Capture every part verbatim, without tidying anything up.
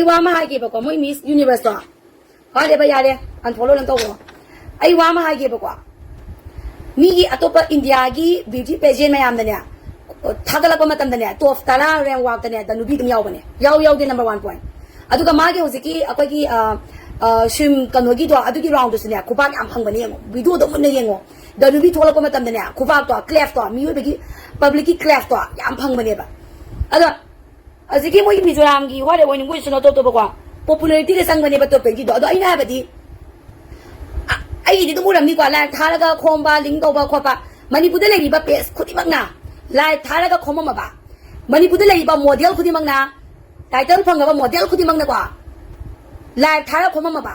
ꯋꯥ ꯑꯃ ꯍꯥꯏꯒꯦꯕꯀꯣ, ꯃꯣꯏ Miss Universe ꯇꯣ꯫ ꯍꯣꯏ, ꯌꯥꯔꯦ, ꯌꯥꯔꯦ, unfollow ꯑꯗꯨꯝ ꯇꯧꯈ꯭ꯔꯣ꯫ ꯑꯩ ꯋꯥ ꯑꯃ ꯍꯥꯏꯒꯦꯕꯀꯣ, ꯃꯤꯒꯤ ꯑꯇꯣꯞꯄ ꯏꯟꯗꯤꯌꯥꯒꯤ beauty pageant ꯃꯌꯥꯝꯗꯅꯦ, ꯊꯥꯒꯠꯂꯛꯄ ꯃꯇꯝꯗꯅꯦ, top ꯇꯔꯥ rank ꯋꯥꯛꯇꯅꯦ ꯗꯅꯨꯕꯤ ꯑꯗꯨꯝ ꯌꯥꯎꯕꯅꯦ, ꯌꯥꯎ ꯌꯥꯎꯗꯦ number one point꯫ ꯑꯗꯨꯒ ꯃꯥꯒꯤ ꯍꯧꯖꯤꯛꯀꯤ ꯑꯩꯈꯣꯏꯒꯤ ꯑ, ꯑ, ꯁ꯭ꯋꯤꯝ ꯀꯩꯅꯣꯒꯤꯗꯣ, ꯑꯗꯨꯒꯤ round ꯗꯨꯁꯨꯅꯦ ꯈꯨꯕꯥꯛ ꯌꯥꯝ ꯐꯪꯕꯅꯦ, ꯌꯦꯡꯉꯣ, video ꯗꯣ ꯃꯨꯟꯅ ꯌꯦꯡꯉꯣ꯫ ꯗꯅꯨꯕꯤ ꯊꯣꯛꯂꯛꯄ ꯃꯇꯝꯗꯅꯦ ꯈꯨꯕꯥꯛꯇꯣ, clap ꯇꯣ, ꯃꯤꯑꯣꯏꯕꯒꯤ, public ꯀꯤ clap ꯇꯣ ꯌꯥꯝ ꯐꯪꯕꯅꯦꯕ꯫ ꯑꯗꯣ ꯍꯧꯖꯤꯛꯀꯤ ꯃꯣꯏꯒꯤ ꯃꯤꯖꯣꯔꯥꯝꯒꯤ ꯋꯥꯔꯦ ꯑꯣꯏꯅ ꯃꯣꯏꯁꯨ ꯅꯣ ꯇꯧ ꯇꯧꯕꯀꯣ, popularity ꯗ ꯆꯪꯕꯅꯦꯕ top twenty ꯗꯣ꯫ ꯑꯗꯣ ꯑꯩꯅ ꯍꯥꯏꯕꯗꯤ, ꯑ, ꯑꯩꯒꯤꯗꯤ ꯑꯗꯨꯝ ꯎꯔꯝꯅꯤꯀꯣ, live ꯊꯥꯔꯒ ꯈꯣꯝꯕ, link ꯇꯧꯕ ꯈꯣꯠꯄ꯫ ꯃꯅꯤꯄꯨꯔꯗ ꯂꯩꯔꯤꯕ page ꯈꯨꯗꯤꯡꯃꯛꯅ live ꯊꯥꯔꯒ ꯈꯣꯝꯃꯝꯃꯕ, ꯃꯅꯤꯄꯨꯔꯗ ꯂꯩꯔꯤꯕ model ꯈꯨꯗꯤꯡꯃꯛꯅ, title ꯐꯪꯉꯕ model ꯈꯨꯗꯤꯡꯃꯛꯅꯀꯣ, live ꯊꯥꯔꯒ ꯈꯣꯝꯃꯝꯃꯕ꯫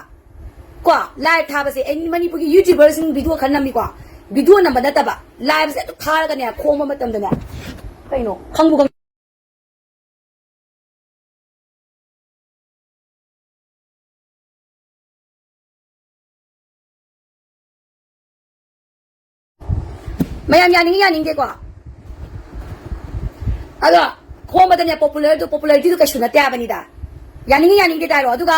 ꯀꯣ, live ꯊꯥꯕꯁꯦ, ꯑꯦꯅꯤ ꯃꯅꯤꯄꯨꯔꯒꯤ YouTuber ꯁꯤꯡ video ꯈꯔ ꯅꯝꯃꯤꯀꯣ, video ꯅꯝꯕ ꯅꯠꯇꯕ, live ꯁꯦ ꯑꯗꯨꯝ ꯊꯥꯔꯒꯅꯦ ꯈꯣꯝꯕ ꯃꯇꯝꯗꯅꯦ, ꯀꯩꯅꯣ ꯈꯪꯕꯨ ꯈꯪ- ꯃꯌꯥꯝ ꯌꯥꯅꯤꯡꯉꯤ ꯌꯥꯅꯤꯡꯗꯦꯀꯣ? ꯑꯗꯣ ꯈꯣꯝꯕꯗꯅꯦ popular ꯗꯨ, popularity ꯗꯨ ꯀꯩꯁꯨ ꯅꯠꯇꯦ ꯍꯥꯏꯕꯅꯤꯗ꯫ ꯌꯥꯅꯤꯡꯉꯤ ꯌꯥꯅꯤꯡꯗꯦ ꯇꯥꯔꯣ꯫ ꯑꯗꯨꯒ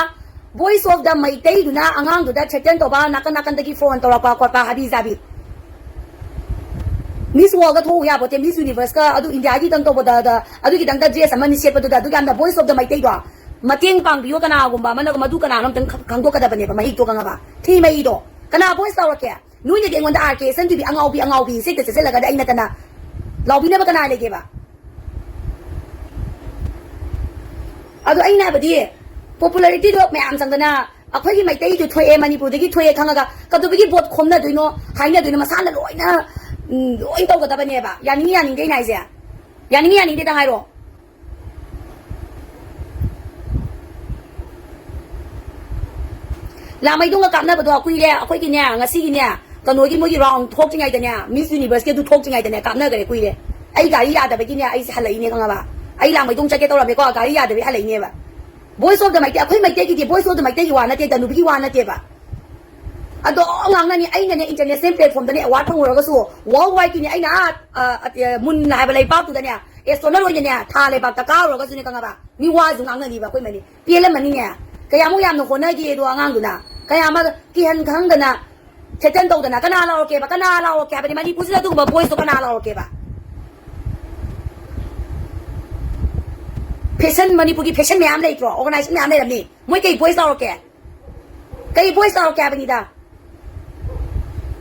Voice of the ꯃꯩꯇꯩꯗꯨꯅ ꯑꯉꯥꯡꯗꯨꯗ threaten ꯇꯧꯕ, ꯅꯥꯀꯟ ꯅꯥꯀꯟꯗꯒꯤ phone ꯇꯧꯔꯛꯄ ꯈꯣꯠꯄ ꯍꯥꯕꯤ ꯖꯥꯕꯤ꯫ Miss World ꯗ ꯊꯣꯛꯎ ꯌꯥꯄꯣꯠꯇꯦ, Miss Universe ꯀ ꯑꯗꯨ ꯏꯟꯗꯤꯌꯥꯒꯤ ꯈꯤꯇꯪ ꯇꯧꯕꯗ, ꯗ, ꯑꯗꯨꯒꯤ ꯈꯤꯇꯪꯗ dress ꯑꯃꯅꯤ ꯁꯦꯠꯄꯗꯨꯗ, ꯑꯗꯨ ꯌꯥꯝꯅ Voice of the ꯃꯩꯇꯩꯗꯣ ꯃꯇꯦꯡ ꯄꯥꯡꯕꯤꯌꯣ, ꯀꯅꯥꯒꯨꯝꯕ ꯑꯃꯅ ꯃꯗꯨ ꯀꯅꯥꯅꯣ ꯑꯝꯇꯪ ꯈꯪ-, ꯈꯪꯗꯣꯛꯀꯗꯕꯅꯦꯕ, ꯃꯍꯤꯛꯇꯣ ꯈꯪꯉꯕ? ꯊꯤ ꯃꯍꯤꯗꯣ꯫ ꯀꯅꯥ voice ꯇꯧꯔꯛꯀꯦ? ꯅꯣꯏꯅꯗꯤ ꯑꯩꯉꯣꯟꯗ "ꯑꯥꯔ ꯀꯦ ꯁꯟ ꯇꯤ ꯚꯤ ꯑꯉꯥꯎꯕꯤ, ꯑꯉꯥꯎꯕꯤ" ꯁꯦꯛꯇ ꯆꯠꯁꯤꯜꯂꯒꯗꯤ ꯑꯩ ꯅꯠꯇꯅ ꯂꯥꯎꯕꯤꯅꯕ ꯀꯅꯥ ꯂꯩꯒꯦꯕ? ꯑꯗꯣ ꯑꯩꯅ ꯍꯥꯏꯕꯗꯤ, popularity ꯗꯣ ꯃꯌꯥꯝ ꯆꯪꯗꯅ ꯑꯩꯈꯣꯏꯒꯤ ꯃꯩꯇꯩꯗꯨ ꯊꯣꯛꯑꯦ, ꯃꯅꯤꯄꯨꯔꯗꯒꯤ ꯊꯣꯛꯑꯦ ꯈꯪꯉꯒ ꯀꯩꯗꯧꯕꯒꯤ vote ꯈꯣꯝꯅꯗꯣꯏꯅꯣ, ꯍꯥꯏꯅꯗꯣꯏꯅꯣ? ꯃꯁꯥꯅ ꯂꯣꯏꯅ, ꯎꯝ, ꯂꯣꯏ ꯇꯧꯒꯗꯕꯅꯦꯕ꯫ ꯌꯥꯅꯤꯡꯉꯤ ꯌꯥꯅꯤꯡꯗꯦ ꯑꯩꯅ ꯍꯥꯏꯁꯦ꯫ ꯌꯥꯅꯤꯡꯉꯤ ꯌꯥꯅꯤꯡꯗꯦꯗ ꯍꯥꯏꯔꯣ꯫ ꯂꯥꯃꯩꯗꯣꯡꯒ ꯀꯥꯞꯅꯕꯗꯣ ꯀꯨꯏꯔꯦ꯫ ꯑꯩꯈꯣꯏꯒꯤꯅꯦ, ꯉꯁꯤꯒꯤꯅꯦ, ꯀꯩꯅꯣꯒꯤ ꯃꯣꯏꯒꯤ round ꯊꯣꯛꯇ꯭ꯔꯤꯉꯩꯗꯅꯦ, Miss Universe ꯀꯤ ꯑꯗꯨ ꯊꯣꯛꯇ꯭ꯔꯤꯉꯩꯗꯅꯦ ꯀꯥꯞꯅꯈ꯭ꯔꯦ, ꯀꯨꯏꯔꯦ꯫ ꯑꯩ ꯒꯥꯔꯤ ꯌꯥꯗꯕꯒꯤꯅꯦ ꯑꯩꯁꯦ ꯍꯜꯂꯛꯏꯅꯦ, ꯈꯪꯉꯕ? ꯑꯩ ꯂꯥꯃꯩꯗꯣꯡ ꯆꯠꯀꯦ ꯇꯧꯔꯝꯃꯦꯀꯣ, ꯒꯥꯔꯤ ꯌꯥꯗꯕꯒꯤ ꯍꯜꯂꯛꯏꯅꯦꯕ꯫ Voice of the ꯃꯩꯇꯩ, ꯑꯩꯈꯣꯏ ꯃꯩꯇꯩꯒꯤꯗꯤ Voice of the ꯃꯩꯇꯩꯒꯤ ꯋꯥ ꯅꯠꯇꯦ, ꯗꯅꯨꯕꯤꯒꯤ ꯋꯥ ꯅꯠꯇꯦꯕ꯫ ꯑꯗꯣ ꯉꯥꯡꯅꯅꯤ꯫ ꯑꯩꯅꯅꯦ international platform ꯗꯅꯦ award ꯐꯪꯉꯨꯔꯒꯁꯨ, world wide ꯀꯤꯅꯦ ꯑꯩꯅ ꯑꯥ, ꯑ, ꯑ, ꯃꯨꯟ ꯍꯥꯏꯕ ꯂꯩꯄꯥꯛꯇꯨꯗꯅꯦ ꯑꯦꯁꯇ꯭ꯔꯣꯅꯔ ꯑꯣꯏꯅꯅꯦ ꯊꯥ ꯂꯩꯕꯥꯛꯇ ꯀꯥꯔꯨꯔꯒꯁꯨꯅꯦ ꯈꯪꯉꯕ, ꯃꯤ ꯋꯥꯁꯨ ꯉꯥꯡꯅꯅꯤꯕ ꯑꯩꯈꯣꯏ ꯃꯅꯤ꯫ ꯄꯦꯜꯂꯝꯃꯅꯤꯅꯦ꯫ ꯀꯌꯥꯃꯨꯛ ꯌꯥꯝꯅ ꯍꯣꯠꯅꯒꯦ ꯑꯗꯣ ꯑꯉꯥꯡꯗꯨꯅ, ꯀꯌꯥ ꯑꯃ ꯀꯤꯍꯟ ꯈꯪꯗꯅ ꯊꯦꯇꯟ ꯇꯧꯗꯅ ꯀꯅꯥ ꯂꯥꯎꯔꯛꯀꯦꯕ? ꯀꯅꯥ ꯂꯥꯎꯔꯛꯀꯦ ꯍꯥꯏꯕꯅꯤ? ꯃꯅꯤꯄꯨꯔꯁꯤꯗ ꯑꯗꯨꯒꯨꯝꯕ ꯚꯣꯏꯁꯇꯣ ꯀꯅꯥ ꯂꯥꯎꯔꯛꯀꯦꯕ? ꯐꯦꯁꯟ, ꯃꯅꯤꯄꯨꯔꯒꯤ ꯐꯦꯁꯟ ꯃꯌꯥꯝ ꯂꯩꯇ꯭ꯔꯣ? ꯑꯣꯔꯒꯅꯥꯏꯖꯦꯁꯟ ꯃꯌꯥꯝ ꯂꯩꯔꯝꯅꯤ꯫ ꯃꯣꯏ ꯀꯩ ꯚꯣꯏꯁ ꯂꯥꯎꯔꯛꯀꯦ? ꯀꯩ ꯚꯣꯏꯁ ꯂꯥꯎꯔꯛꯀꯦ ꯍꯥꯏꯕꯅꯤꯗ?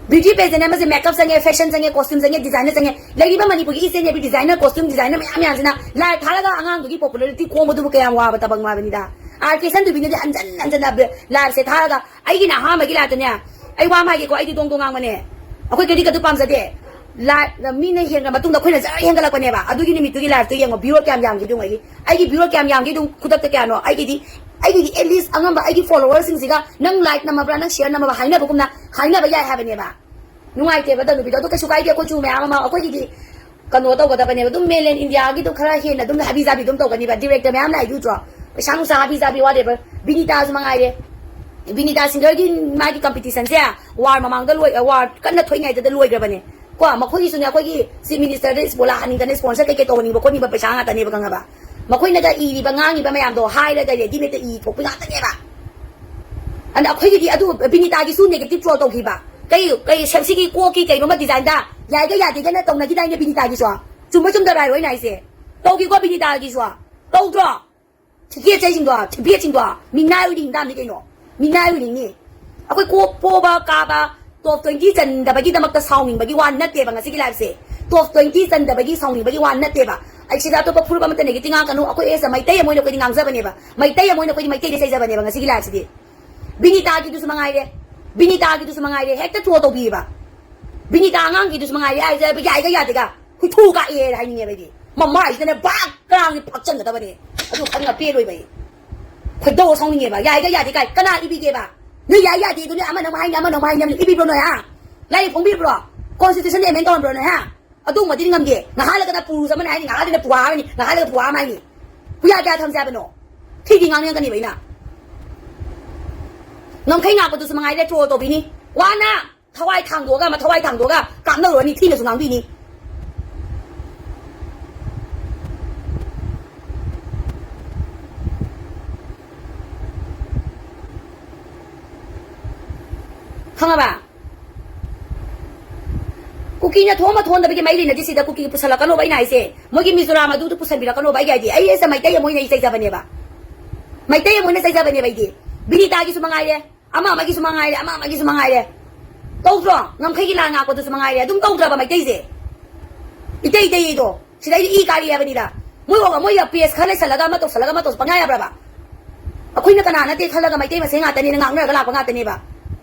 ꯕ꯭ꯌꯨꯇꯤ ꯄꯦꯖꯦꯟ ꯑꯃꯁꯦ ꯃꯦꯀꯞ ꯆꯪꯉꯦ, ꯐꯦꯁꯟ ꯆꯪꯉꯦ, ꯀꯣꯁꯇ꯭ꯌꯨꯝ ꯆꯪꯉꯦ, ꯗꯤꯖꯥꯏꯅꯔ ꯆꯪꯉꯦ꯫ ꯂꯩꯔꯤꯕ ꯃꯅꯤꯄꯨꯔꯒꯤ ꯏꯁ ꯑꯦꯟ ꯑꯦꯕ꯭ꯔꯤ ꯗꯤꯖꯥꯏꯅꯔ, ꯀꯣꯁꯇ꯭ꯌꯨꯝ ꯗꯤꯖꯥꯏꯅꯔ ꯃꯌꯥꯝ ꯃꯌꯥꯝꯁꯤꯅ ꯂꯥꯏꯚ ꯊꯥꯔꯒ ꯑꯉꯥꯡꯗꯨꯒꯤ ꯄꯣꯄꯨꯂꯔꯤꯇꯤ ꯈꯣꯝꯕꯗꯨꯕꯨ ꯀꯌꯥꯝ ꯋꯥꯕ ꯊꯕꯛꯅꯣ ꯍꯥꯏꯕꯅꯤꯗ꯫ ꯑꯥꯔ ꯀꯦ ꯁꯟꯗꯨꯕꯤꯅꯗꯤ ꯍꯟꯖꯟ ꯍꯟꯖꯟꯅ ꯕ-, ꯂꯥꯏꯚꯁꯦ ꯊꯥꯔꯒ, ꯑꯩꯒꯤꯅ ꯑꯍꯥꯟꯕꯒꯤ ꯂꯥꯏꯚꯇꯅꯦ, ꯑꯩ ꯋꯥ ꯑꯃ ꯍꯥꯏꯒꯦꯀꯣ, ꯑꯩꯗꯤ ꯗꯣꯡ ꯗꯣꯡ ꯉꯥꯡꯕꯅꯦ꯫ ꯑꯩꯈꯣꯏ ꯀ꯭ꯔꯤꯇꯤꯛ ꯑꯗꯨ ꯄꯥꯝꯖꯗꯦ꯫ ꯂꯥꯏꯚ ꯃꯤꯅ ꯍꯦꯟꯈ꯭ꯔ ꯃꯇꯨꯡꯗ ꯑꯩꯈꯣꯏꯅ ꯖꯔ ꯍꯦꯟꯒꯠꯂꯛꯄꯅꯦꯕ꯫ ꯑꯗꯨꯒꯤ ꯅꯨꯃꯤꯠꯇꯨꯒꯤ ꯂꯥꯏꯚꯇꯨ ꯌꯦꯡꯉꯣ, ꯚ꯭ꯌꯨꯋꯔ ꯀꯌꯥꯝ ꯌꯥꯝꯒꯦꯗꯣ ꯌꯦꯡꯉꯣ꯫ ꯑꯩꯒꯤ, ꯑꯩꯒꯤ ꯚ꯭ꯌꯨꯋꯔ ꯀꯌꯥꯝ ꯌꯥꯝꯒꯦꯗꯣ ꯈꯨꯗꯛꯇ ꯀꯌꯥꯅꯣ? ꯑꯩꯒꯤꯗꯤ, ꯑꯩꯒꯤꯗꯤ ꯑꯦꯠꯂꯤꯁ ꯑꯉꯝꯕ ꯑꯩꯒꯤ ꯐꯣꯂꯣꯋꯔꯁꯤꯡꯁꯤꯒ ꯅꯪ ꯂꯥꯏꯛ ꯅꯝꯃꯕ꯭ꯔꯥ, ꯅꯪ ꯁꯤꯌꯔ ꯅꯝꯃꯕ ꯍꯥꯏꯅꯕꯒꯨꯝꯅ ꯍꯥꯏꯅꯕ ꯌꯥꯏ ꯍꯥꯏꯕꯅꯦꯕ꯫ ꯅꯨꯡꯉꯥꯏꯇꯦꯕ ꯗꯅꯨꯕꯤꯗꯣ꯫ ꯑꯗꯨ ꯀꯩꯁꯨ ꯀꯥꯏꯗꯦ, ꯑꯩꯈꯣꯏꯁꯨ ꯃꯌꯥꯝ ꯑꯃ ꯑꯩꯈꯣꯏꯒꯤꯗꯤ ꯀꯩꯅꯣ ꯇꯧꯒꯗꯕꯅꯦꯕ꯫ ꯑꯗꯨꯝ ꯃꯦꯟꯂꯦꯟ ꯏꯟꯗꯤꯌꯥꯒꯤꯗꯣ ꯈꯔ ꯍꯦꯟꯅ ꯑꯗꯨꯝ ꯍꯥꯕꯤ ꯖꯥꯕꯤ ꯑꯗꯨꯝ ꯇꯧꯒꯅꯤꯕ꯫ ꯗꯤꯔꯦꯛꯇꯔ ꯃꯌꯥꯝ ꯂꯥꯛꯏꯗꯨ ꯎꯗ꯭ꯔꯣ? ꯄꯩꯁꯥ ꯅꯨꯡꯁꯥ ꯍꯥꯕꯤ ꯖꯥꯕꯤ whatever꯫ ꯕꯤꯅꯤꯇꯥꯁꯨ ꯃꯉꯥꯏꯔꯦ꯫ ꯕꯤꯅꯤꯇꯥ ꯁꯤꯡꯒꯔꯒꯤ ꯃꯥꯒꯤ ꯀꯝꯄꯤꯇꯤꯁꯟꯁꯦ ꯋꯥꯔ ꯃꯃꯥꯡꯗ ꯂꯣꯏ, ꯋꯥꯔ ꯀꯟꯅ ꯊꯣꯛꯏꯉꯩꯗꯨꯗ ꯂꯣꯏꯈ꯭ꯔꯕꯅꯦ꯫ ꯀꯣ, ꯃꯈꯣꯏꯒꯤꯁꯨꯅꯦ, ꯑꯩꯈꯣꯏꯒꯤ ꯆꯤꯐ ꯃꯤꯅꯤꯁꯇꯔꯗ ꯏꯁꯄꯣꯂꯥ ꯍꯥꯟꯅꯤꯡꯗꯅ ꯁ꯭ꯄꯣꯟꯁꯔ ꯀꯩꯀꯩ ꯇꯧꯍꯟꯅꯤꯡꯕ ꯈꯣꯠꯅꯤꯡꯕ ꯄꯩꯁꯥ ꯉꯥꯛꯇꯅꯦꯕ, ꯈꯪꯉꯕ? ꯃꯈꯣꯏꯅꯒ ꯏꯔꯤꯕ ꯉꯥꯡꯉꯤꯕ ꯃꯌꯥꯝꯗꯣ ꯍꯥꯏꯔꯒ ꯔꯦꯗꯤꯃꯦꯗꯇ ꯏ ꯊꯣꯛꯄ ꯉꯥꯛꯇꯅꯦꯕ꯫ ꯑꯗ ꯑꯩꯈꯣꯏꯒꯤꯗꯤ ꯑꯗꯨ ꯕꯤꯅꯤꯇꯥꯒꯤꯁꯨ ꯅꯦꯒꯦꯇꯤꯚ ꯇ꯭ꯔꯣꯜ ꯇꯧꯈꯤꯕ꯫ ꯀꯩ, ꯀꯩ ꯁꯦꯝꯁꯤꯒꯤ ꯀꯣꯛꯀꯤ ꯀꯩꯅꯣꯝꯃ ꯗꯤꯖꯥꯏꯟꯗ ꯌꯥꯏꯒ ꯌꯥꯗꯦꯒꯅ ꯇꯧꯅꯈꯤꯗꯥꯏꯅꯦ ꯕꯤꯅꯤꯇꯥꯒꯤꯁꯨ? ꯆꯨꯝꯕ ꯆꯨꯝꯗꯕ꯭ꯔꯥ ꯍꯥꯏꯔꯣ ꯑꯩꯅ ꯍꯥꯏꯁꯦ? ꯇꯧꯈꯤꯀꯣ ꯕꯤꯅꯤꯇꯥꯒꯤꯁꯨ꯫ ꯇꯧꯗ꯭ꯔꯣ? ꯊꯤꯀꯦꯠ ꯆꯩꯁꯤꯡꯗꯣ, ꯊꯤꯕꯦꯠꯁꯤꯡꯗꯣ, ꯃꯤꯅꯥꯏ ꯑꯣꯏꯅꯤꯡꯗꯥꯝꯅꯤ ꯀꯩꯅꯣ꯫ ꯃꯤꯅꯥꯏ ꯑꯣꯏꯅꯤꯡꯅꯤ꯫ ꯑꯩꯈꯣꯏ ꯀꯣꯛ ꯄꯣꯕ ꯀꯥꯕ ꯇꯣꯞ ꯇ꯭ꯋꯦꯟꯇꯤ ꯆꯟꯗꯕꯒꯤꯗꯃꯛꯇ ꯁꯥꯎꯅꯤꯡꯕꯒꯤ ꯋꯥ ꯅꯠꯇꯦꯕ ꯉꯁꯤꯒꯤ ꯂꯥꯏꯐꯁꯦ꯫ ꯇꯣꯞ ꯇ꯭ꯋꯦꯟꯇꯤ ꯆꯟꯗꯕꯒꯤ ꯁꯥꯎꯅꯤꯡꯕꯒꯤ ꯋꯥ ꯅꯠꯇꯦꯕ꯫ ꯑꯩ ꯁꯤꯗ ꯑꯇꯣꯞꯄ ꯐꯨꯔꯨꯞ ꯑꯃꯠꯇ ꯅꯦꯒꯦꯇꯤꯚ ꯉꯥꯡꯉꯛꯀꯅꯨ꯫ ꯑꯩꯈꯣꯏ ꯑꯦꯁ ꯃꯩꯇꯩ ꯑꯃ ꯑꯣꯏꯅ ꯑꯩꯈꯣꯏꯗꯤ ꯉꯥꯡꯖꯕꯅꯦꯕ꯫ ꯃꯩꯇꯩ ꯑꯃ ꯑꯣꯏꯅ ꯑꯩꯈꯣꯏꯗꯤ ꯃꯩꯇꯩꯗ ꯆꯩꯖꯕꯅꯦꯕ ꯉꯁꯤꯒꯤ ꯂꯥꯏꯐꯁꯤꯗꯤ꯫ ꯕꯤꯅꯤꯇꯥꯒꯤꯗꯨꯁꯨ ꯃꯉꯥꯏꯔꯦ꯫ ꯕꯤꯅꯤꯇꯥꯒꯤꯗꯨꯁꯨ ꯃꯉꯥꯏꯔꯦ꯫ ꯍꯦꯛꯇ ꯇ꯭ꯔꯣꯜ ꯇꯧꯕꯤꯌꯦꯕ꯫ ꯕꯤꯅꯤꯇꯥ ꯑꯉꯥꯡꯒꯤꯗꯨꯁꯨ ꯃꯉꯥꯏꯔꯦ꯫ ꯍꯥꯏꯁꯦ ꯌꯥꯏꯒ ꯌꯥꯗꯦꯒ꯫ ꯍꯨꯏꯊꯨ ꯀꯥꯛꯑꯦ ꯍꯥꯏꯅꯤꯡꯉꯦꯕ ꯑꯩꯗꯤ꯫ ꯃꯃꯥꯏꯁꯤꯗꯅꯦ ꯕꯥꯛ ꯀꯔꯥꯡꯁꯦ ꯐꯥꯛꯆꯟꯒꯗꯕꯅꯦ꯫ ꯑꯗꯨ ꯈꯪꯉ ꯄꯦꯜꯂꯣꯏꯕ ꯑꯩ꯫ ꯈꯣꯏꯗꯧ ꯁꯥꯎꯅꯤꯡꯉꯦꯕ꯫ ꯌꯥꯏꯒ ꯌꯥꯗꯦ ꯀꯥꯏ ꯀꯅꯥ ꯏꯕꯤꯒꯦꯕ? ꯅꯣꯏ ꯌꯥꯏ ꯌꯥꯗꯦ ꯑꯗꯨ ꯅꯣꯏ ꯑꯃꯅ ꯑꯃꯨꯛ ꯍꯥꯏꯅꯤ, ꯑꯃꯅ ꯑꯃꯨꯛ ꯍꯥꯏꯅꯤ, ꯏꯕꯤꯕ꯭ꯔꯣ ꯅꯣꯏ, ꯍꯥ? ꯂꯥꯏꯔꯤꯛ ꯐꯣꯡꯕꯤꯕ꯭ꯔꯣ? ꯀꯣꯟꯁꯇꯤꯇ꯭ꯌꯨꯁꯟ ꯑꯦꯃꯦꯟ ꯇꯧꯔꯝꯕ꯭ꯔꯣ ꯅꯣꯏ, ꯍꯥ? ꯑꯗꯨꯒꯨꯝꯕꯗꯤ ꯉꯝꯗꯦ꯫ ꯉꯥꯏꯍꯥꯛ ꯂꯩꯔꯒꯅ ꯄꯨꯔꯨꯁ ꯑꯃꯅ ꯍꯥꯏꯅꯤ, ꯉꯥꯏꯍꯥꯛ ꯂꯩꯔꯒꯅ ꯄꯨꯋꯥ ꯑꯃꯅꯤ, ꯉꯥꯏꯍꯥꯛ ꯂꯩꯔꯒ ꯄꯨꯋꯥ ꯑꯃ ꯍꯥꯏꯅꯤ꯫ ꯄꯨꯌꯥ ꯀꯌꯥ ꯊꯝꯁꯦ ꯍꯥꯏꯕꯅꯣ? ꯊꯤꯗꯤ ꯉꯥꯡꯅꯤꯡꯉꯛꯀꯅꯤꯕ ꯑꯩꯅ꯫ ꯉꯝꯈꯩ ꯉꯥꯛꯄꯗꯨꯁꯨ ꯃꯉꯥꯏꯔꯦ ꯇ꯭ꯔꯣꯜ ꯇꯧꯕꯤꯅꯤ꯫ ꯋꯥꯅ ꯊꯋꯥꯏ ꯊꯥꯡꯗꯣꯛꯑꯒ, ꯑꯃ ꯊꯋꯥꯏ ꯊꯥꯡꯗꯣꯛꯑꯒ ꯀꯥꯞꯅꯔꯨꯔꯅꯤ, ꯊꯤꯅꯁꯨ ꯉꯥꯡꯕꯤꯅꯤ꯫ ꯈꯪꯉꯕ? ꯀꯨꯀꯤꯅ ꯊꯣꯛꯑꯝꯕ ꯊꯣꯛꯍꯟꯗꯕꯒꯤ ꯃꯔꯤ ꯂꯩꯅꯗꯦ꯫ ꯁꯤꯗ ꯀꯨꯀꯤ ꯄꯨꯁꯜꯂꯛꯀꯅꯣꯕ ꯑꯩꯅ ꯍꯥꯏꯁꯦ꯫ ꯃꯣꯏꯒꯤ ꯃꯤꯖꯣꯔꯥꯝ ꯑꯗꯨꯗꯨ ꯄꯨꯁꯟꯕꯤꯔꯛꯀꯅꯣꯕ꯫ ꯑꯩꯒꯤ ꯍꯥꯏꯗꯤ ꯑꯩ ꯑꯦꯁ ꯃꯩꯇꯩ ꯑꯃ ꯑꯣꯏꯅ ꯑꯩ ꯆꯩꯖꯕꯅꯦꯕ꯫ ꯃꯩꯇꯩ ꯑꯃ ꯑꯣꯏꯅ ꯆꯩꯖꯕꯅꯦꯕ ꯑꯩꯗꯤ꯫ ꯕꯤꯅꯤꯇꯥꯒꯤꯁꯨ ꯃꯉꯥꯏꯔꯦ, ꯑꯃ ꯑꯃꯒꯤꯁꯨ ꯃꯉꯥꯏꯔꯦ, ꯑꯃ ꯑꯃꯒꯤꯁꯨ ꯃꯉꯥꯏꯔꯦ꯫ ꯇꯧꯗ꯭ꯔꯣ? ꯉꯝꯈꯩꯒꯤ ꯂꯥꯟ ꯉꯥꯛꯄꯗꯨꯁꯨ ꯃꯉꯥꯏꯔꯦ꯫ ꯑꯗꯨꯝ ꯇꯧꯗ꯭ꯔꯕ ꯃꯩꯇꯩꯁꯦ? ꯏꯇꯩ ꯏꯇꯩꯗꯣ꯫ ꯁꯤꯗꯩꯗꯤ ꯏ ꯀꯥꯔꯤ ꯍꯥꯏꯕꯅꯤꯗ꯫ ꯃꯣꯏ ꯋꯥ-, ꯃꯣꯏ ꯄꯦꯁ ꯈꯔ ꯂꯩꯁꯜꯂꯒ ꯑꯃ ꯇꯧꯁꯜꯂꯒ ꯑꯃ ꯇꯧꯁ-, ꯄꯪꯌꯥ ꯌꯥꯕ꯭ꯔꯕ? ꯑꯩꯈꯣꯏꯅ ꯀꯅꯥ ꯅꯠꯇꯦ ꯈꯜꯂꯒ ꯃꯩꯇꯩ ꯃꯁꯦꯟ ꯉꯥꯛꯇꯅꯦꯅ ꯉꯥꯡꯅꯔꯒ ꯂꯥꯛꯄ ꯉꯥꯛꯇꯅꯦꯕ꯫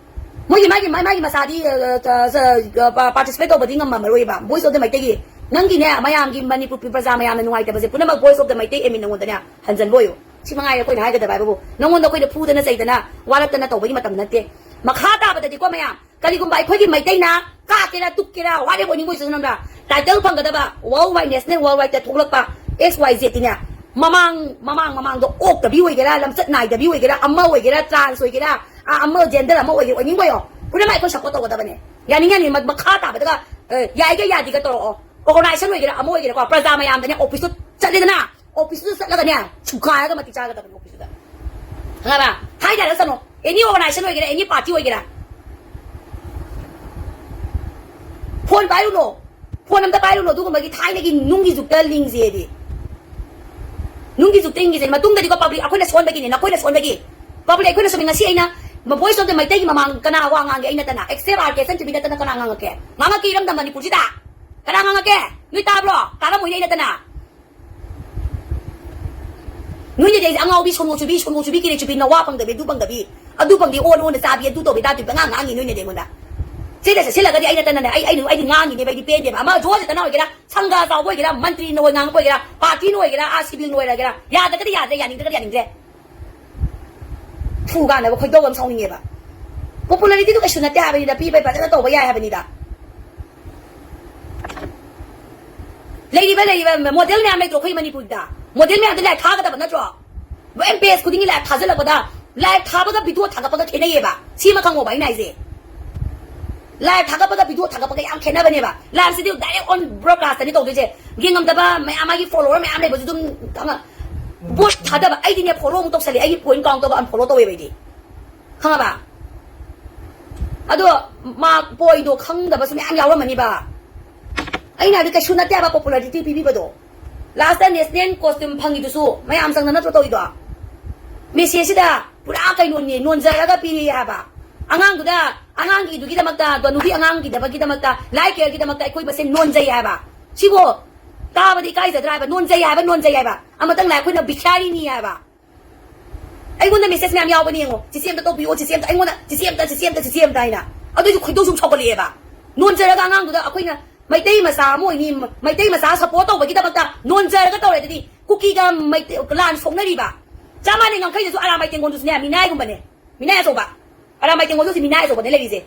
ꯃꯣꯏꯒꯤ ꯃꯥꯒꯤ, ꯃꯥꯒꯤ, ꯃꯥꯒꯤ ꯃꯆꯥꯗꯤ, ꯑ, ꯑ, ꯑ, ꯑ, ꯄꯥ-, participate ꯇꯧꯕꯗꯤ ꯉꯝꯃꯝꯃꯔꯣꯏꯕ꯫ Voice of the ꯃꯩꯇꯩꯒꯤ꯫ ꯅꯪꯒꯤꯅꯦ, ꯃꯌꯥꯝꯒꯤ ꯃꯅꯤꯄꯨꯔ ꯄ꯭ꯔꯖꯥ ꯃꯌꯥꯝꯅ ꯅꯨꯡꯉꯥꯏꯇꯕꯁꯦ ꯄꯨꯝꯅꯃꯛ Voice of the Meitei admin ꯅꯉꯣꯟꯗꯅꯦ ꯍꯟꯖꯟꯕ ꯑꯣꯏꯌꯨ꯫ ꯁꯤ ꯃꯉꯥꯏꯔꯦ ꯑꯩꯈꯣꯏꯅ ꯍꯥꯏꯒꯗꯕ ꯍꯥꯏꯕꯕꯨ꯫ ꯅꯉꯣꯟꯗ ꯑꯩꯈꯣꯏꯅ ꯐꯨꯗꯅ ꯆꯩꯗꯅ ꯋꯥꯔꯛꯇꯅ ꯇꯧꯕꯒꯤ ꯃꯇꯝ ꯅꯠꯇꯦ꯫ ꯃꯈꯥ ꯇꯥꯕꯗꯗꯤꯀꯣ ꯃꯌꯥꯝ, ꯀꯔꯤꯒꯨꯝꯕ ꯑꯩꯈꯣꯏꯒꯤ ꯃꯩꯇꯩꯅ ꯀꯥꯛꯀꯦꯔꯥ, ꯇꯨꯛꯀꯦꯔꯥ, whatever ꯑꯣꯏꯅꯤꯡꯕ ꯑꯣꯏꯁꯅꯨ ꯅꯝꯕ꯭ꯔꯥ? Title ꯐꯪꯒꯗꯕ, world wide, national world wide ꯇ ꯊꯣꯛꯂꯛꯄ X Y Z ꯇꯤꯅꯦ, ꯃꯃꯥꯡ, ꯃꯃꯥꯡ, ꯃꯃꯥꯡꯗ ꯑꯣꯛꯇꯕꯤ ꯑꯣꯏꯒꯦꯔꯥ, ꯂꯝꯆꯠ ꯅꯥꯏꯗꯕꯤ ꯑꯣꯏꯒꯦꯔꯥ, ꯑꯃ ꯑꯣꯏꯒꯦꯔꯥ, trans ꯑꯣꯏꯒꯦꯔꯥ, ꯑ, ꯑꯃ gender ꯑꯃ ꯑꯣꯏꯒꯦꯔꯥ, ꯑꯣꯏꯅꯤꯡꯕ ꯑꯣꯏꯌꯣ꯫ ꯄꯨꯝꯅꯃꯛ ꯑꯩꯈꯣꯏ support ꯇꯧꯒꯗꯕꯅꯦ꯫ ꯌꯥꯅꯤꯡ ꯌꯥꯅꯤꯡ ꯃ-, ꯃꯈꯥ ꯇꯥꯕꯗꯒ, ꯑ, ꯌꯥꯏꯒ ꯌꯥꯗꯦꯒ ꯇꯧꯔꯛꯑꯣ꯫ Organization ꯑꯣꯏꯒꯦꯔꯥ, ꯑꯃ ꯑꯣꯏꯒꯦꯔꯥꯀꯣ, ꯄ꯭ꯔꯖꯥ ꯃꯌꯥꯝꯗꯅꯦ office ꯇ ꯆꯠꯂꯦꯗꯅ, office ꯇ ꯆꯠꯂꯒꯅꯦ, ꯁꯨꯒꯥꯏꯔꯒ ꯃꯇꯤꯛ ꯆꯥꯒꯗꯕꯅꯦ office ꯇꯨꯗ꯫ ꯈꯪꯉꯕ? ꯍꯥꯏ ꯇꯥꯔꯒ ꯆꯠꯅꯣ꯫ Any organization ꯑꯣꯏꯒꯦꯔꯥ, any party ꯑꯣꯏꯒꯦꯔꯥ꯫ Phone ꯄꯥꯏꯔꯨꯅꯣ꯫ Phone ꯑꯝꯇ ꯄꯥꯏꯔꯨꯅꯣ꯫ ꯑꯗꯨꯒꯨꯝꯕꯒꯤ ꯊꯥꯏꯅꯒꯤ ꯅꯨꯡꯒꯤ ꯖꯨꯛꯇ ꯂꯤꯡꯁꯦꯗꯤ꯫ ꯅꯨꯡꯒꯤ ꯖꯨꯛꯇ ꯂꯤꯡꯁꯦ꯫ ꯃꯇꯨꯡꯗꯗꯤꯀꯣ public ꯑꯩꯈꯣꯏꯅ ꯁꯣꯟꯕꯒꯤꯅꯦ, ꯅꯈꯣꯏꯅ ꯁꯣꯟꯕꯒꯤ꯫ Public ꯑꯩꯈꯣꯏꯅ ꯁꯣꯟꯕꯒꯤ꯫ ꯉꯁꯤ ꯑꯩꯅ Voice of the ꯃꯩꯇꯩꯒꯤ ꯃꯃꯥꯡ ꯀꯅꯥ ꯋꯥ ꯉꯥꯡꯒꯦ? ꯑꯩ ꯅꯠꯇꯅ꯫ Except R K ꯁꯟ ꯇꯤ ꯚꯤ ꯅꯠꯇꯅ ꯀꯅꯥ ꯉꯥꯡꯉꯛꯀꯦ? ꯉꯥꯡꯉꯛꯀꯦ ꯏꯔꯝꯗꯝ ꯃꯅꯤꯄꯨꯔꯁꯤꯗ? ꯀꯅꯥ ꯉꯥꯡꯉꯛꯀꯦ? ꯅꯣꯏ ꯇꯥꯕ꯭ꯔꯣ? ꯇꯥꯔꯝꯃꯣꯏꯅꯦ ꯑꯩ ꯅꯠꯇꯅ꯫ ꯅꯣꯏꯅꯗꯤ ꯑꯩꯁꯦ ꯑꯉꯥꯎꯕꯤ, ꯁꯣꯅꯣ ꯆꯨꯕꯤ, ꯁꯣꯅꯣ ꯆꯨꯕꯤ, ꯀꯤꯔꯤ ꯆꯨꯕꯤ, ꯅꯋꯥ ꯐꯪꯗꯕꯤ, ꯑꯗꯨ ꯐꯪꯗꯕꯤ, ꯑꯗꯨ ꯐꯪꯗꯦ, ꯑꯣꯟ ꯑꯣꯟꯅ ꯆꯥꯕꯤ, ꯑꯗꯨ ꯇꯧꯕꯤ, ꯇꯥ ꯇꯨꯕꯤ, ꯑꯉꯥꯡ ꯉꯥꯡꯉꯤ ꯅꯣꯏꯅꯗꯤ ꯑꯩꯉꯣꯟꯗ꯫ ꯁꯤꯗ ꯆꯠꯁꯤꯜꯂꯒꯗꯤ ꯑꯩ ꯅꯠꯇꯅꯅꯦ, ꯑꯩ, ꯑꯩ, ꯑꯩꯗꯤ ꯉꯥꯡꯉꯤꯅꯦꯕ, ꯑꯩꯗꯤ ꯄꯦꯟꯗꯦꯕ꯫ ꯑꯃ ꯖꯣꯔꯖ ꯇꯅꯥ ꯑꯣꯏꯒꯦꯔꯥ, ꯁꯪꯒ ꯑꯆꯧꯕ ꯑꯣꯏꯒꯦꯔꯥ, ꯃꯟꯇ꯭ꯔꯤꯅ ꯑꯣꯏ ꯉꯥꯡꯉꯛꯄ ꯑꯣꯏꯒꯦꯔꯥ, ꯄꯥꯔꯇꯤꯅ ꯑꯣꯏꯒꯦꯔꯥ, ꯑꯥ ꯁꯤꯚꯤꯜꯅ ꯑꯣꯏꯔꯒꯦꯔꯥ, ꯌꯥꯗ꯭ꯔꯒꯗꯤ ꯌꯥꯗ꯭ꯔꯦ, ꯌꯥꯅꯤꯡꯗ꯭ꯔꯒꯗꯤ ꯌꯥꯅꯤꯡꯗ꯭ꯔꯦ꯫ ꯐꯨ ꯀꯥꯟꯅꯕ ꯈꯣꯏꯗꯧ ꯑꯃ ꯁꯥꯎꯅꯤꯡꯉꯦꯕ꯫ Popularity ꯗꯨ ꯀꯩꯁꯨ ꯅꯠꯇꯦ ꯍꯥꯏꯕꯅꯤꯗ, ꯄꯤꯕꯩ ꯐꯖꯅ ꯇꯧꯕ ꯌꯥꯏ ꯍꯥꯏꯕꯅꯤꯗ꯫ ꯂꯩꯔꯤꯕ, ꯂꯩꯔꯤꯕ model ꯃꯌꯥꯝ ꯂꯩꯇ꯭ꯔꯣ ꯑꯩꯈꯣꯏ ꯃꯅꯤꯄꯨꯔꯗ? Model ꯃꯌꯥꯝꯗꯣ ꯂꯥꯏꯔꯤꯛ ꯊꯥꯒꯗꯕ ꯅꯠꯇ꯭ꯔꯣ? ꯂꯣꯏ page ꯈꯨꯗꯤꯡꯒꯤ ꯂꯥꯏꯔꯤꯛ ꯊꯥꯖꯤꯜꯂꯛꯄꯗ, ꯂꯥꯏꯔꯤꯛ ꯊꯥꯕꯒ video ꯊꯥꯒꯠꯄꯒ ꯈꯦꯠꯅꯩꯌꯦꯕ꯫ ꯁꯤꯃ ꯈꯪꯉꯣꯕ ꯑꯩꯅ ꯍꯥꯏꯁꯦ꯫ ꯂꯥꯏꯔꯤꯛ ꯊꯥꯒꯠꯄꯒ video ꯊꯥꯒꯠꯄꯒ ꯌꯥꯝ ꯈꯦꯠꯅꯕꯅꯦꯕ꯫ Live CD direct on broadcast ꯅꯤ ꯇꯧꯗꯣꯏꯁꯦ꯫ ꯌꯦꯡꯉꯝꯗꯕ ꯃꯌꯥꯝ, ꯃꯥꯒꯤ follower ꯃꯌꯥꯝ ꯂꯩꯕꯁꯨ ꯑꯗꯨꯝ ꯈꯪꯉ-, vote ꯊꯥꯗꯕ꯫ ꯑꯩꯗꯤꯅꯦ, follow ꯑꯃꯨꯛ ꯇꯧꯁꯜꯂꯦ꯫ ꯑꯩꯒꯤ point count ꯇꯧꯕ unfollow ꯇꯧꯋꯦꯕ ꯑꯩꯗꯤ꯫ ꯈꯪꯉꯕ? ꯑꯗꯣ ꯃꯥ ꯄꯣꯏꯗꯣ ꯈꯪꯗꯕꯁꯨ ꯃꯌꯥꯝ ꯌꯥꯎꯔꯝꯃꯅꯤꯕ꯫ ꯑꯩꯅ ꯍꯥꯏꯕꯗꯤ ꯀꯩꯁꯨ ꯅꯠꯇꯦ ꯍꯥꯏꯕ popularity ꯄꯤꯕꯤꯕꯗꯣ꯫ Last national costume ꯐꯪꯉꯤꯗꯨꯁꯨ ꯃꯌꯥꯝ ꯆꯪꯗꯅ ꯅꯠꯇ꯭ꯔꯣ ꯇꯧꯔꯤꯗꯣ? Message ꯁꯤꯗ ꯄꯨꯔꯥ ꯀꯩꯅꯣꯅꯦ, ꯅꯣꯟꯖꯔꯒ ꯄꯤꯔꯤ ꯍꯥꯏꯕ꯫ ꯑꯉꯥꯡꯗꯨꯗ, ꯑꯉꯥꯡꯒꯤꯗꯨꯒꯤꯗꯃꯛꯇ, ꯑꯗꯣ ꯅꯨꯄꯤ ꯑꯉꯥꯡꯒꯤꯗꯃꯛꯀꯤꯗꯃꯛꯇ, life care ꯒꯤꯗꯃꯛꯇ ꯑꯩꯈꯣꯏ ꯃꯁꯦꯟ ꯅꯣꯟꯖꯩ ꯍꯥꯏꯕ꯫ ꯁꯤꯕꯨ ꯇꯥꯕꯗ ꯏꯀꯥꯏꯖꯗ꯭ꯔꯥ ꯍꯥꯏꯕ? ꯅꯣꯟꯖꯩ ꯍꯥꯏꯕ, ꯅꯣꯟꯖꯩ ꯍꯥꯏꯕ꯫ ꯑꯃꯇꯪ ꯂꯥꯏ, ꯑꯩꯈꯣꯏꯅ ꯚꯤꯈ꯭ꯌꯥꯔꯤꯅꯤ ꯍꯥꯏꯕ꯫ ꯑꯩꯉꯣꯟꯗ message ꯃꯌꯥꯝ ꯌꯥꯎꯕꯅꯦ ꯌꯦꯡꯉꯣ, "ꯆꯤꯆꯦ ꯑꯝꯇ ꯇꯧꯕꯤꯌꯣ, ꯆꯤꯆꯦ ꯑꯝꯇ", ꯑꯩꯉꯣꯟꯗ "ꯆꯤꯆꯦ ꯑꯝꯇ, ꯆꯤꯆꯦ ꯑꯝꯇ, ꯆꯤꯆꯦ ꯑꯝꯇ" ꯍꯥꯏꯅ꯫ ꯑꯗꯨꯏꯁꯨ ꯈꯣꯏꯗꯧ ꯁꯨꯝ ꯁꯥꯎꯒꯠꯂꯛꯑꯦꯕ꯫ ꯅꯣꯟꯖꯔꯒ ꯑꯉꯥꯡꯗꯨꯗ ꯑꯩꯈꯣꯏꯅ ꯃꯩꯇꯩ ꯃꯆꯥ ꯑꯃ ꯑꯣꯏꯅꯤ, ꯃꯩꯇꯩ ꯃꯆꯥ support ꯇꯧꯕꯒꯤꯗꯃꯛꯇ ꯅꯣꯟꯖꯔꯒ ꯇꯧꯔꯦ ꯑꯗꯨꯗꯤ ꯀꯨꯀꯤꯒ ꯃꯩꯇꯩ ꯂꯥꯟ ꯁꯣꯛꯅꯔꯤꯕ ꯆꯞ ꯃꯥꯟꯅꯩ꯫ ꯉꯝꯈꯩꯗꯁꯨ ꯑꯔꯥꯃꯥꯏ ꯇꯦꯡꯒꯣꯟꯗꯨꯁꯨꯅꯦ ꯃꯤꯅꯥꯏꯒꯨꯝꯕꯅꯦ, ꯃꯤꯅꯥꯏ ꯑꯆꯧꯕ꯫ ꯑꯔꯥꯃꯥꯏ ꯇꯦꯡꯒꯣꯜꯗꯨ ꯍꯧꯖꯤꯛ ꯃꯤꯅꯥꯏ ꯑꯆꯧꯕꯅꯦ ꯂꯩꯔꯤꯁꯦ꯫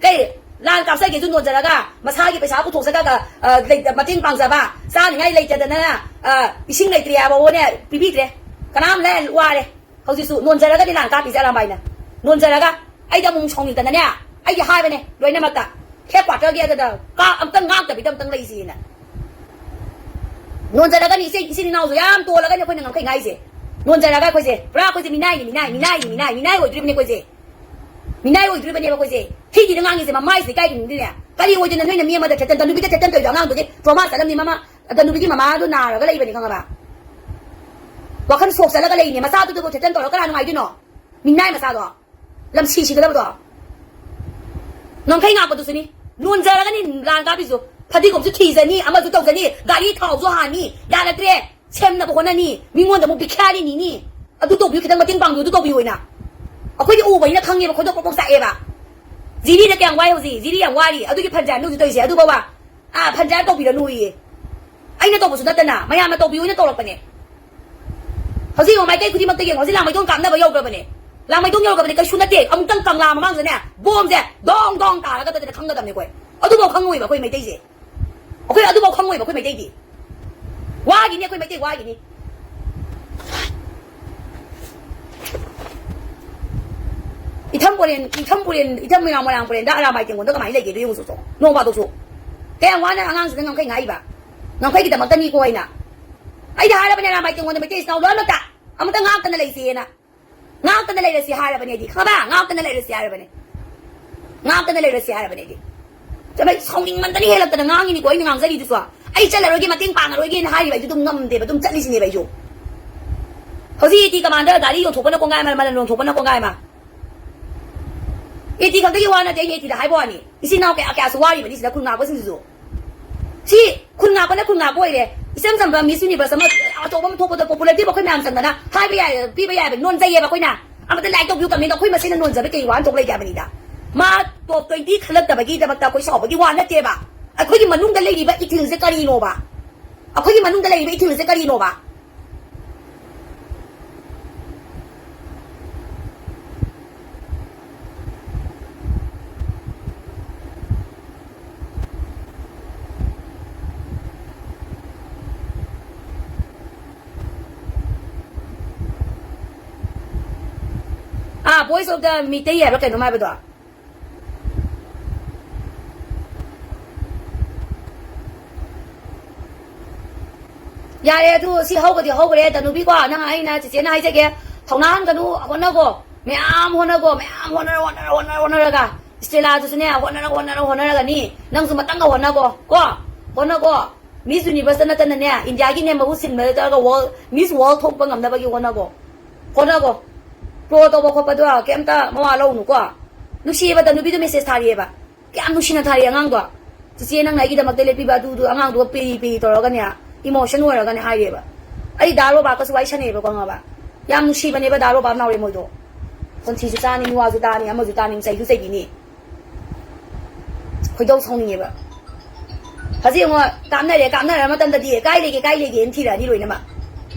ꯀꯩ ꯂꯥꯟ ꯀꯥꯞꯆꯒꯦꯁꯨ ꯅꯣꯟꯖꯔꯒ, ꯃꯁꯥꯒꯤ ꯄꯩꯁꯥ ꯄꯨꯊꯣꯛꯆꯔꯒ, ꯑ, ꯂꯩ-, ꯃꯇꯦꯡ ꯄꯥꯡꯖꯕ, ꯆꯥꯅꯤꯡꯉꯥꯏ ꯂꯩꯇꯗꯅ, ꯑ, ꯏꯁꯤꯡ ꯂꯩꯇ꯭ꯔꯦ ꯍꯥꯏꯕ ꯋꯥꯅꯦ ꯄꯤꯕꯤꯗ꯭ꯔꯦ꯫ ꯀꯅꯥꯝ ꯂꯩ-, ꯋꯥꯔꯦ꯫ ꯍꯧꯖꯤꯛꯁꯨ ꯅꯣꯟꯖꯔꯒꯗꯤ ꯂꯥꯟ ꯀꯥꯞꯄꯤꯁꯦ ꯑꯔꯥꯃꯥꯏꯅ꯫ ꯅꯣꯟꯖꯔꯒ ꯑꯩꯗꯤ ꯑꯃꯨꯛ ꯁꯥꯎꯅꯤꯡꯗꯅꯅꯦ, ꯑꯩꯗꯤ ꯍꯥꯏꯕꯅꯦ ꯂꯣꯏꯅꯃꯛꯇ, headquarter ꯒꯤ ꯑꯗꯨꯗ ꯀꯥ-, ꯑꯝꯇꯪ ꯉꯥꯛꯇꯕꯤꯗ ꯑꯝꯇꯪ ꯂꯩꯁꯤꯅ꯫ ꯅꯣꯟꯖꯔꯒꯅꯤ ꯏꯆꯦ, ꯏꯆꯤꯟ ꯏꯅꯥꯎꯁꯨ ꯌꯥꯝ ꯇꯣꯜꯂꯒꯅꯤ ꯑꯩꯈꯣꯏꯅ ꯉꯝꯈꯩ ꯉꯥꯏꯁꯦ꯫ ꯅꯣꯟꯖꯔꯒ ꯑꯩꯈꯣꯏꯁꯦ ꯄꯨꯔꯥ ꯑꯩꯈꯣꯏꯁꯦ ꯃꯤꯅꯥꯏꯅꯤ, ꯃꯤꯅꯥꯏ, ꯃꯤꯅꯥꯏꯅꯤ, ꯃꯤꯅꯥꯏ, ꯃꯤꯅꯥꯏ ꯑꯣꯏꯗꯣꯏꯔꯤꯕꯅꯦ ꯑꯩꯈꯣꯏꯁꯦ꯫ ꯃꯤꯅꯥꯏ ꯑꯣꯏꯗꯣꯏꯔꯤꯕꯅꯦꯕ ꯑꯩꯈꯣꯏꯁꯦ꯫ ꯊꯤꯗꯤꯅ ꯉꯥꯡꯉꯤꯁꯦ ꯃꯃꯥꯏꯁꯤꯗ ꯏꯀꯥꯏꯗ꯭ꯔꯤꯕꯅꯤꯅꯦ꯫ ꯀꯔꯤ ꯑꯣꯏꯗꯣꯏꯅꯣ ꯅꯣꯏꯅ ꯃꯤ ꯑꯃꯗ threaten ꯇꯧ-, ꯅꯨꯄꯤꯗ threaten ꯇꯧꯔꯤꯗꯣ? ꯑꯉꯥꯡꯗꯨꯗꯤ trauma ꯆꯠꯂꯝꯅꯤ ꯃꯃꯥ, ꯑꯗ ꯅꯨꯄꯤꯒꯤ ꯃꯃꯥꯗꯣ ꯅꯥꯔꯒ ꯂꯩꯕꯅꯤ ꯈꯪꯉꯕ? ꯋꯥꯈꯜ ꯁꯣꯛ ꯆꯠꯂꯒ ꯂꯩꯅꯦ꯫ ꯃꯆꯥꯗꯨꯗꯕꯨ threaten ꯇꯧꯔꯒ ꯀꯅꯥ ꯅꯨꯡꯉꯥꯏꯗꯣꯏꯅꯣ? ꯃꯤꯅꯥꯏ ꯃꯆꯥꯗꯣ꯫ ꯂꯝꯁꯤ ꯁꯤꯒꯗꯕꯗꯣ꯫ ꯉꯝꯈꯩ ꯉꯥꯛꯄꯗꯨꯁꯨꯅꯤ꯫ ꯅꯣꯟꯖꯔꯒꯅꯤ ꯂꯥꯟ ꯀꯥꯞꯄꯤꯁꯨ꯫ ꯐꯗꯤꯒꯣꯝꯁꯨ ꯊꯤꯖꯅꯤ, ꯑꯃꯁꯨ ꯇꯧꯖꯅꯤ, ꯒꯥꯔꯤ ꯊꯥꯎꯁꯨ ꯍꯥꯟꯅꯤ, ꯌꯥꯔꯛꯇ꯭ꯔꯦ꯫ ꯁꯦꯝꯅꯕ ꯍꯣꯠꯅꯅꯤ, ꯃꯤꯉꯣꯟꯗ ꯑꯃꯨꯛ ꯕꯤꯈ꯭ꯌꯥꯔꯤ ꯅꯤꯅꯤ꯫ ꯑꯗꯨ ꯇꯧꯕꯤꯌꯨ, ꯈꯤꯇꯪ ꯃꯇꯦꯡ ꯄꯥꯡꯕꯤꯌꯨ, ꯑꯗꯨ ꯇꯧꯕꯤꯌꯨ ꯍꯥꯏꯅ꯫ ꯑꯩꯈꯣꯏꯗꯤ ꯎꯕꯅꯤꯅ ꯈꯪꯉꯦꯕ, ꯈꯣꯏꯗꯧ ꯄ꯭ꯔꯣꯛ ꯄ꯭ꯔꯣꯛ ꯆꯥꯛꯑꯦꯕ꯫ ꯖꯤꯔꯤꯗ ꯀꯌꯥꯝ ꯋꯥꯏ ꯍꯧꯖꯤꯛ, ꯖꯤꯔꯤ ꯌꯥꯝ ꯋꯥꯔꯤ, ꯑꯗꯨꯒꯤ ꯐꯟꯖꯥꯏꯝꯗ ꯍꯧꯖꯤꯛ ꯇꯧꯔꯤꯁꯦ, ꯑꯗꯨꯐꯥꯎꯕ, ꯑꯥ, ꯐꯟꯖꯥꯏꯝ ꯇꯧꯕꯤꯔꯅꯨꯌꯦ꯫ ꯑꯩꯅ ꯇꯧꯕꯁꯨ ꯅꯠꯇꯅ, ꯃꯌꯥꯝꯅ ꯇꯧꯕꯤꯌꯨ ꯍꯥꯏꯅ ꯇꯧꯔꯛꯄꯅꯦ꯫ ꯍꯧꯖꯤꯛ ꯌꯦꯡꯉꯣ, ꯃꯥꯏꯀꯩ ꯈꯨꯗꯤꯡꯃꯛꯇ ꯌꯦꯡꯉꯣ, ꯍꯧꯖꯤꯛ ꯂꯥꯡꯃꯩꯗꯣꯡ ꯀꯥꯞꯅꯕ ꯌꯧꯈ꯭ꯔꯕꯅꯦ꯫ ꯂꯥꯡꯃꯩꯗꯣꯡ ꯌꯧꯈ꯭ꯔꯕꯅꯦ, ꯀꯩꯁꯨ ꯅꯠꯇꯦ꯫ ꯑꯃꯨꯛꯇꯪ ꯀꯪꯂꯥ ꯃꯃꯥꯡꯗꯅꯦ, ꯕꯣꯝꯁꯦ ꯗꯣꯡ ꯗꯣꯡ ꯇꯥꯔꯒ ꯈꯪꯒꯗꯕꯅꯦ ꯑꯩꯈꯣꯏ꯫ ꯑꯗꯨꯐꯥꯎ ꯈꯪꯉꯣꯏꯕ ꯑꯩꯈꯣꯏ ꯃꯩꯇꯩꯁꯦ꯫ ꯑꯩꯈꯣꯏ ꯑꯗꯨꯐꯥꯎ ꯈꯪꯉꯣꯏꯕ ꯑꯩꯈꯣꯏ ꯃꯩꯇꯩꯗꯤ꯫ ꯋꯥꯒꯤꯅꯤ ꯑꯩꯈꯣꯏ ꯃꯩꯇꯩ ꯋꯥꯒꯤꯅꯤ꯫ ꯏꯊꯝ ꯄꯣꯔꯦꯟ, ꯏꯊꯝ ꯄꯨꯔꯦꯟ, ꯏꯊꯝ ꯃꯣꯏꯔꯥꯡ, ꯃꯣꯏꯔꯥꯡ ꯄꯨꯔꯦꯟꯗ ꯑꯔꯥꯃꯥꯏ ꯇꯦꯡꯒꯣꯟꯗ ꯀꯃꯥꯏꯅ ꯂꯩꯒꯦꯗꯣ ꯌꯦꯡꯉꯨ ꯆꯣ꯫ ꯅꯣꯡ ꯐꯥꯗꯣꯛꯁꯨ꯫ ꯀꯌꯥꯝ ꯋꯥꯅ ꯑꯉꯥꯡꯁꯤꯗ ꯉꯝꯈꯩ ꯉꯥꯛꯏꯕ꯫ ꯉꯝꯈꯩꯒꯤꯗꯃꯛꯇꯅꯤꯀꯣ ꯑꯩꯅ꯫ ꯑꯩꯗꯤ ꯍꯥꯏꯔꯕꯅꯦ ꯑꯔꯥꯃꯥꯏ ꯇꯦꯡꯒꯣꯟꯗ ꯃꯩꯇꯩ ꯏꯆꯤꯟ ꯏꯅꯥꯎ ꯂꯣꯏꯅꯃꯛꯇ ꯑꯃꯨꯛꯇ ꯉꯥꯛꯇꯅ ꯂꯩꯁꯦꯅ꯫ ꯉꯥꯛꯇꯅ ꯂꯩꯔꯁꯤ ꯍꯥꯏꯔꯕꯅꯦ ꯑꯩꯗꯤ꯫ ꯈꯪꯉꯕ? ꯉꯥꯛꯇꯅ ꯂꯩꯔꯁꯤ ꯍꯥꯏꯔꯕꯅꯦ꯫ ꯉꯥꯛꯇꯅ ꯂꯩꯔꯁꯤ ꯍꯥꯏꯔꯕꯅꯦ ꯑꯩꯗꯤ꯫ ꯆꯠꯂꯣ, ꯑꯩ ꯁꯥꯎꯅꯤꯡꯃꯟꯗꯅ ꯍꯦꯜꯂꯛꯇꯅ ꯉꯥꯡꯉꯤꯅꯤꯀꯣ ꯑꯩꯅ ꯉꯥꯡꯖꯔꯤꯗꯨꯁꯨ꯫ ꯑꯩ ꯆꯠꯂꯔꯣꯏꯒꯦ, ꯃꯇꯦꯡ ꯄꯥꯡꯉꯔꯣꯏꯒꯦꯅ ꯍꯥꯏꯔꯤꯕ ꯑꯩꯁꯨ ꯑꯗꯨꯝ ꯉꯝꯗꯦꯕ, ꯑꯗꯨꯝ ꯆꯠꯂꯤꯁꯤꯅꯦꯕ ꯑꯩꯁꯨ꯫ ꯍꯧꯖꯤꯛ ꯑꯦ ꯇꯤ ꯀꯃꯥꯟꯗꯔ ꯒꯥꯔꯤ ꯌꯣꯟꯊꯣꯛꯄꯅ ꯀꯣꯡꯒꯥꯏ ꯑꯃ, ꯃꯂꯟ ꯌꯣꯟꯊꯣꯛꯄꯅ ꯀꯣꯡꯒꯥꯏ ꯑꯃ꯫ ꯑꯦ ꯇꯤ ꯈꯛꯇꯒꯤ ꯋꯥ ꯅꯠꯇꯦ, ꯑꯩꯅ ꯑꯦ ꯇꯤꯗ ꯍꯥꯏꯕ ꯋꯥꯅꯤ꯫ ꯏꯆꯤꯟ ꯏꯅꯥꯎ ꯀꯌꯥ ꯀꯌꯥꯁꯨ ꯋꯥꯔꯤꯕꯅꯤ ꯁꯤꯗ ꯈꯨꯟ ꯉꯥꯛꯄꯁꯤꯡꯁꯤꯁꯨ꯫ ꯁꯤ ꯈꯨꯟ ꯉꯥꯛꯄꯅ ꯈꯨꯟ ꯉꯥꯛꯄ ꯑꯣꯏꯔꯦ꯫ ꯏꯆꯝ ꯆꯝꯕ Miss Universe ꯑꯃ ꯑꯆꯧꯕ ꯑꯃ ꯊꯣꯛꯄꯗ popularity ꯑꯩꯈꯣꯏ ꯃꯌꯥꯝ ꯆꯪꯗꯅ ꯍꯥꯏꯕ ꯌꯥꯏ, ꯄꯤꯕ ꯌꯥꯏꯕ, ꯅꯣꯟꯖꯩꯌꯦꯕ ꯑꯩꯈꯣꯏꯅ꯫ ꯑꯃꯇ like ꯇꯧꯕꯤꯌꯨ comment, ꯑꯩꯈꯣꯏ ꯃꯁꯦꯟꯅ ꯅꯣꯟꯖꯕ ꯀꯩ ꯋꯥ ꯊꯣꯛ ꯂꯩꯒꯦ ꯍꯥꯏꯕꯅꯤꯗ꯫ ꯃꯥ top twenty ꯈꯜꯂꯛꯇꯕꯒꯤꯗꯃꯛꯇ ꯑꯩꯈꯣꯏ ꯁꯥꯎꯕꯒꯤ ꯋꯥ ꯅꯠꯇꯦꯕ꯫ ꯑꯩꯈꯣꯏꯒꯤ ꯃꯅꯨꯡꯗ ꯂꯩꯔꯤꯕ ꯏꯊꯤꯜꯁꯦ ꯀꯔꯤꯅꯣꯕ? ꯑꯩꯈꯣꯏꯒꯤ ꯃꯅꯨꯡꯗ ꯂꯩꯔꯤꯕ ꯏꯊꯤꯜꯁꯦ ꯀꯔꯤꯅꯣꯕ? ꯑꯥ, Voice of the ꯃꯤꯇꯩ ꯍꯥꯏꯕ꯭ꯔꯥ ꯀꯩꯅꯣꯝ ꯍꯥꯏꯕꯗꯣ꯫ ꯌꯥꯔꯦ, ꯑꯗꯨ ꯁꯤ ꯍꯧꯒꯗꯤ ꯍꯧꯈ꯭ꯔꯦ꯫ ꯇꯅꯨꯕꯤꯀꯣ, ꯅꯪ, ꯑꯩꯅ, ꯆꯤꯆꯦꯅ ꯍꯥꯏꯖꯒꯦ, ꯊꯧꯅꯥ ꯍꯟꯒꯅꯨ, ꯍꯣꯠꯅꯒꯣ, ꯃꯌꯥꯝ ꯍꯣꯠꯅꯒꯣ, ꯃꯌꯥꯝ ꯍꯣꯠꯅꯔ, ꯍꯣꯠꯅꯔ, ꯍꯣꯠꯅꯔ, ꯍꯣꯠꯅꯔꯒ, ꯏꯁꯇꯦꯂꯥꯗꯨꯁꯨꯅꯦ, ꯍꯣꯠꯅꯔ, ꯍꯣꯠꯅꯔ, ꯍꯣꯠꯅꯔꯒꯅꯤ, ꯅꯪꯁꯨ ꯃꯇꯪꯒ ꯍꯣꯠꯅꯒꯣ ꯀꯣ, ꯍꯣꯠꯅꯒꯣ꯫ Miss Universe ꯅꯠꯇꯅꯅꯦ, ꯏꯟꯗꯤꯌꯥꯒꯤꯅꯦ ꯃꯍꯨꯠ ꯁꯤꯟꯕ ꯅꯠꯇ꯭ꯔꯒ world, Miss World ꯊꯣꯛꯄ ꯉꯝꯅꯕꯒꯤ ꯍꯣꯠꯅꯒꯣ, ꯍꯣꯠꯅꯒꯣ꯫ Pro ꯇꯧꯕ ꯈꯣꯠꯄꯗꯣ ꯀꯩꯝꯇ ꯃꯋꯥ ꯂꯧꯅꯨꯀꯣ꯫ ꯅꯨꯡꯁꯤꯌꯦꯕ, ꯇꯅꯨꯕꯤꯗꯣ message ꯊꯥꯔꯤꯑꯕ꯫ ꯀꯌꯥꯝ ꯅꯨꯡꯁꯤꯅ ꯊꯥꯔꯤ ꯑꯉꯥꯡꯗꯣ꯫ ꯆꯤꯆꯦ, ꯅꯪꯅ ꯑꯩꯒꯤꯗꯃꯛꯇ ꯂꯦꯞꯄꯤꯕ ꯑꯗꯨꯗꯣ, ꯑꯉꯥꯡꯗꯨꯒ ꯄꯤꯔꯤ ꯄꯤꯔꯤ ꯇꯧꯔꯒꯅꯦ, emotion ꯑꯣꯏꯔꯒꯅꯦ ꯍꯥꯏꯔꯤꯑꯕ꯫ ꯑꯩ ꯗꯥ ꯔꯣꯕꯥꯔꯠꯀꯁꯨ ꯋꯥꯔꯤ ꯁꯥꯟꯅꯩꯑꯕꯀꯣ, ꯈꯪꯉꯕ? ꯌꯥꯝ ꯅꯨꯡꯁꯤꯕꯅꯦꯕ ꯗꯥ ꯔꯣꯕꯥꯔꯠ ꯅꯥꯎꯔꯦꯝ ꯍꯣꯏꯗꯣ꯫ ꯈꯣꯟꯊꯤꯁꯨ ꯆꯥꯅꯤ, ꯃꯤꯋꯥꯁꯨ ꯇꯥꯅꯤ, ꯑꯃꯁꯨ ꯇꯥꯅꯤ, ꯆꯩꯁꯨ ꯆꯩꯕꯤꯅꯤ꯫ ꯈꯣꯏꯗꯧ ꯁꯥꯎꯅꯤꯡꯉꯦꯕ꯫ ꯍꯧꯖꯤꯛ ꯌꯦꯡꯉꯣ, ꯀꯥꯞꯅꯔꯦ, ꯀꯥꯞꯅꯔ ꯃꯇꯝꯗꯗꯤ "ꯀꯥꯏ ꯂꯩꯒꯦ, ꯀꯥꯏ ꯂꯩꯒꯦꯅ" ꯊꯤꯔꯛꯑꯅꯤ ꯂꯣꯏꯅꯃꯛ꯫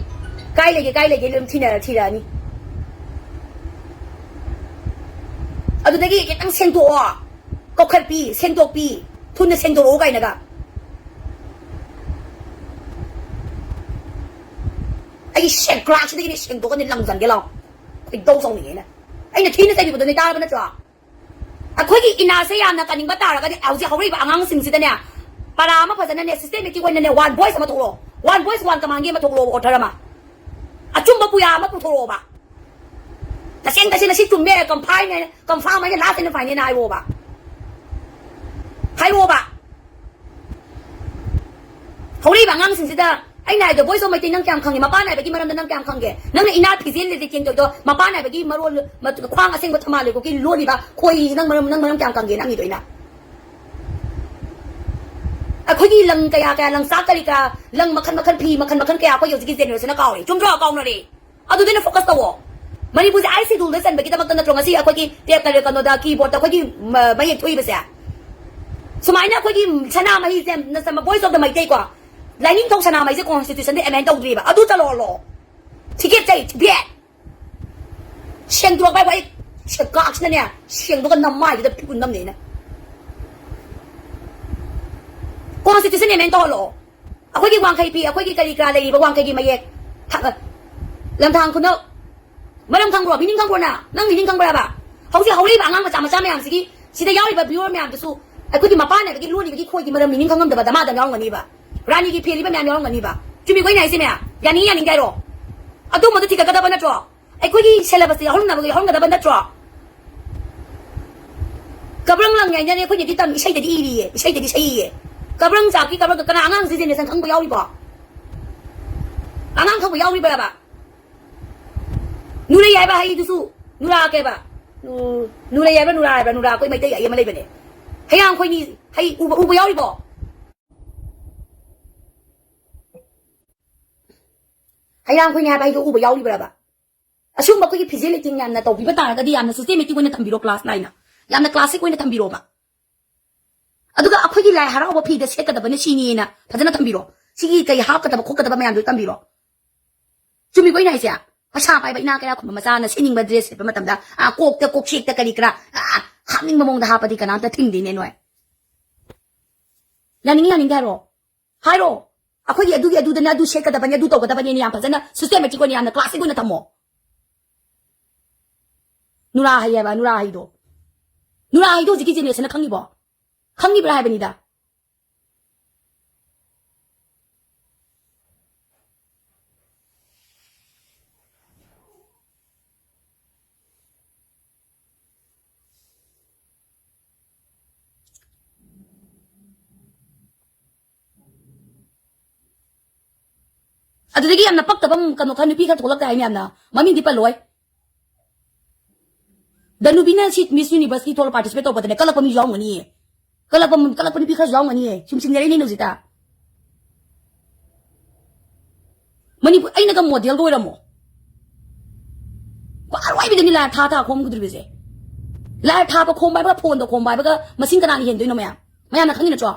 "ꯀꯥꯏ ꯂꯩꯒꯦ, ꯀꯥꯏ ꯂꯩꯒꯦ?" ꯂꯣꯏꯅ ꯊꯤꯅꯔ ꯊꯤꯔꯛꯑꯅꯤ꯫ ꯑꯗꯨꯗꯒꯤ ꯈꯤꯇꯪ ꯁꯦꯡꯗꯣꯛꯑꯣ꯫ ꯀꯧꯈꯠꯄꯤ, ꯁꯦꯡꯗꯣꯛꯄꯤ, ꯊꯨꯅ ꯁꯦꯡꯗꯣꯔꯛꯑꯣ ꯀꯥꯏꯅꯒ꯫ ꯑꯩꯒꯤ ꯁꯦꯡꯀ꯭ꯔꯥꯛꯁꯤꯗꯒꯤꯅꯦ ꯁꯦꯡꯗꯣꯛꯑꯒꯅꯦ ꯂꯪꯖꯟꯒꯦ ꯂꯥꯎ꯫ ꯈꯣꯏꯗꯧ ꯁꯥꯎꯅꯤꯡꯉꯦꯅꯦ꯫ ꯑꯩꯅ ꯊꯤꯅ ꯆꯩꯕꯤꯕꯗꯣ ꯅꯣꯏ ꯇꯥꯔꯕ ꯅꯠꯇ꯭ꯔꯣ? ꯑꯩꯈꯣꯏꯒꯤ ꯏꯅꯥꯠꯁꯦ ꯌꯥꯝꯅ ꯀꯟꯅꯤꯡꯕ ꯇꯥꯔꯒꯗꯤ ꯍꯧꯖꯤꯛ ꯍꯧꯔꯛꯏꯕ ꯑꯉꯥꯡꯁꯤꯡꯁꯤꯗꯅꯦ, ꯄꯔꯥ ꯑꯃ ꯐꯖꯅꯅꯦ, systematic ꯑꯣꯏꯅꯅꯦ, one voice ꯑꯃ ꯊꯣꯛꯂꯛꯑꯣ꯫ One voice, one command ꯒꯤ ꯑꯃ ꯊꯣꯛꯂꯛꯑꯣꯕ, order ꯑꯃ꯫ ꯑꯆꯨꯝꯕ ꯄꯨꯌꯥ ꯑꯃ ꯄꯨꯊꯣꯔꯛꯑꯣꯕ꯫ ꯇꯁꯦꯡ ꯇꯁꯦꯡꯅ ꯁꯤ ꯆꯨꯝꯃꯦ, ꯀꯟꯐꯥꯏꯅꯦ, ꯀꯟꯐꯥꯝ ꯍꯥꯏꯅ ꯂꯥꯁ ꯑꯦꯟ ꯐꯥꯏꯅꯦꯜ ꯍꯥꯏꯔꯣꯕ꯫ ꯍꯥꯏꯔꯣꯕ꯫ ꯍꯧꯔꯛꯏꯕ ꯑꯉꯥꯡꯁꯤꯡꯁꯤꯗ ꯑꯩꯅ ꯍꯥꯏꯗꯣ, ꯚꯣꯏꯁ ꯑꯣꯐ ꯃꯩꯇꯩ ꯅꯪ ꯀꯌꯥꯝ ꯈꯪꯉꯦ? ꯃꯄꯥꯟ ꯅꯥꯏꯕꯒꯤ ꯃꯔꯝꯗ ꯅꯪ ꯀꯌꯥꯝ ꯈꯪꯒꯦ? ꯅꯪꯅ ꯏꯅꯥꯠ ꯐꯤꯖꯦꯜ ꯂꯤꯆꯦꯟ ꯇꯧꯔꯤꯗꯣ, ꯃꯄꯥꯟ ꯅꯥꯏꯕꯒꯤ ꯃꯔꯣꯜ, ꯃ-, ꯈ꯭ꯋꯥꯡ ꯑꯁꯦꯡꯕ ꯊꯝꯕꯥꯜ ꯂꯩꯈꯣꯛꯀꯤ ꯂꯣꯜꯂꯤꯕ ꯈꯣꯏꯁꯤ ꯅꯪ ꯃꯔꯝ, ꯅꯪ ꯃꯔꯝ ꯀꯌꯥꯝ ꯈꯪꯒꯦ ꯅꯪꯒꯤꯗꯣ ꯑꯩꯅ? ꯑꯩꯈꯣꯏꯒꯤ ꯂꯪ ꯀꯌꯥ ꯀꯌꯥ, ꯂꯪꯆꯥꯛ ꯀꯔꯤ ꯀꯔꯥ, ꯂꯪ ꯃꯈꯜ ꯃꯈꯜ, ꯐꯤ ꯃꯈꯜ ꯃꯈꯜ ꯀꯌꯥ ꯑꯩꯈꯣꯏꯒꯤ ꯍꯧꯖꯤꯛꯀꯤ ꯖꯦꯅꯦꯔꯦꯁꯟꯅ ꯀꯥꯎꯔꯦ꯫ ꯆꯨꯝꯗ꯭ꯔꯣ? ꯀꯥꯎꯅꯔꯦ꯫ ꯑꯗꯨꯗ ꯑꯣꯏꯅ ꯐꯣꯀꯁ ꯇꯧꯋꯣ꯫ ꯃꯅꯤꯄꯨꯔꯁꯦ ꯑꯥꯏꯠ ꯁꯦꯗꯨꯜꯗ ꯆꯟꯕꯒꯤꯗꯃꯛꯇ ꯅꯠꯇ꯭ꯔꯣ ꯉꯁꯤ ꯑꯩꯈꯣꯏꯒꯤ ꯇꯦꯞ, ꯀꯩꯅꯣꯗ, ꯀꯤꯕꯣꯔꯗꯇ ꯑꯩꯈꯣꯏꯒꯤ ꯃ-, ꯃꯌꯦꯛ ꯊꯣꯛꯏꯕꯁꯦ? ꯁꯨꯃꯥꯏꯅ ꯑꯩꯈꯣꯏꯒꯤ ꯁꯅꯥꯃꯍꯤꯁꯦ, ꯅ-, ꯁ-, ꯚꯣꯏꯁ ꯑꯣꯐ ꯗ ꯃꯩꯇꯩ ꯀꯣ, ꯂꯥꯏꯅꯤꯡꯊꯧ ꯁꯅꯥꯃꯍꯤꯁꯦ ꯀꯣꯟꯁꯇꯤꯇ꯭ꯌꯨꯁꯟꯗ ꯑꯦꯃꯦꯟ ꯇꯧꯗ꯭ꯔꯤꯕ, ꯑꯗꯨ ꯆꯠꯂꯣ꯫ ꯊꯤꯀꯦꯠ ꯆꯩ, ꯊꯤꯕꯦꯠ꯫ ꯁꯦꯡꯗꯣꯔꯛꯄ ꯍꯥꯏꯕꯨ ꯑꯩ ꯁꯦꯀꯥꯛꯁꯤꯅꯅꯦ, ꯁꯦꯡꯗꯣꯛꯑꯒ ꯅꯃꯥꯏꯗꯨꯗ ꯐꯤꯕꯨꯟ ꯅꯝꯅꯦ ꯑꯩꯅ꯫ ꯀꯣꯟꯁꯇꯤꯇ꯭ꯌꯨꯁꯟ ꯑꯦꯃꯦꯟ ꯇꯧꯍꯜꯂꯛꯑꯣ꯫ ꯑꯩꯈꯣꯏꯒꯤ ꯋꯥꯡꯈꯩ ꯐꯤ, ꯑꯩꯈꯣꯏꯒꯤ ꯀꯔꯤ ꯀꯔꯥ ꯂꯩꯔꯤꯕ ꯋꯥꯡꯈꯩꯒꯤ ꯃꯌꯦꯛ, ꯊ-, ꯂꯝꯊꯥꯡ ꯈꯨꯅꯧ, ꯃꯔꯝ ꯈꯪꯕ꯭ꯔꯣ? ꯃꯤꯅꯤꯡ ꯈꯪꯕ꯭ꯔꯣ ꯅꯪ? ꯅꯪ ꯃꯤꯅꯤꯡ ꯈꯪꯕ꯭ꯔꯕ? ꯍꯧꯖꯤꯛ ꯍꯧꯔꯛꯏꯕ ꯑꯉꯥꯡ ꯃꯆꯥ ꯃꯆꯥ ꯃꯌꯥꯝꯁꯤꯒꯤ, ꯁꯤꯗ ꯌꯥꯎꯔꯤꯕ ꯚ꯭ꯌꯨꯋꯔ ꯃꯌꯥꯝꯗꯨꯁꯨ ꯑꯩꯈꯣꯏꯒꯤ ꯃꯄꯥꯟ ꯅꯥꯏꯕꯒꯤ ꯂꯣꯜꯂꯤꯕꯒꯤ ꯈꯣꯏꯒꯤ ꯃꯔꯝ ꯃꯤꯅꯤꯡ ꯈꯪꯉꯝꯗꯕ ꯗꯃꯥꯗꯝ ꯌꯥꯎꯔꯝꯒꯅꯤꯕ꯫ ꯔꯥꯅꯤꯒꯤ ꯐꯤ ꯂꯤꯕ ꯃꯌꯥꯝ ꯌꯥꯎꯔꯝꯒꯅꯤꯕ꯫ ꯆꯨꯝꯃꯤꯀꯣ ꯑꯩꯅ ꯍꯥꯏꯁꯦ ꯃꯌꯥꯝ? ꯌꯥꯅꯤꯡꯉꯤ ꯌꯥꯅꯤꯡꯗꯦ ꯍꯥꯏꯔꯣ? ꯑꯗꯨꯝꯕꯗꯣ ꯊꯤꯒꯠꯀꯗꯕ ꯅꯠꯇ꯭ꯔꯣ? ꯑꯩꯈꯣꯏꯒꯤ ꯁꯦꯂꯦꯕꯁꯇ ꯌꯥꯎꯍꯟꯅꯕ, ꯌꯥꯎꯍꯟꯒꯗꯕ ꯅꯠꯇ꯭ꯔꯣ? ꯀꯕ꯭ꯔꯪ ꯂꯪ ꯍꯥꯏꯅꯔꯦ, ꯑꯩꯈꯣꯏꯅꯗꯤ ꯇꯝ-, ꯏꯁꯩꯗꯗꯤ ꯏꯔꯤꯌꯦ, ꯏꯁꯩꯗꯗꯤ ꯁꯛꯏꯌꯦ꯫ ꯀꯕ꯭ꯔꯪ ꯆꯥꯛꯀꯤ ꯀꯕ꯭ꯔꯪ ꯀꯅꯥ ꯑꯉꯥꯡꯁꯤ ꯖꯦꯅꯦꯔꯦꯁꯟ ꯈꯪꯕ ꯌꯥꯎꯔꯤꯕꯣ? ꯑꯉꯥꯡ ꯈꯪꯕ ꯌꯥꯎꯔꯤꯕ꯭ꯔꯕ? ꯅꯨꯔꯩ ꯍꯥꯏꯕ ꯍꯩꯗꯨꯁꯨ, ꯅꯨꯔꯥ ꯀꯩꯕ? ꯅꯨ-, ꯅꯨꯔꯩ ꯍꯥꯏꯕ꯭ꯔꯥ, ꯅꯨꯔꯥ ꯍꯥꯏꯕ꯭ꯔꯥ, ꯅꯨꯔꯥ ꯑꯩꯈꯣꯏ ꯃꯩꯇꯩ ꯍꯩ ꯑꯃ ꯂꯩꯕꯅꯦ꯫ ꯍꯩꯌꯥꯡ ꯈꯣꯏꯅꯤ ꯍꯩ ꯎꯕ, ꯎꯕ ꯌꯥꯎꯔꯤꯕꯣ? ꯍꯩꯌꯥꯡ ꯈꯣꯏꯅꯤ ꯍꯥꯏꯕ ꯍꯩꯗꯣ ꯎꯕ ꯌꯥꯎꯔꯤꯕ꯭ꯔꯕ? ꯑꯁꯤꯒꯨꯝꯕ ꯑꯩꯈꯣꯏꯒꯤ ꯐꯤꯖꯦ ꯂꯩꯇꯦꯡ ꯌꯥꯝꯅ ꯇꯧꯕꯤꯕ ꯇꯥꯔꯒꯗꯤ ꯌꯥꯝꯅ ꯁꯤꯁꯇꯦꯃꯦꯇꯤꯛ ꯑꯣꯏꯅ ꯊꯝꯕꯤꯔꯣ, ꯀ꯭ꯂꯥꯁ ꯅꯥꯏꯅ꯫ ꯌꯥꯝꯅ ꯀ꯭ꯂꯥꯁꯤꯛ ꯑꯣꯏꯅ ꯊꯝꯕꯤꯔꯣꯕ꯫ ꯑꯗꯨꯒ ꯑꯩꯈꯣꯏꯒꯤ ꯂꯥꯏ ꯍꯔꯥꯎꯕ ꯐꯤꯗ ꯁꯦꯠꯀꯗꯕꯅ ꯁꯤꯅꯤꯅ ꯐꯖꯅ ꯊꯝꯕꯤꯔꯣ꯫ ꯁꯤꯒꯤ ꯀꯩ ꯍꯥꯞꯀꯗꯕ ꯈꯣꯠꯀꯗꯕ ꯃꯌꯥꯝꯗꯣ ꯊꯝꯕꯤꯔꯣ꯫ ꯆꯨꯝꯃꯤꯀꯣ ꯑꯩꯅ ꯍꯥꯏꯁꯦ? ꯄꯩꯁꯥ ꯄꯥꯏꯕ ꯏꯅꯥꯛ ꯀꯩꯔꯥ ꯈꯨꯟꯕ ꯃꯆꯥꯅ ꯁꯦꯠꯅꯤꯡꯕ ꯗ꯭ꯔꯦꯁ ꯁꯦꯠꯄ ꯃꯇꯝꯗ, ꯑꯥ, ꯀꯣꯛꯇ, ꯀꯣꯛꯁꯦꯛꯇ ꯀꯔꯤ ꯀꯔꯥ, ꯑꯥ, ꯍꯥꯞꯅꯤꯡꯕ ꯃꯑꯣꯡꯗ ꯍꯥꯞꯄꯗꯤ ꯀꯅꯥꯝꯇ ꯊꯤꯡꯗꯦꯅꯦ ꯅꯣꯏ꯫ ꯌꯥꯅꯤꯡꯉꯤ ꯌꯥꯅꯤꯡꯗꯦ ꯍꯥꯏꯔꯣ? ꯍꯥꯏꯔꯣ꯫ ꯑꯩꯈꯣꯏꯒꯤ ꯑꯗꯨꯒꯤ ꯑꯗꯨꯗꯅꯦ, ꯑꯗꯨ ꯁꯦꯠꯀꯗꯕꯅꯦ, ꯑꯗꯨ ꯇꯧꯒꯗꯕꯅꯦꯅ ꯌꯥꯝ ꯐꯖꯅ ꯁꯤꯁꯇꯦꯃꯦꯇꯤꯛ ꯑꯣꯏꯅ, ꯌꯥꯝꯅ ꯀ꯭ꯂꯥꯁꯤꯛ ꯑꯣꯏꯅ ꯊꯝꯃꯣ꯫ ꯅꯨꯔꯥ ꯍꯩ ꯍꯥꯏꯕ, ꯅꯨꯔꯥ ꯍꯩꯗꯣ꯫ ꯅꯨꯔꯥ ꯍꯩꯗꯣ ꯍꯧꯖꯤꯛꯀꯤ ꯖꯦꯅꯦꯔꯦꯁꯟꯅ ꯈꯪꯉꯤꯕꯣ? ꯈꯪꯉꯤꯕ꯭ꯔꯥ ꯍꯥꯏꯕꯅꯤꯗ꯫ ꯑꯗꯨꯗꯒꯤ ꯌꯥꯝꯅ ꯄꯛꯇꯕ ꯑꯃ ꯀꯩꯅꯣ ꯈꯔ ꯅꯨꯄꯤ ꯈꯔ ꯊꯣꯛꯂꯛꯇꯦ ꯍꯥꯏ ꯃꯌꯥꯝꯅ, ꯃꯃꯤꯡꯗꯤ ꯄꯜꯂꯣꯏ꯫ ꯗꯅꯨꯕꯤꯅ ꯁꯤ Miss University ꯊꯣꯛꯂ participate ꯇꯧꯕꯗꯅꯦ ꯀꯜꯂꯛꯄ ꯃꯤꯁꯨ ꯌꯥꯎꯔꯝꯒꯅꯤꯌꯦ꯫ ꯀꯜꯂꯛꯄ ꯀꯜꯂꯛꯄ ꯅꯨꯄꯤ ꯈꯔꯁꯨ ꯌꯥꯎꯔꯝꯒꯅꯤꯌꯦ꯫ ꯁꯨꯝ ꯆꯤꯡꯅꯔꯛꯏꯅꯦ ꯍꯧꯖꯤꯛꯇ꯫ ꯃꯅꯤꯄꯨꯔ ꯑꯩꯅꯒ ꯃꯣꯗꯦꯜꯒ ꯑꯣꯏꯔꯝꯃꯣ꯫ ꯑꯔꯣꯏꯕꯤꯗꯅꯤ ꯂꯥꯏ ꯊꯥ ꯊꯥ ꯈꯣꯝꯒꯗꯧꯔꯤꯕꯁꯦ꯫ ꯂꯥꯏ ꯊꯥꯕ ꯈꯣꯝꯕ ꯍꯥꯏꯕꯒ ꯐꯣꯟꯗ ꯈꯣꯝꯕ ꯍꯥꯏꯕꯒ ꯃꯁꯤꯡ ꯀꯅꯥꯅ ꯍꯦꯟꯗꯣꯏꯅꯣ ꯃꯌꯥꯝ? ꯃꯌꯥꯝꯅ ꯈꯪꯉꯤ ꯅꯠꯇ꯭ꯔꯣ?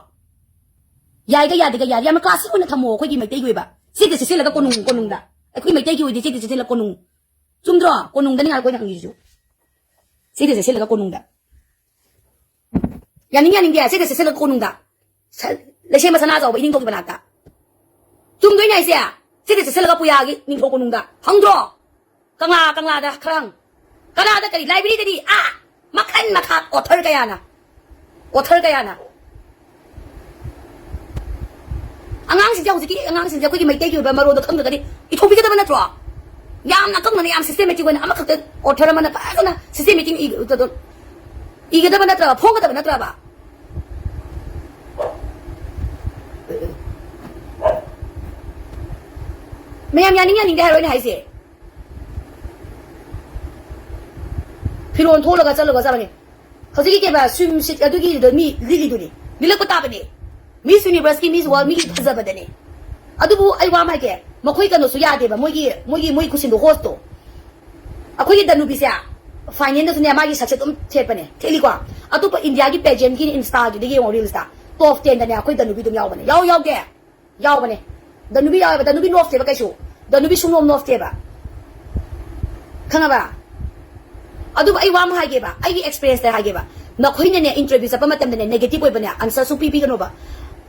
ꯌꯥꯏꯒ ꯌꯥꯗꯦꯒ ꯌꯥꯗꯦ꯫ ꯌꯥꯝꯅ classic ꯑꯣꯏꯅ ꯊꯝꯃꯣ ꯑꯩꯈꯣꯏꯒꯤ ꯃꯩꯇꯩꯒꯤ ꯑꯣꯏꯕ꯫ ꯆꯦꯠꯇ ꯆꯦꯠꯁꯤꯜꯂꯒ ꯀꯣꯅꯨꯡ ꯀꯣꯅꯨꯡꯗ꯫ ꯑꯩꯈꯣꯏ ꯃꯩꯇꯩꯒꯤ ꯑꯣꯏꯗꯤ ꯆꯦꯠꯇ ꯆꯦꯠꯁꯤꯜꯂꯒ ꯀꯣꯅꯨꯡ꯫ ꯆꯨꯝꯗ꯭ꯔꯣ? ꯀꯣꯅꯨꯡꯗꯅꯤ ꯉꯥꯏꯈꯣ ꯑꯩꯅ ꯍꯪꯉꯤꯁꯤꯁꯨ꯫ ꯆꯦꯠꯇ ꯆꯦꯠꯁꯤꯜꯂꯒ ꯀꯣꯅꯨꯡꯗ꯫ ꯌꯥꯅꯤꯡ ꯌꯥꯅꯤꯡꯗꯦ, ꯆꯦꯠꯇ ꯆꯦꯠꯁꯤꯜꯂꯒ ꯀꯣꯅꯨꯡꯗ꯫ ꯁ-, ꯂꯩꯁꯦꯝꯕ ꯁꯅꯥꯖꯥꯎꯕ ꯏꯅꯤꯡꯊꯧꯒꯤ ꯃꯅꯥꯛꯇ꯫ ꯆꯨꯝꯗꯣꯏꯅꯦ ꯍꯥꯏꯁꯦ? ꯆꯦꯠꯇ ꯆꯦꯠꯁꯤꯜꯂꯒ ꯄꯨꯌꯥꯒꯤ ꯅꯤꯡꯊꯧ ꯀꯣꯅꯨꯡꯗ꯫ ꯍꯪꯗ꯭ꯔꯣ? ꯀꯪꯂꯥ, ꯀꯪꯂꯥꯗ ꯈꯔ ꯍꯪ꯫ ꯀꯅꯥꯗ ꯀꯔꯤ? Library ꯗꯗꯤ, ꯑꯥ! ꯃꯈꯟ ꯃꯈꯥ author ꯀꯌꯥꯅ꯫ Author ꯀꯌꯥꯅ꯫ ꯑꯉꯥꯡꯁꯤꯡꯁꯦ, ꯍꯧꯖꯤꯛꯀꯤ ꯑꯉꯥꯡꯁꯤꯡꯁꯦ ꯑꯩꯈꯣꯏꯒꯤ ꯃꯩꯇꯩꯒꯤ ꯑꯣꯏꯕ ꯃꯔꯣꯟꯗꯣ ꯈꯪꯗ꯭ꯔꯒꯗꯤ ꯏꯊꯣꯛꯄꯤꯒꯗꯕ ꯅꯠꯇ꯭ꯔꯣ? ꯌꯥꯝꯅ ꯑꯀꯛꯅꯅ, ꯌꯥꯝ systematic ꯑꯣꯏꯅ ꯑꯃꯈꯛꯇ author ꯑꯃꯅ ꯐꯖꯅ systematic ꯏ-, ꯏꯒꯗꯕ ꯅꯠꯇ꯭ꯔꯕ? ꯐꯣꯡꯒꯗꯕ ꯅꯠꯇ꯭ꯔꯕ? ꯃꯌꯥꯝ ꯌꯥꯅꯤꯡ ꯌꯥꯅꯤꯡꯗꯦ ꯍꯥꯏꯔꯣ ꯑꯩꯅ ꯍꯥꯏꯁꯦ? ꯐꯤꯔꯣꯜ ꯊꯣꯛꯂꯒ ꯆꯠꯂꯒ ꯆꯠꯂꯅꯤ꯫ ꯍꯧꯖꯤꯛꯀꯤ ꯀꯩꯕ swim suit ꯑꯗꯨꯒꯤꯗꯣ ꯃꯤ ꯂꯤꯠꯂꯤꯗꯨꯅꯤ꯫ ꯂꯤꯠꯂꯛꯄ ꯇꯥꯕꯅꯦ꯫ Miss Universe ꯀꯤ, Miss World ꯃꯤꯒꯤ ꯐꯖꯕꯗꯅꯦ꯫ ꯑꯗꯨꯕꯨ ꯑꯩ ꯋꯥ ꯑꯃ ꯍꯥꯏꯒꯦ꯫ ꯃꯈꯣꯏ ꯀꯩꯅꯣꯁꯨ ꯌꯥꯗꯦꯕ꯫ ꯃꯣꯏꯒꯤ, ꯃꯣꯏꯒꯤ, ꯃꯣꯏ ꯈꯨꯁꯤꯟꯗꯣ host ꯇꯣ꯫ ꯑꯩꯈꯣꯏꯒꯤ ꯗꯅꯨꯕꯤꯁꯦ final ꯗꯁꯨꯅꯦ ꯃꯥꯒꯤ ꯁꯛꯁꯦ ꯑꯗꯨꯝ ꯊꯦꯠꯄꯅꯦ꯫ ꯊꯦꯠꯂꯤꯀꯣ? ꯑꯇꯣꯞꯄ India ꯒꯤ pageant ꯒꯤ Insta ꯒꯤꯗ ꯌꯦꯡꯉꯣ reels ꯇ꯫ Top ten ꯗꯅꯦ ꯑꯩꯈꯣꯏ ꯗꯅꯨꯕꯤ ꯑꯗꯨꯝ ꯌꯥꯎꯕꯅꯦ꯫ ꯌꯥꯎ, ꯌꯥꯎꯗꯦ? ꯌꯥꯎꯕꯅꯦ꯫ ꯗꯅꯨꯕꯤ ꯌꯥꯎꯋꯦꯕ꯫ ꯗꯅꯨꯕꯤ ꯅꯣꯞꯇꯦꯕ ꯀꯩꯁꯨ꯫ ꯗꯅꯨꯕꯤ ꯁꯨꯡꯅꯣꯞ ꯅꯣꯞꯇꯦꯕ꯫ ꯈꯪꯉꯕ? ꯑꯗꯨꯕꯨ ꯑꯩ ꯋꯥ ꯑꯃ ꯍꯥꯏꯒꯦꯕ, ꯑꯩꯒꯤ experience ꯇ ꯍꯥꯏꯒꯦꯕ꯫ ꯅꯈꯣꯏꯅꯅꯦ interview ꯆꯠꯄ ꯃꯇꯝꯗꯅꯦ negative ꯑꯣꯏꯕꯅꯦ answer ꯁꯨꯡꯄꯤ ꯄꯤꯒꯅꯣꯕ꯫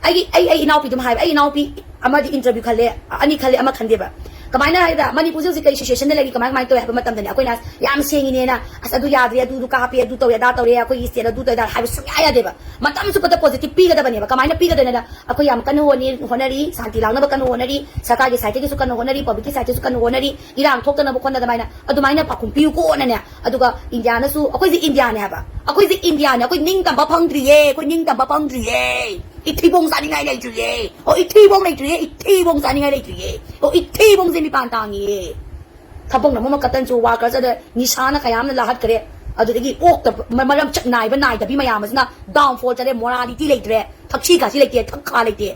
ꯑꯩꯒꯤ, ꯑꯩ, ꯑꯩ ꯏꯅꯥꯎꯄꯤ ꯑꯗꯨꯝ ꯍꯥꯏꯕ, ꯑꯩ ꯏꯅꯥꯎꯄꯤ ꯑꯃꯗꯤ interview ꯈꯜꯂꯦ, ꯑꯅꯤ ꯈꯜꯂꯦ, ꯑꯃ ꯈꯟꯗꯦꯕ꯫ ꯀꯃꯥꯏꯅ ꯍꯥꯏꯗ, ꯃꯅꯤꯄꯨꯔꯁꯦ ꯍꯧꯖꯤꯛ ꯀꯔꯤ situation ꯗ ꯂꯩꯔꯤ, ꯀꯃꯥꯏ, ꯀꯃꯥꯏꯅ ꯇꯧꯋꯦ ꯍꯥꯏꯕ ꯃꯇꯝꯗꯅꯦ, ꯑꯩꯈꯣꯏꯅ ꯌꯥꯝ ꯁꯦꯡꯉꯤꯅꯦꯅ, "ꯑꯁ, ꯑꯗꯨ ꯌꯥꯗ꯭ꯔꯦ, ꯑꯗꯨꯗꯨ ꯀꯥꯞꯄꯦ, ꯑꯗꯨ ꯇꯧꯋꯦ, ꯑꯗꯥ ꯇꯧꯔꯦ, ꯑꯩꯈꯣꯏꯒꯤ state ꯑꯗꯨ ꯇꯧꯋꯦ," ꯑꯗꯥ ꯍꯥꯏꯕ ꯁꯨꯡꯌꯥ ꯌꯥꯗꯦꯕ꯫ ꯃꯇꯝ ꯆꯨꯞꯄꯗ positive ꯄꯤꯒꯗꯕꯅꯦꯕ꯫ ꯀꯃꯥꯏꯅ ꯄꯤꯒꯗꯣꯏꯅꯣꯗ, ꯑꯩꯈꯣꯏ ꯌꯥꯝ ꯀꯟꯅ ꯍꯣꯠꯅꯤ-, ꯍꯣꯠꯅꯔꯤ, ꯁꯥꯟꯇꯤ ꯂꯥꯛꯅꯕ ꯀꯟꯅ ꯍꯣꯠꯅꯔꯤ, ꯁꯔꯀꯥꯔꯒꯤ side ꯇꯒꯤꯁꯨ ꯀꯟꯅ ꯍꯣꯠꯅꯔꯤ, public ꯀꯤ side ꯇꯒꯤꯁꯨ ꯀꯟꯅ ꯍꯣꯠꯅꯔꯤ, ꯏꯔꯥꯡ ꯊꯣꯛꯇꯅꯕ ꯈꯣꯠꯅꯗꯕ ꯍꯥꯏꯅ ꯑꯗꯨꯃꯥꯏꯅ ꯄꯥꯎꯈꯨꯝ ꯄꯤꯌꯨꯀꯣꯅꯅꯦ꯫ ꯑꯗꯨꯒ ꯏꯟꯗꯤꯌꯥꯅꯁꯨ, ꯑꯩꯈꯣꯏꯁꯦ ꯏꯟꯗꯤꯌꯥꯅꯦ ꯍꯥꯏꯕ, ꯑꯩꯈꯣꯏꯁꯦ ꯏꯟꯗꯤꯌꯥꯅꯦ, ꯑꯩꯈꯣꯏ ꯅꯤꯡꯇꯝꯕ ꯐꯪꯗ꯭ꯔꯤꯌꯦ, ꯑꯩꯈꯣꯏ ꯅꯤꯡꯇꯝꯕ ꯐꯪꯗ꯭ꯔꯤꯌꯦ꯫ ꯏꯊꯤꯕꯣꯡ ꯆꯥꯅꯤꯡꯉꯥꯏ ꯂꯩꯇ꯭ꯔꯤꯌꯦ꯫ ꯑꯣ, ꯏꯊꯤꯕꯣꯡ ꯂꯩꯇ꯭ꯔꯤꯌꯦ, ꯏꯊꯤꯕꯣꯡ ꯆꯥꯅꯤꯡꯉꯥꯏ ꯂꯩꯇ꯭ꯔꯤꯌꯦ꯫ ꯑꯣ, ꯏꯊꯤꯕꯣꯡꯁꯦ ꯃꯤꯄꯥꯟ ꯇꯥꯡꯉꯤꯌꯦ꯫ ꯊꯕꯛꯅ ꯃꯔꯣꯝ ꯑꯃ ꯀꯇꯟꯁꯨ ꯋꯥꯈ꯭ꯔ ꯆꯠꯂꯦ, ꯅꯤꯁꯥꯅ ꯀꯌꯥꯝꯅ ꯂꯥꯍꯠꯈ꯭ꯔꯦ꯫ ꯑꯗꯨꯗꯒꯤ ꯑꯣꯛꯇ ꯃ-, ꯃꯔꯝ ꯆꯠ ꯅꯥꯏꯕ ꯅꯥꯏꯗꯕꯤ ꯃꯌꯥꯝ ꯑꯁꯤꯅ downfall ꯆꯠꯂꯦ, morality ꯂꯩꯇ꯭ꯔꯦ, ꯊꯛꯁꯤ ꯈꯥꯁꯤ ꯂꯩꯇꯦ, ꯊꯛ ꯈꯥ ꯂꯩꯇꯦ꯫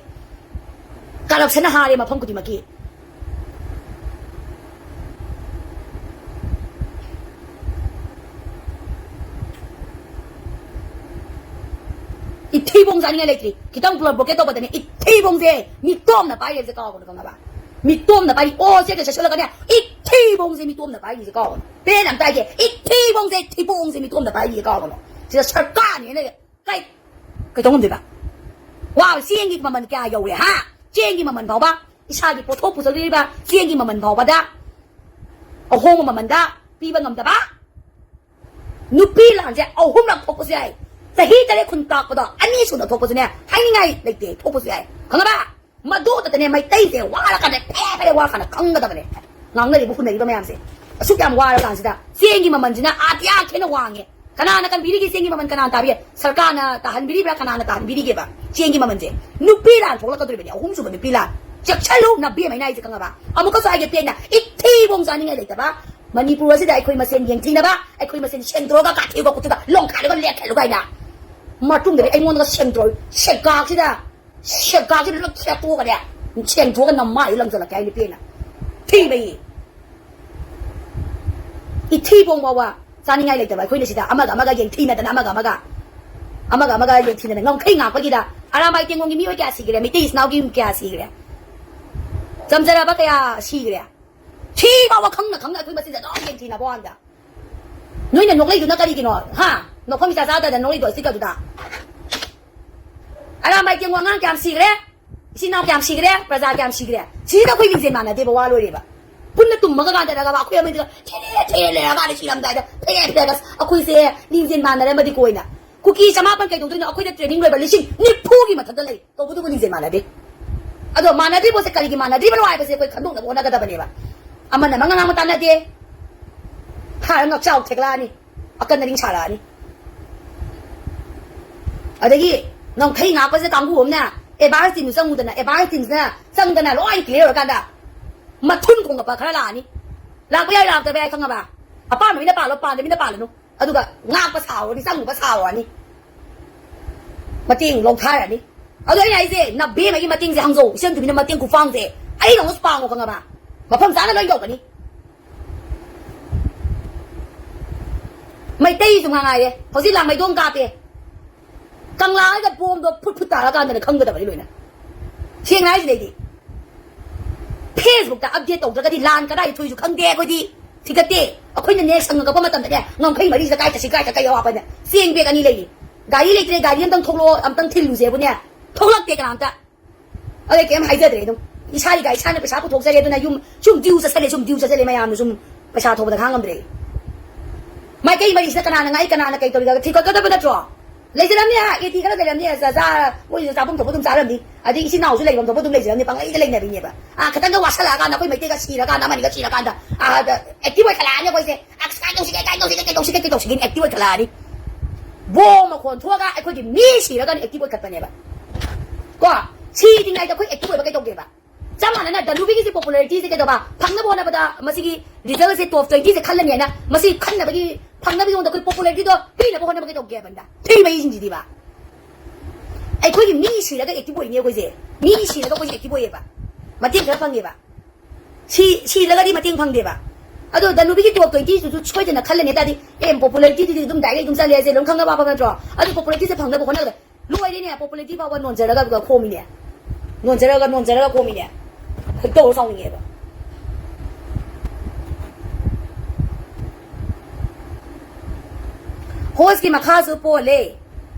Corruption ꯍꯥꯔꯦ ꯃꯐꯝ ꯈꯨꯗꯤꯡꯃꯛꯀꯤ꯫ ꯏꯊꯤꯕꯣꯡ ꯆꯥꯅꯤꯡꯉꯥꯏ ꯂꯩꯇ꯭ꯔꯤ꯫ ꯈꯤꯇꯪ ꯄꯨꯂꯞ ꯕꯣꯀꯦ ꯇꯧꯕꯗꯅꯦ, ꯏꯊꯤꯕꯣꯡꯁꯦ ꯃꯤꯇꯣꯝꯅ ꯄꯥꯏꯔꯦꯕꯁꯦ ꯀꯥꯎꯒꯅꯨ, ꯈꯪꯉꯕ? ꯃꯤꯇꯣꯝꯅ ꯄꯥꯏꯔꯤ꯫ ꯑꯣ, ꯁꯦ ꯁꯠꯁꯜꯂꯒꯅꯦ, ꯏꯊꯤꯕꯣꯡꯁꯦ ꯃꯤꯇꯣꯝꯅ ꯄꯥꯏꯔꯤꯁꯦ ꯀꯥꯎꯒꯅꯨ꯫ ꯄꯦꯟ ꯌꯥꯝ ꯇꯥꯏꯁꯦ, ꯏꯊꯤꯕꯣꯡꯁꯦ, ꯊꯤꯕꯣꯡꯁꯦ ꯃꯤꯇꯣꯝꯅ ꯄꯥꯏꯔꯤꯁꯦ ꯀꯥꯎꯒꯅꯨ꯫ ꯁꯤꯗ ꯁꯔꯀꯥꯔꯅꯦꯅ ꯀꯩ, ꯀꯩ ꯇꯧꯉꯝꯗꯣꯏꯕ? ꯋꯥ, ꯆꯦꯡꯒꯤ ꯃꯃꯜ ꯀꯌꯥ ꯌꯧꯔꯦ, ꯍꯥ? ꯆꯦꯡꯒꯤ ꯃꯃꯜ ꯐꯥꯎꯕ, ꯏꯁꯥꯒꯤ ꯄꯣꯠꯊꯣꯛ ꯄꯨꯊꯣꯛꯂꯤꯕ ꯆꯦꯡꯒꯤ ꯃꯃꯜ ꯐꯥꯎꯕꯗ ꯑꯍꯣꯡꯕ ꯃꯃꯜꯗ ꯄꯤꯕ ꯉꯝꯗꯕ꯫ ꯅꯨꯄꯤ ꯂꯥꯟꯁꯦ ꯑꯍꯨꯝꯂꯛ ꯊꯣꯛꯄꯁꯨ ꯌꯥꯏ꯫ ꯆꯍꯤ ꯇꯔꯦꯠ ꯈꯨꯟ ꯇꯥꯛꯄꯗꯣ ꯑꯅꯤ ꯁꯨꯅ ꯊꯣꯛꯄꯁꯨꯅꯦ, ꯍꯥꯏꯅꯤꯡꯉꯥꯏ ꯂꯩꯇꯦ, ꯊꯣꯛꯄꯁꯨ ꯌꯥꯏ꯫ ꯈꯪꯉꯕ? ꯃꯗꯨꯗꯇꯅꯦ ꯃꯩꯇꯩꯁꯦ ꯋꯥꯔꯀꯥꯟꯗ ꯐꯦ ꯐꯦ ꯋꯥꯔꯀꯥꯟꯗ ꯈꯪꯒꯗꯕꯅꯦ꯫ ꯉꯥꯡꯅꯔꯤꯕ ꯍꯨꯟꯅꯔꯤꯕ ꯃꯌꯥꯝꯁꯦ꯫ ꯑꯁꯨꯛ ꯌꯥꯝ ꯋꯥꯔ ꯀꯥꯟꯁꯤꯗ ꯆꯦꯡꯒꯤ ꯃꯃꯜꯁꯤꯅ ꯑꯥꯇꯤꯌꯥ ꯈꯦꯠꯅ ꯋꯥꯡꯉꯦ꯫ ꯀꯅꯥꯅ ꯀꯟꯕꯤꯔꯤꯒꯦ ꯆꯦꯡꯒꯤ ꯃꯃꯜ? ꯀꯅꯥꯅ ꯇꯥꯕꯤꯒꯦ? ꯁꯔꯀꯥꯔꯅ ꯇꯥꯍꯟꯕꯤꯔꯤꯕ꯭ꯔꯥ? ꯀꯅꯥꯅ ꯇꯥꯍꯟꯕꯤꯔꯤꯒꯦꯕ ꯆꯦꯡꯒꯤ ꯃꯃꯜꯁꯦ? ꯅꯨꯄꯤ ꯂꯥꯟ ꯊꯣꯛꯂꯛꯀꯗꯧꯔꯤꯕꯅꯤ, ꯑꯍꯨꯝꯁꯨꯕ ꯅꯨꯄꯤ ꯂꯥꯟ꯫ ꯆꯦꯛꯁꯜꯂꯨ, ꯅꯕꯦꯝꯃ, ꯑꯩꯅ ꯍꯥꯏꯁꯦ ꯈꯪꯉꯕ? ꯑꯃꯨꯛꯀꯁꯨ ꯍꯥꯏꯒꯦ ꯄꯦꯟꯅ, ꯏꯊꯤꯕꯣꯡ ꯆꯥꯅꯤꯡꯉꯥꯏ ꯂꯩꯇꯕ꯫ ꯃꯅꯤꯄꯨꯔ ꯑꯁꯤꯗ ꯑꯩꯈꯣꯏ ꯃꯁꯦꯟ ꯌꯦꯡꯊꯤꯅꯕ, ꯑꯩꯈꯣꯏ ꯃꯁꯦꯟ ꯁꯦꯡꯗꯣꯛꯑꯒ ꯀꯥꯊꯤꯕ ꯈꯨꯠꯇꯨꯗ ꯂꯣꯡꯈꯥꯏꯔꯒ ꯂꯦꯛꯈꯥꯏꯂꯨ ꯀꯥꯏꯅ꯫ ꯃꯇꯨꯡꯗꯗꯤ ꯑꯩꯉꯣꯟꯗꯒ ꯁꯦꯡꯗꯣꯛ, ꯁꯦꯡꯀꯥꯛꯁꯤꯗ, ꯁꯦꯡꯀꯥꯛꯁꯤꯗ ꯂꯣꯏ ꯈꯦꯠꯇꯣꯛꯑꯒꯅꯦ, ꯁꯦꯡꯗꯣꯛꯑꯒ ꯅꯃꯥꯏꯗ ꯂꯪꯁꯤꯜꯂꯛꯀꯦ ꯍꯥꯏꯅꯤ ꯄꯦꯟꯅ꯫ ꯊꯤꯕꯩ꯫ ꯏꯊꯤꯕꯣꯡ ꯐꯥꯎꯕ ꯆꯥꯅꯤꯡꯉꯥꯏ ꯂꯩꯇꯕ ꯑꯩꯈꯣꯏꯅ ꯁꯤꯗ ꯑꯃꯒ ꯑꯃꯒ ꯌꯦꯡꯊꯤꯅꯗꯅ, ꯑꯃꯒ ꯑꯃꯒ, ꯑꯃꯒ ꯑꯃꯒ ꯌꯦꯡꯊꯤꯅꯗꯅ ꯉꯝꯈꯩ ꯉꯥꯛꯄꯒꯤꯗ ꯑꯔꯥꯝꯕꯥꯏ ꯇꯦꯡꯒꯣꯡꯒꯤ ꯃꯤꯑꯣꯏ ꯀꯌꯥ ꯁꯤꯈ꯭ꯔꯦ, ꯃꯩꯇꯩ ꯏꯆꯤꯟ ꯏꯅꯥꯎꯒꯤ ꯀꯌꯥ ꯁꯤꯈ꯭ꯔꯦ, ꯆꯝꯖꯔꯕ ꯀꯌꯥ ꯁꯤꯈ꯭ꯔꯦ꯫ ꯁꯤ ꯐꯥꯎꯕ ꯈꯪꯅ ꯈꯪꯅ ꯑꯩꯈꯣꯏ ꯃꯁꯤꯗ ꯑꯗꯨꯝ ꯌꯦꯡꯊꯤꯅꯕ ꯋꯥꯅꯤꯗ꯫ ꯅꯣꯏꯅ ꯅꯣꯛꯂꯛꯏꯗꯨꯅ ꯀꯔꯤꯒꯤꯅꯣ? ꯍꯥ? ꯅꯣꯛꯐꯝ ꯏꯆꯥ ꯆꯥꯗꯗꯅ ꯅꯣꯛꯂꯛꯏꯗꯣ ꯁꯤ ꯀꯗꯨꯗ? ꯑꯔꯥꯝꯕꯥꯏ ꯇꯦꯡꯒꯣꯡ ꯑꯉꯥꯡ ꯀꯌꯥꯝ ꯁꯤꯈ꯭ꯔꯦ? ꯏꯆꯤꯟ ꯏꯅꯥꯎ ꯀꯌꯥꯝ ꯁꯤꯈ꯭ꯔꯦ? ꯄ꯭ꯔꯖꯥ ꯀꯌꯥꯝ ꯁꯤꯈ꯭ꯔꯦ? ꯁꯤꯗ ꯑꯩꯈꯣꯏ ꯂꯤꯡꯖꯦꯜ ꯃꯥꯟꯅꯗꯦꯕ, ꯋꯥ ꯂꯣꯏꯔꯦꯕ꯫ ꯄꯨꯟꯅ ꯇꯨꯝꯃꯒ ꯀꯥꯟꯗꯔꯒ ꯑꯩꯈꯣꯏ ꯑꯃꯗꯨꯒ ꯊꯦꯔꯦ ꯊꯦꯔꯦ ꯂꯩꯔꯀꯥꯟꯗ ꯁꯤꯔꯝꯗꯥꯏꯗ ꯐꯦꯔꯦ ꯐꯦꯔꯦꯒ ꯑꯩꯈꯣꯏꯁꯦ ꯂꯤꯡꯖꯦꯜ ꯃꯥꯟꯅꯔꯝꯃꯗꯤ ꯀꯣꯏꯅ꯫ ꯀꯨꯀꯤ ꯆꯃꯥꯄꯟ ꯀꯩꯗꯧꯗꯣꯏꯅꯣ? ꯑꯩꯈꯣꯏꯗ training ꯂꯣꯏꯕ ꯂꯤꯁꯤꯡ ꯅꯤꯐꯨꯒꯤ ꯃꯊꯛꯇ ꯂꯩ꯫ ꯇꯧꯕꯇꯕꯨ ꯂꯤꯡꯖꯦꯜ ꯃꯥꯟꯅꯗꯦ꯫ ꯑꯗꯣ ꯃꯥꯟꯅꯗ꯭ꯔꯤ ꯄꯣꯠꯁꯦ ꯀꯔꯤꯒꯤ ꯃꯥꯟꯅꯗ꯭ꯔꯤꯕꯅꯣ ꯍꯥꯏꯕꯁꯦ ꯑꯩꯈꯣꯏ ꯈꯪꯗꯣꯛꯅꯕ ꯍꯣꯠꯅꯒꯗꯕꯅꯦꯕ꯫ ꯑꯃꯅ ꯑꯃ ꯉꯥꯡꯕ ꯇꯥꯟꯅꯗꯦ꯫ ꯍꯥꯏꯔ ꯉꯛꯆꯥꯎ ꯊꯦꯛꯂꯛꯑꯅꯤ꯫ ꯑꯀꯟ ꯑꯔꯤꯡ ꯁꯥꯔꯛꯑꯅꯤ꯫ ꯑꯗꯒꯤ ꯉꯝꯈꯩ ꯉꯥꯛꯄꯁꯦ ꯀꯥꯡꯕꯨ ꯑꯃꯅ advance teamꯗꯨ ꯆꯪꯉꯨꯗꯅ, advance teamꯁꯤꯅ ꯆꯪꯗꯅ ꯂꯣꯏ clear ꯑꯣꯏꯔꯀꯥꯟꯗ ꯃꯊꯨꯟ ꯈꯣꯡꯒꯠꯄ ꯈꯔ ꯂꯥꯛꯑꯅꯤ꯫ ꯂꯥꯛꯄ ꯌꯥꯏ, ꯂꯥꯛꯇꯕ ꯌꯥꯏ, ꯈꯪꯉꯕ? ꯑꯄꯥꯝꯕ ꯃꯤꯅ ꯄꯥꯜꯂꯣ, ꯄꯥꯝꯗꯕ ꯃꯤꯅ ꯄꯥꯜꯂꯅꯨ꯫ ꯑꯗꯨꯒ ꯉꯥꯛꯄ ꯁꯥꯎꯔꯅꯤ, ꯆꯪꯉꯨꯕ ꯁꯥꯎꯔꯅꯤ, ꯃꯇꯦꯡ ꯂꯧꯊꯔꯅꯤ꯫ ꯑꯗꯣ ꯑꯩꯅ ꯍꯥꯏꯁꯦ, ꯅꯕꯦꯝꯃꯒꯤ ꯃꯇꯦꯡꯁꯦ ꯍꯪꯖꯧ, ꯏꯆꯟ ꯊꯣꯏꯕꯤꯅ ꯃꯇꯦꯡ ꯈꯨꯄꯥꯡꯁꯦ ꯑꯩ ꯅꯉꯣꯟꯗ ꯄꯥꯡꯉꯣ, ꯈꯪꯉꯕ? ꯃꯐꯝ ꯆꯥꯅ ꯂꯣꯏ ꯌꯧꯒꯅꯤ꯫ ꯃꯩꯇꯩꯁꯨ ꯃꯉꯥꯏꯔꯦ, ꯍꯧꯖꯤꯛ ꯂꯥꯡꯃꯩꯗꯣꯡ ꯀꯥꯞꯄꯦ, ꯀꯪꯂꯥꯒ ꯕꯣꯝꯗꯣ ꯐꯨꯠ ꯐꯨꯠ ꯇꯥꯔꯀꯥꯟꯗꯅꯦ ꯈꯪꯒꯗꯕꯅꯤ ꯂꯣꯏꯅ꯫ ꯁꯦꯡꯅ ꯍꯥꯏꯁꯤꯅꯦ ꯑꯩꯗꯤ, Facebookꯇ update ꯇꯧꯗ꯭ꯔꯒꯗꯤ ꯂꯥꯟ ꯀꯗꯥꯏ ꯊꯣꯛꯏꯁꯨ ꯈꯪꯗꯦ ꯑꯩꯈꯣꯏꯗꯤ꯫ ꯊꯤꯒꯠꯇꯦ꯫ ꯑꯩꯈꯣꯏꯅꯅꯦ ꯁꯪꯉ ꯀꯛꯄ ꯃꯇꯝꯗꯅꯦ ꯉꯝꯈꯩ ꯃꯔꯤꯁꯤꯗ ꯀꯥꯏ ꯆꯠꯁꯤ, ꯀꯥꯏ ꯆꯠ, ꯀꯩ ꯑꯋꯥꯠꯄꯅꯦ? ꯆꯦꯡ bag ꯑꯅꯤ ꯂꯩꯔꯤ, ꯒꯥꯔꯤ ꯂꯩꯇ꯭ꯔꯦ, ꯒꯥꯔꯤ ꯑꯝꯇꯪ ꯊꯣꯛꯂꯛꯑꯣ, ꯑꯝꯇꯪ ꯊꯤꯜꯂꯨꯁꯦꯕꯨꯅꯦ ꯊꯣꯛꯂꯛꯇꯦ ꯀꯅꯥꯝꯇ꯫ ꯑꯗꯩ ꯀꯩꯝ ꯍꯥꯏꯖꯗ꯭ꯔꯦ ꯑꯗꯨꯝ꯫ ꯏꯁꯥꯒꯤ ꯒꯥꯔꯤ ꯏꯁꯥꯅ ꯄꯩꯁꯥ ꯄꯨꯊꯣꯛꯆꯔꯦ, ꯑꯗꯨꯅ ꯌꯨꯝ ꯁꯨꯝ due ꯆꯠꯁꯜꯂꯦ, ꯁꯨꯝ due ꯆꯠꯁꯜꯂꯦ, ꯃꯌꯥꯝꯅ ꯁꯨꯝ ꯄꯩꯁꯥ ꯊꯧꯕꯗ ꯈꯥꯡꯉꯝꯗ꯭ꯔꯦ꯫ ꯃꯥꯏꯀꯩ ꯃꯔꯤꯁꯤꯗ ꯀꯅꯥꯅ ꯉꯥꯛꯏ, ꯀꯅꯥꯅ ꯀꯩ ꯇꯧꯔꯤꯒ ꯊꯤꯒꯠꯀꯗꯕ ꯅꯠꯇ꯭ꯔꯣ? ꯂꯩꯖꯔꯝꯅꯤ, ꯑꯦ ꯇꯤ ꯈꯔ ꯂꯩꯔꯝꯅꯤ, ꯆꯥ-, ꯆꯥ-, ꯃꯣꯏꯁꯨ ꯆꯥꯐꯝ ꯊꯣꯛꯄ ꯑꯗꯨꯝ ꯆꯥꯔꯝꯅꯤ, ꯑꯗꯩ ꯏꯆꯤꯟ ꯏꯅꯥꯎꯁꯨ ꯂꯩꯐꯝ ꯊꯣꯛꯄ ꯑꯗꯨꯝ ꯂꯩꯖꯔꯝꯅꯤ, ꯄꯪꯂꯩꯗ ꯂꯩꯅꯕꯤꯅꯦꯕ꯫ ꯑꯥ, ꯈꯤꯇꯪꯒ ꯋꯥꯁꯜꯂꯛꯑꯀꯥꯟꯗ, ꯑꯩꯈꯣꯏ ꯃꯩꯇꯩꯒ ꯁꯤꯔꯀꯥꯟꯗ, ꯑꯃꯅꯤꯒ ꯁꯤꯔꯀꯥꯟꯗ, ꯑꯥ, active ꯑꯣꯏꯈꯠꯂꯛꯑꯅꯤ ꯑꯩꯈꯣꯏꯁꯦ꯫ ꯑꯁ, ꯀꯥꯏ ꯇꯧꯁꯤꯒꯦ, ꯀꯥꯏ ꯇꯧꯁꯤꯒꯦ, ꯀꯩ ꯇꯧꯁꯤꯒꯦ, ꯀꯩ ꯇꯧꯁꯤꯒꯦꯅ active ꯑꯣꯏꯈꯠꯂꯛꯑꯅꯤ꯫ ꯕꯣꯝ ꯃꯈꯣꯟ ꯊꯣꯛꯑꯒ ꯑꯩꯈꯣꯏꯒꯤ ꯃꯤ ꯁꯤꯔꯒꯅ active ꯑꯣꯏꯈꯠꯄꯅꯦꯕ꯫ ꯀꯣ, ꯁꯤꯗ꯭ꯔꯤꯉꯩꯗ ꯑꯩꯈꯣꯏ active ꯑꯣꯏꯕ ꯀꯩꯗꯧꯒꯦꯕ? ꯆꯞ ꯃꯥꯟꯅꯅ ꯗꯅꯨꯕꯤꯒꯤꯁꯤ popularityꯁꯦ ꯀꯩꯗꯧꯕ? ꯐꯪꯅꯕ ꯍꯣꯠꯅꯕꯗ ꯃꯁꯤꯒꯤ resultꯁꯦ top twentyꯁꯦ ꯈꯜꯂꯅꯤ ꯍꯥꯏꯅ ꯃꯁꯤ ꯈꯟꯅꯕꯒꯤ, ꯐꯪꯅꯕꯒꯤ ꯃꯑꯣꯡꯗ ꯑꯩꯈꯣꯏ popularityꯗꯣ ꯄꯤꯅꯕ ꯍꯣꯠꯅꯕ ꯀꯩꯗꯧꯒꯦ ꯍꯥꯏꯕꯅꯤꯗ? ꯊꯤ ꯃꯍꯤꯁꯤꯡꯁꯤꯗꯤꯕ꯫ ꯑꯩꯈꯣꯏꯒꯤ ꯃꯤ ꯁꯤꯔꯒ active ꯑꯣꯏꯅꯤ ꯑꯩꯈꯣꯏꯁꯦ꯫ ꯃꯤ ꯁꯤꯔꯒ ꯑꯩꯈꯣꯏꯁꯦ active ꯑꯣꯏꯌꯦꯕ꯫ ꯃꯇꯦꯡ ꯈꯔ ꯐꯪꯉꯦꯕ꯫ ꯁꯤ, ꯁꯤꯔꯒꯗꯤ ꯃꯇꯦꯡ ꯐꯪꯗꯦꯕ꯫ ꯑꯗꯣ ꯗꯅꯨꯕꯤꯒꯤ top twentyꯁꯤꯁꯨ ꯁꯣꯏꯗꯅ ꯈꯜꯂꯅꯤ ꯍꯥꯏ ꯇꯥꯔꯗꯤ, ꯑꯦ, popularityꯗꯨꯗꯤ ꯑꯗꯨꯝ direct ꯑꯗꯨꯝ ꯆꯠꯂꯦ ꯍꯥꯏꯁꯦ ꯑꯗꯨꯝ ꯈꯪꯅꯕ ꯋꯥꯐꯝ ꯅꯠꯇ꯭ꯔꯣ? ꯑꯗꯨ popularityꯁꯦ ꯐꯪꯅꯕ ꯍꯣꯠꯅꯒꯗꯕ꯫ ꯂꯣꯏꯔꯦꯅꯦ, popularity ꯐꯥꯎꯕ ꯅꯣꯟꯖꯔꯒ ꯈꯣꯝꯃꯤꯅꯦ꯫ ꯅꯣꯟꯖꯔꯒ, ꯅꯣꯟꯖꯔꯒ ꯈꯣꯝꯃꯤꯅꯦ꯫ ꯈꯣꯏꯗꯧ ꯁꯥꯎꯅꯤꯡꯉꯦꯕ꯫ Hostꯀꯤ ꯃꯈꯥꯁꯨ ꯄꯣꯜꯂꯦ꯫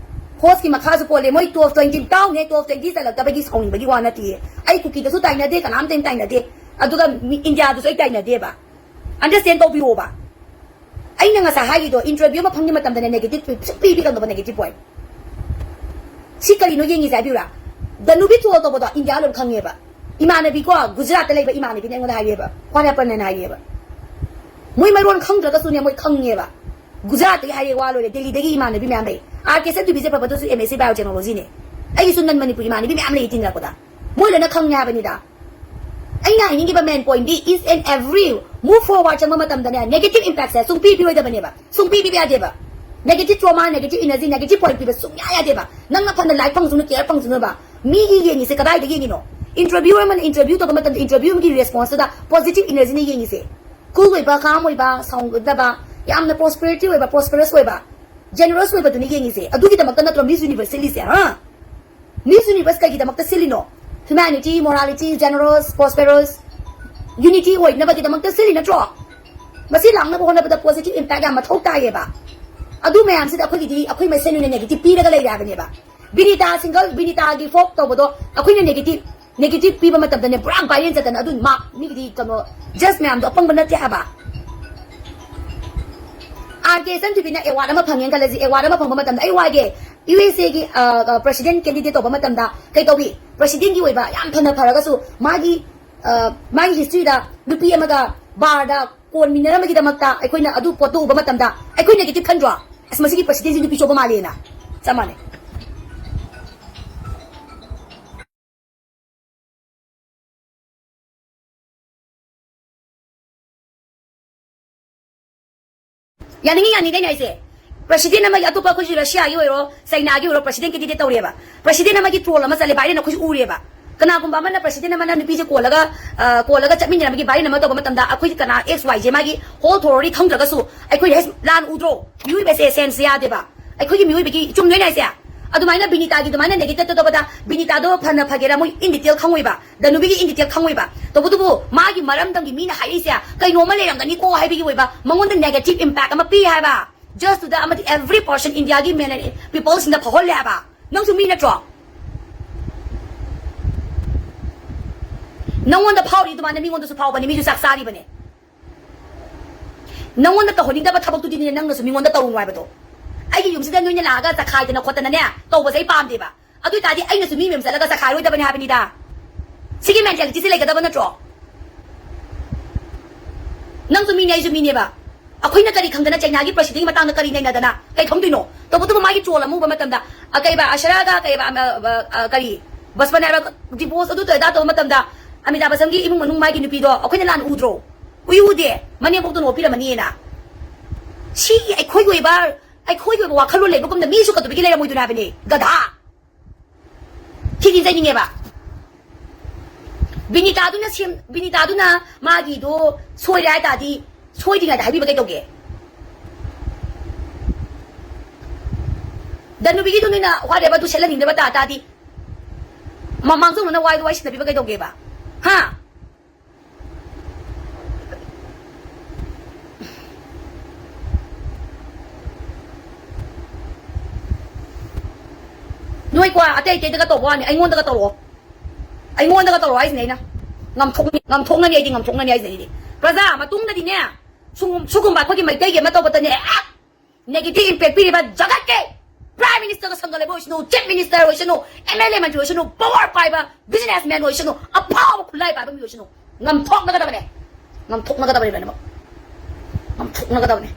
Hostꯀꯤ ꯃꯈꯥꯁꯨ ꯄꯣꯜꯂꯦ꯫ ꯃꯣꯏ top twenty, ꯇꯥꯎꯅꯦ, top twenty ꯆꯠꯂꯛꯇꯕꯒꯤ ꯁꯥꯎꯅꯤꯡꯕꯒꯤ ꯋꯥ ꯅꯠꯇꯤꯌꯦ꯫ ꯑꯩ ꯀꯨꯀꯤꯗꯁꯨ ꯇꯥꯏꯅꯗꯦ, ꯀꯅꯥꯝꯇ ꯇꯥꯏꯅꯗꯦ꯫ ꯑꯗꯨꯒ ꯃꯤ-, ꯏꯟꯗꯤꯌꯥꯗꯁꯨ ꯑꯩ ꯇꯥꯏꯅꯗꯦꯕ꯫ Understand ꯇꯧꯕꯤꯌꯣꯕ꯫ ꯑꯩꯅ ꯉꯁꯥꯏ ꯍꯥꯏꯔꯤꯗꯣ, interview ꯑꯃ ꯐꯪꯕ ꯃꯇꯝꯗꯅꯦ negative ꯁꯨꯡꯄꯤ ꯄꯤꯒꯅꯨꯕ, negative point꯫ ꯁꯤ ꯀꯔꯤꯅꯣ ꯌꯦꯡꯉꯤꯁꯦ ꯍꯥꯏꯕꯤꯌꯨꯔꯥ? ꯗꯅꯨꯕꯤ troll ꯇꯧꯕꯗꯣ ꯏꯟꯗꯤꯌꯥ ꯂꯣꯏ ꯈꯪꯉꯦꯕ꯫ ꯏꯃꯥꯟꯅꯕꯤꯀꯣ, ꯒꯨꯖꯔꯥꯠꯇ ꯂꯩꯕ ꯏꯃꯥꯟꯅꯕꯤꯅ ꯑꯩꯉꯣꯟꯗ ꯍꯥꯏꯔꯛꯑꯦꯕ, what happened ꯍꯥꯏꯅ ꯍꯥꯏꯔꯛꯑꯦꯕ꯫ ꯃꯣꯏ ꯃꯔꯣꯟ ꯈꯪꯗ꯭ꯔꯒꯁꯨꯅꯦ, ꯃꯣꯏ ꯈꯪꯉꯦꯕ꯫ ꯒꯨꯖꯔꯥꯠꯇꯒꯤ ꯍꯥꯏꯔꯛꯑꯦ ꯋꯥ ꯂꯣꯏꯔꯦ, ꯗꯦꯜꯂꯤꯗꯒꯤ ꯏꯃꯥꯟꯅꯕꯤ ꯃꯌꯥꯝ ꯂꯩ꯫ ꯑꯥꯔ ꯀꯦ ꯁꯟꯗꯨꯕꯤꯁꯦ ꯐꯕꯗꯨꯁꯨ ꯑꯦꯝ ꯑꯦꯁ ꯁꯤ ꯕꯥꯏꯑꯣ ꯇꯦꯛꯅꯣꯂꯣꯖꯤꯅꯦ꯫ ꯑꯩꯒꯤꯁꯨ ꯅꯟ ꯃꯅꯤꯄꯨꯔꯤ ꯏꯃꯥꯟꯅꯕꯤ ꯃꯌꯥꯝ ꯂꯩ ꯇꯤꯟꯅꯔꯛꯄꯗ꯫ ꯃꯣꯏ ꯂꯣꯏꯅ ꯈꯪꯉꯦ ꯍꯥꯏꯕꯅꯤꯗ꯫ ꯑꯩꯅ ꯍꯥꯏꯅꯤꯡꯉꯤꯕ ꯃꯦꯟ ꯄꯣꯏꯟꯗꯤ, each and every move forward ꯆꯪꯕ ꯃꯇꯝꯗꯅꯦ, negative impactꯁꯦ ꯁꯨꯡꯄꯤ ꯄꯤꯔꯣꯏꯗꯕꯅꯦꯕ꯫ ꯁꯨꯡꯄꯤ ꯄꯤꯕ ꯌꯥꯗꯦꯕ꯫ Negative trauma, negative energy, negative point ꯄꯤꯕ ꯁꯨꯡꯌꯥ ꯌꯥꯗꯦꯕ꯫ ꯅꯪꯅ ꯐꯅ ꯂꯥꯏꯔꯤꯛ ꯐꯪꯁꯨꯅ, ꯀꯦꯔꯤꯌꯔ ꯐꯪꯁꯨꯅꯕ꯫ ꯃꯤꯒꯤ ꯌꯦꯡꯉꯤꯁꯦ ꯀꯗꯥꯏꯗ ꯌꯦꯡꯉꯤꯅꯣ? Interviewer ꯑꯃꯅ interview ꯇꯧꯕ ꯃꯇꯝꯗ, interview ꯑꯃꯒꯤ responseꯇꯨꯗ positive energyꯅ ꯌꯦꯡꯉꯤꯁꯦ꯫ Cool ꯑꯣꯏꯕ, calm ꯑꯣꯏꯕ, ꯁꯥꯎꯒꯗꯕ, ꯌꯥꯝꯅ prosperity ꯑꯣꯏꯕ, prosperous ꯑꯣꯏꯕ, generous ꯑꯣꯏꯕꯗꯨꯅ ꯌꯦꯡꯉꯤꯁꯦ꯫ ꯑꯗꯨꯒꯤꯗꯃꯛꯇ ꯅꯠꯇ꯭ꯔꯣ Miss Universe ꯁꯤꯜꯂꯤꯁꯦ, ꯍꯥ? Miss Universe ꯀꯩꯒꯤꯗꯃꯛꯇ ꯁꯤꯜꯂꯤꯅꯣ? Humanity, morality, generous, prosperous, unity ꯑꯣꯏꯅꯕꯒꯤꯗꯃꯛꯇ ꯁꯤꯜꯂꯤ ꯅꯠꯇ꯭ꯔꯣ? ꯃꯁꯤ ꯂꯥꯛꯅꯕ ꯍꯣꯠꯅꯕꯗ positive impact ꯌꯥꯝ ꯃꯊꯧ ꯇꯥꯏꯌꯦꯕ꯫ ꯑꯗꯨ ꯃꯌꯥꯝꯁꯤꯗ ꯑꯩꯈꯣꯏꯒꯤꯗꯤ, ꯑꯩꯈꯣꯏ ꯃꯁꯦꯟ ꯑꯣꯏꯅ negative ꯄꯤꯔꯒ ꯂꯩꯔꯦ ꯍꯥꯏꯕꯅꯦꯕ꯫ ꯕꯤꯅꯤꯇꯥ single, ꯕꯤꯅꯤꯇꯥꯒꯤ folk ꯇꯧꯕꯗꯣ ꯑꯩꯈꯣꯏꯅ negative, negative ꯄꯤꯕ ꯃꯇꯝꯗꯅꯦ ꯄꯨꯔꯥ viral ꯆꯠꯇꯅ ꯑꯗꯨ ꯃꯥ ꯃꯤꯒꯤꯗꯤ ꯀꯩꯅꯣ, judge ꯃꯌꯥꯝꯗꯣ ꯑꯄꯪꯕ ꯅꯠꯇꯦ ꯍꯥꯏꯕ꯫ ꯑꯥꯔ ꯀꯦ ꯁꯟꯗꯨꯕꯤꯅ award ꯑꯃ ꯐꯪꯉꯦꯅ ꯈꯜꯂꯁꯤ, award ꯑꯃ ꯐꯪꯕ ꯃꯇꯝꯗ ꯑꯩ ꯋꯥꯒꯦ, ꯌꯨ ꯑꯦꯁ ꯑꯦꯒꯤ president candidate ꯇꯧꯕ ꯃꯇꯝꯗ ꯀꯩ ꯇꯧꯏ? Presidentꯀꯤ ꯑꯣꯏꯕ ꯌꯥꯝ ꯐꯅ ꯐꯔꯒꯁꯨ ꯃꯥꯒꯤ, ꯑ, ꯃꯥꯒꯤ historyꯗ ꯅꯨꯄꯤ ꯑꯃꯒ barꯗ ꯀꯣꯟꯃꯤꯟꯅꯔꯝꯕꯒꯤꯗꯃꯛꯇ ꯑꯩꯈꯣꯏꯅ ꯑꯗꯨ ꯄꯣꯠꯇꯣ ꯎꯕ ꯃꯇꯝꯗ ꯑꯩꯈꯣꯏ negative ꯈꯟꯗ꯭ꯔꯣ? ꯑꯁ, ꯃꯁꯤꯒꯤ presidentꯁꯤ ꯅꯨꯄꯤ ꯆꯣꯞꯄ ꯃꯥꯜꯂꯦꯅ꯫ ꯆꯞ ꯃꯥꯟꯅꯩ꯫ ꯌꯥꯅꯤꯡꯉꯤ, ꯌꯥꯅꯤꯡꯗꯦ ꯑꯩꯅ ꯍꯥꯏꯁꯦ꯫ President ꯑꯃꯒꯤ, ꯑꯇꯣꯞꯄ ꯑꯩꯈꯣꯏꯁꯨ Russiaꯒꯤ ꯑꯣꯏꯔꯣ, Chinaꯒꯤ ꯑꯣꯏꯔꯣ, president candidate ꯇꯧꯔꯦꯕ꯫ President ꯑꯃꯒꯤ troll ꯑꯃ ꯆꯠꯂꯦ, viral ꯑꯩꯈꯣꯏꯁꯨ ꯎꯔꯦꯕ꯫ ꯀꯅꯥꯒꯨꯝꯕ ꯑꯃꯅ president ꯑꯃꯅ ꯅꯨꯄꯤꯁꯦ ꯀꯣꯜꯂꯒ, ꯑ, ꯀꯣꯜꯂꯒ ꯆꯠꯃꯤꯟꯅꯔꯝꯕꯒꯤ viral ꯑꯃ ꯇꯧꯕ ꯃꯇꯝꯗ ꯑꯩꯈꯣꯏ ꯀꯅꯥ X Y Z ꯃꯥꯒꯤ whole story ꯈꯪꯗ꯭ꯔꯒꯁꯨ ꯑꯩꯈꯣꯏ ꯍꯦꯁ ꯂꯥꯟ ꯎꯗ꯭ꯔꯣ? ꯃꯤꯑꯣꯏꯕꯁꯦ sense ꯌꯥꯗꯦꯕ꯫ ꯑꯩꯈꯣꯏꯒꯤ ꯃꯤꯑꯣꯏꯕꯒꯤ, ꯆꯨꯝꯗꯣꯏꯅꯦ ꯍꯥꯏꯁꯦ꯫ ꯑꯗꯨꯃꯥꯏꯅ ꯕꯤꯅꯤꯇꯥꯒꯤ ꯑꯗꯨꯃꯥꯏꯅ negative ꯇꯧꯕꯗ ꯕꯤꯅꯤꯇꯥꯗꯣ ꯐꯅ ꯐꯒꯦꯔꯥ ꯃꯣꯏ in detail ꯈꯪꯉꯣꯏꯕ꯫ ꯗꯅꯨꯕꯤꯒꯤ in detail ꯈꯪꯉꯣꯏꯕ꯫ ꯇꯧꯕꯇꯕꯨ ꯃꯥꯒꯤ ꯃꯔꯝꯗꯝꯒꯤ ꯃꯤꯅ ꯍꯥꯏꯔꯤꯁꯦ ꯀꯩꯅꯣꯝꯃ ꯂꯩꯔꯝꯒꯅꯤꯀꯣ ꯍꯥꯏꯕꯒꯤ ꯑꯣꯏꯕ ꯃꯉꯣꯟꯗ negative impact ꯑꯃ ꯄꯤ ꯍꯥꯏꯕ꯫ Just to the ꯑꯃꯗꯤ every person, Indiaꯒꯤ men and peopleꯁꯤꯡꯗ ꯐꯥꯎꯍꯜꯂꯦ ꯍꯥꯏꯕ꯫ ꯅꯪꯁꯨ ꯃꯤ ꯅꯠꯇ꯭ꯔꯣ? ꯅꯪꯉꯣꯟꯗ ꯐꯥꯎꯔꯤ ꯑꯗꯨꯃꯥꯏꯅ ꯃꯤꯉꯣꯟꯗꯁꯨ ꯐꯥꯎꯕꯅꯤ, ꯃꯤꯁꯨ ꯆꯥꯛ ꯆꯥꯔꯤꯕꯅꯦ꯫ ꯅꯪꯉꯣꯟꯗ ꯇꯧꯍꯟꯅꯤꯡꯗꯕ ꯊꯕꯛꯇꯨꯗꯤꯅꯦ ꯅꯪꯅꯁꯨ ꯃꯤꯉꯣꯟꯗ ꯇꯧꯔꯨꯅꯨ ꯍꯥꯏꯕꯗꯣ꯫ ꯑꯩꯒꯤ ꯌꯨꯝꯁꯤꯗ ꯅꯣꯏꯅ ꯂꯥꯛꯑꯒ ꯆꯈꯥꯏꯗꯅ ꯈꯣꯠꯇꯅꯅꯦ ꯇꯧꯕꯁꯦ ꯑꯩ ꯄꯥꯝꯗꯦꯕ꯫ ꯑꯗꯨ ꯑꯣꯏꯇꯥꯔꯗꯤ ꯑꯩꯅꯁꯨ ꯃꯤ ꯃꯌꯨꯝ ꯆꯠꯂꯒ ꯆꯈꯥꯏꯔꯣꯏꯗꯕꯅꯤ ꯍꯥꯏꯕꯅꯤꯗ꯫ ꯁꯤꯒꯤ mentalityꯁꯦ ꯂꯩꯒꯗꯕ ꯅꯠꯇ꯭ꯔꯣ? ꯅꯪꯁꯨ ꯃꯤꯅꯦ, ꯑꯩꯁꯨ ꯃꯤꯅꯦꯕ꯫ ꯑꯩꯈꯣꯏꯅ ꯀꯔꯤ ꯈꯪꯗꯅ ꯆꯩꯅꯥꯒꯤ ꯄ꯭ꯔꯁꯤꯗꯦꯟꯒꯤ ꯃꯇꯥꯡꯗ ꯀꯔꯤ ꯅꯩꯅꯗꯅ ꯀꯩ ꯈꯪꯗꯣꯏꯅꯣ? ꯇꯧꯕꯇꯕꯨ ꯃꯥꯒꯤ ꯇ꯭ꯔꯣꯜ ꯑꯃ ꯎꯕ ꯃꯇꯝꯗ, ꯑ, ꯀꯩꯕ, ꯑꯁꯔꯥꯒ ꯀꯩꯕ, ꯑꯃ, ꯑ, ꯑ, ꯀꯔꯤ, ꯕꯁꯄꯅꯥ ꯍꯥꯏꯕ ꯗꯤꯚꯣꯔꯁ ꯑꯗꯨ ꯇꯧꯔꯦ ꯑꯗꯥ ꯇꯧꯕ ꯃꯇꯝꯗ, ꯑꯃꯤꯇꯥꯕ ꯕꯆꯟꯒꯤ ꯏꯃꯨꯡ ꯃꯅꯨꯡ ꯃꯥꯒꯤ ꯅꯨꯄꯤꯗꯣ ꯑꯩꯈꯣꯏꯅ ꯂꯥꯟ ꯎꯗ꯭ꯔꯣ? ꯎꯏ ꯎꯗꯦ? ꯃꯅꯦꯝꯄꯣꯛꯇꯣ ꯅꯣꯛꯄꯤꯔꯝꯃꯅꯤꯅ꯫ ꯁꯤ ꯑꯩꯈꯣꯏꯒꯤ ꯑꯣꯏꯕ, ꯑꯩꯈꯣꯏꯒꯤ ꯑꯣꯏꯕ ꯋꯥꯈꯜꯂꯣꯟ ꯂꯩꯕꯒꯨꯝꯅ ꯃꯤꯁꯨ ꯀꯩꯗꯧꯕꯒꯤ ꯂꯩꯔꯝꯃꯣꯏꯗꯣꯏꯅꯣ ꯍꯥꯏꯕꯅꯤ, ꯒꯙꯥ꯫ ꯁꯤꯗꯤ ꯆꯩꯅꯤꯡꯉꯦꯕ꯫ ꯕꯤꯅꯤꯇꯥꯗꯨꯅ ꯁꯦꯝ-, ꯕꯤꯅꯤꯇꯥꯗꯨꯅ ꯃꯥꯒꯤꯗꯣ ꯁꯣꯏꯔꯦ ꯍꯥꯏ ꯇꯥꯔꯗꯤ, ꯁꯣꯏꯗ꯭ꯔꯤꯉꯩꯗ ꯍꯥꯏꯕꯤꯕ ꯀꯩꯗꯧꯒꯦ? ꯗꯅꯨꯕꯤꯒꯤꯗꯨ ꯅꯣꯏꯅ whatever ꯗꯨ ꯁꯦꯠꯍꯟꯅꯤꯡꯗꯕ ꯇꯥ ꯇꯥꯔꯗꯤ, ꯃ-, ꯃꯥꯡꯖꯧꯅꯅ ꯋꯥꯏꯗꯣ ꯋꯥꯏ ꯁꯤꯟꯅꯕꯤꯕ ꯀꯩꯗꯧꯒꯦꯕ? ꯍꯥ? ꯅꯣꯏꯀꯣ, ꯑꯇꯩ ꯑꯇꯩꯗꯒ ꯇꯧꯕ ꯋꯥꯅꯤ, ꯑꯩꯉꯣꯟꯗꯒ ꯇꯧꯔꯛꯑꯣ꯫ ꯑꯩꯉꯣꯟꯗꯒ ꯇꯧꯔꯛꯑꯣ ꯍꯥꯏꯁꯤꯅꯦ ꯑꯩꯅ꯫ ꯉꯝꯊꯣꯛꯅꯤ, ꯉꯝꯊꯣꯛꯅꯅꯤ, ꯑꯩꯗꯤ ꯉꯝꯊꯣꯛꯅꯅꯤ ꯍꯥꯏꯁꯤꯅꯦ ꯑꯩꯗꯤ꯫ ꯄ꯭ꯔꯖꯥ, ꯃꯇꯨꯡꯗꯗꯤꯅꯦ, ꯁꯨꯝ-, ꯁꯨꯒꯨꯝꯕ ꯑꯩꯈꯣꯏꯒꯤ ꯃꯩꯇꯩꯒꯤ ꯑꯃ ꯇꯧꯕꯗꯅꯦ, negative impact ꯄꯤꯔꯤꯕ ꯖꯒꯠꯀꯤ Prime Minister ꯒ ꯁꯪꯒ ꯂꯩꯕ ꯑꯣꯏꯁꯅꯨ, Chief Minister ꯑꯣꯏꯁꯅꯨ, M L A ꯃꯟꯇ꯭ꯔꯤ ꯑꯣꯏꯁꯅꯨ, power ꯄꯥꯏꯕ businessman ꯑꯣꯏꯁꯅꯨ, ꯑꯐꯥꯎꯕ ꯈꯨꯠꯂꯥꯏ ꯄꯥꯏꯕ ꯃꯤ ꯑꯣꯏꯁꯅꯨ, ꯉꯝꯊꯣꯛꯅꯒꯗꯕꯅꯦ꯫ ꯉꯝꯊꯣꯛꯅꯒꯗꯕꯅꯦ ꯂꯣꯏꯅꯃꯛ꯫ ꯉꯝꯊꯣꯛꯅꯒꯗꯕꯅꯦ꯫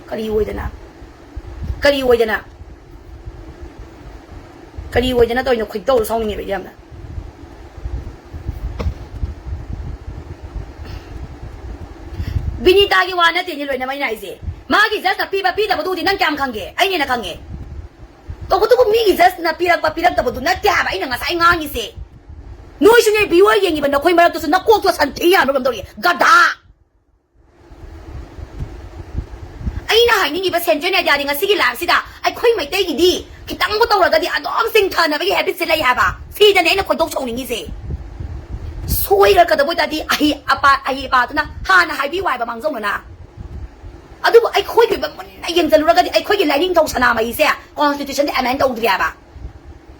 ꯀꯔꯤ ꯑꯣꯏꯗꯅ? ꯀꯔꯤ ꯑꯣꯏꯗꯅ? ꯀꯔꯤ ꯑꯣꯏꯗꯅ ꯇꯧꯔꯤꯅꯣ? ꯈꯣꯏꯗꯧ ꯁꯥꯎꯅꯤꯡꯉꯦꯕ ꯑꯩꯗꯤ ꯌꯥꯝꯅ꯫ ꯕꯤꯅꯤꯇꯥꯒꯤ ꯋꯥ ꯅꯠꯇꯦꯅꯦ ꯂꯣꯏꯅꯃꯛ ꯑꯩꯅ ꯍꯥꯏꯁꯦ꯫ ꯃꯥꯒꯤ judge ꯅ ꯄꯤꯕ ꯄꯤꯗꯕꯗꯨꯗꯤ ꯅꯪ ꯀꯌꯥꯝ ꯈꯪꯒꯦ? ꯑꯩꯅ ꯍꯦꯟꯅ ꯈꯪꯉꯦ꯫ ꯇꯧꯕꯇꯕꯨ ꯃꯤꯒꯤ judge ꯅ ꯄꯤꯔꯛꯄ ꯄꯤꯔꯛꯇꯕꯗꯨ ꯅꯠꯇꯦ ꯍꯥꯏꯕ ꯑꯩꯅ ꯉꯁꯥꯏ ꯉꯥꯡꯉꯤꯁꯦ꯫ ꯅꯣꯏꯁꯨꯅꯦ, viewer ꯌꯦꯡꯉꯤꯕ ꯅꯈꯣꯏ ꯃꯔꯛꯇꯁꯨ ꯅꯀꯣꯛꯇꯣ ꯁꯟꯊꯤ ꯌꯥꯟꯕ ꯀꯝ ꯇꯧꯔꯤ, ꯒꯙꯥ꯫ ꯑꯩꯅ ꯍꯥꯏꯅꯤꯡꯉꯤꯕ central ꯏꯟꯗꯤꯌꯥꯗꯤ ꯉꯁꯤꯒꯤ live ꯁꯤꯗ ꯑꯩꯈꯣꯏ ꯃꯩꯇꯩꯒꯤꯗꯤ ꯈꯤꯇꯪꯕꯨ ꯇꯧꯔꯒꯗꯤ ꯑꯗꯨꯝ ꯆꯤꯡꯊꯅꯕꯒꯤ habit ꯁꯦ ꯂꯩ ꯍꯥꯏꯕ꯫ ꯁꯤꯗꯅꯦ ꯑꯩꯅ ꯈꯣꯏꯗꯧ ꯁꯥꯎꯅꯤꯡꯉꯤꯁꯦ꯫ ꯁꯣꯏꯔꯛꯀꯗꯕ ꯑꯣꯏꯇꯥꯔꯗꯤ ꯑꯍꯤ ꯑꯄꯥ-, ꯑꯍꯤ ꯑꯄꯥꯗꯨꯅ ꯍꯥꯟꯅ ꯍꯥꯏꯕꯤꯌꯨ ꯍꯥꯏꯕ ꯃꯥꯡꯖꯧꯅꯅ꯫ ꯑꯗꯨꯕꯨ ꯑꯩꯈꯣꯏꯒꯤ ꯑꯣꯏꯕ ꯃꯨꯟꯅ ꯌꯦꯡꯁꯤꯜꯂꯨꯔꯒꯗꯤ ꯑꯩꯈꯣꯏꯒꯤ ꯂꯥꯏꯅꯤꯡꯊꯧ ꯁꯅꯥꯃꯍꯤꯁꯦ constitution ꯗ amend ꯇꯧꯗ꯭ꯔꯤ ꯍꯥꯏꯕ꯫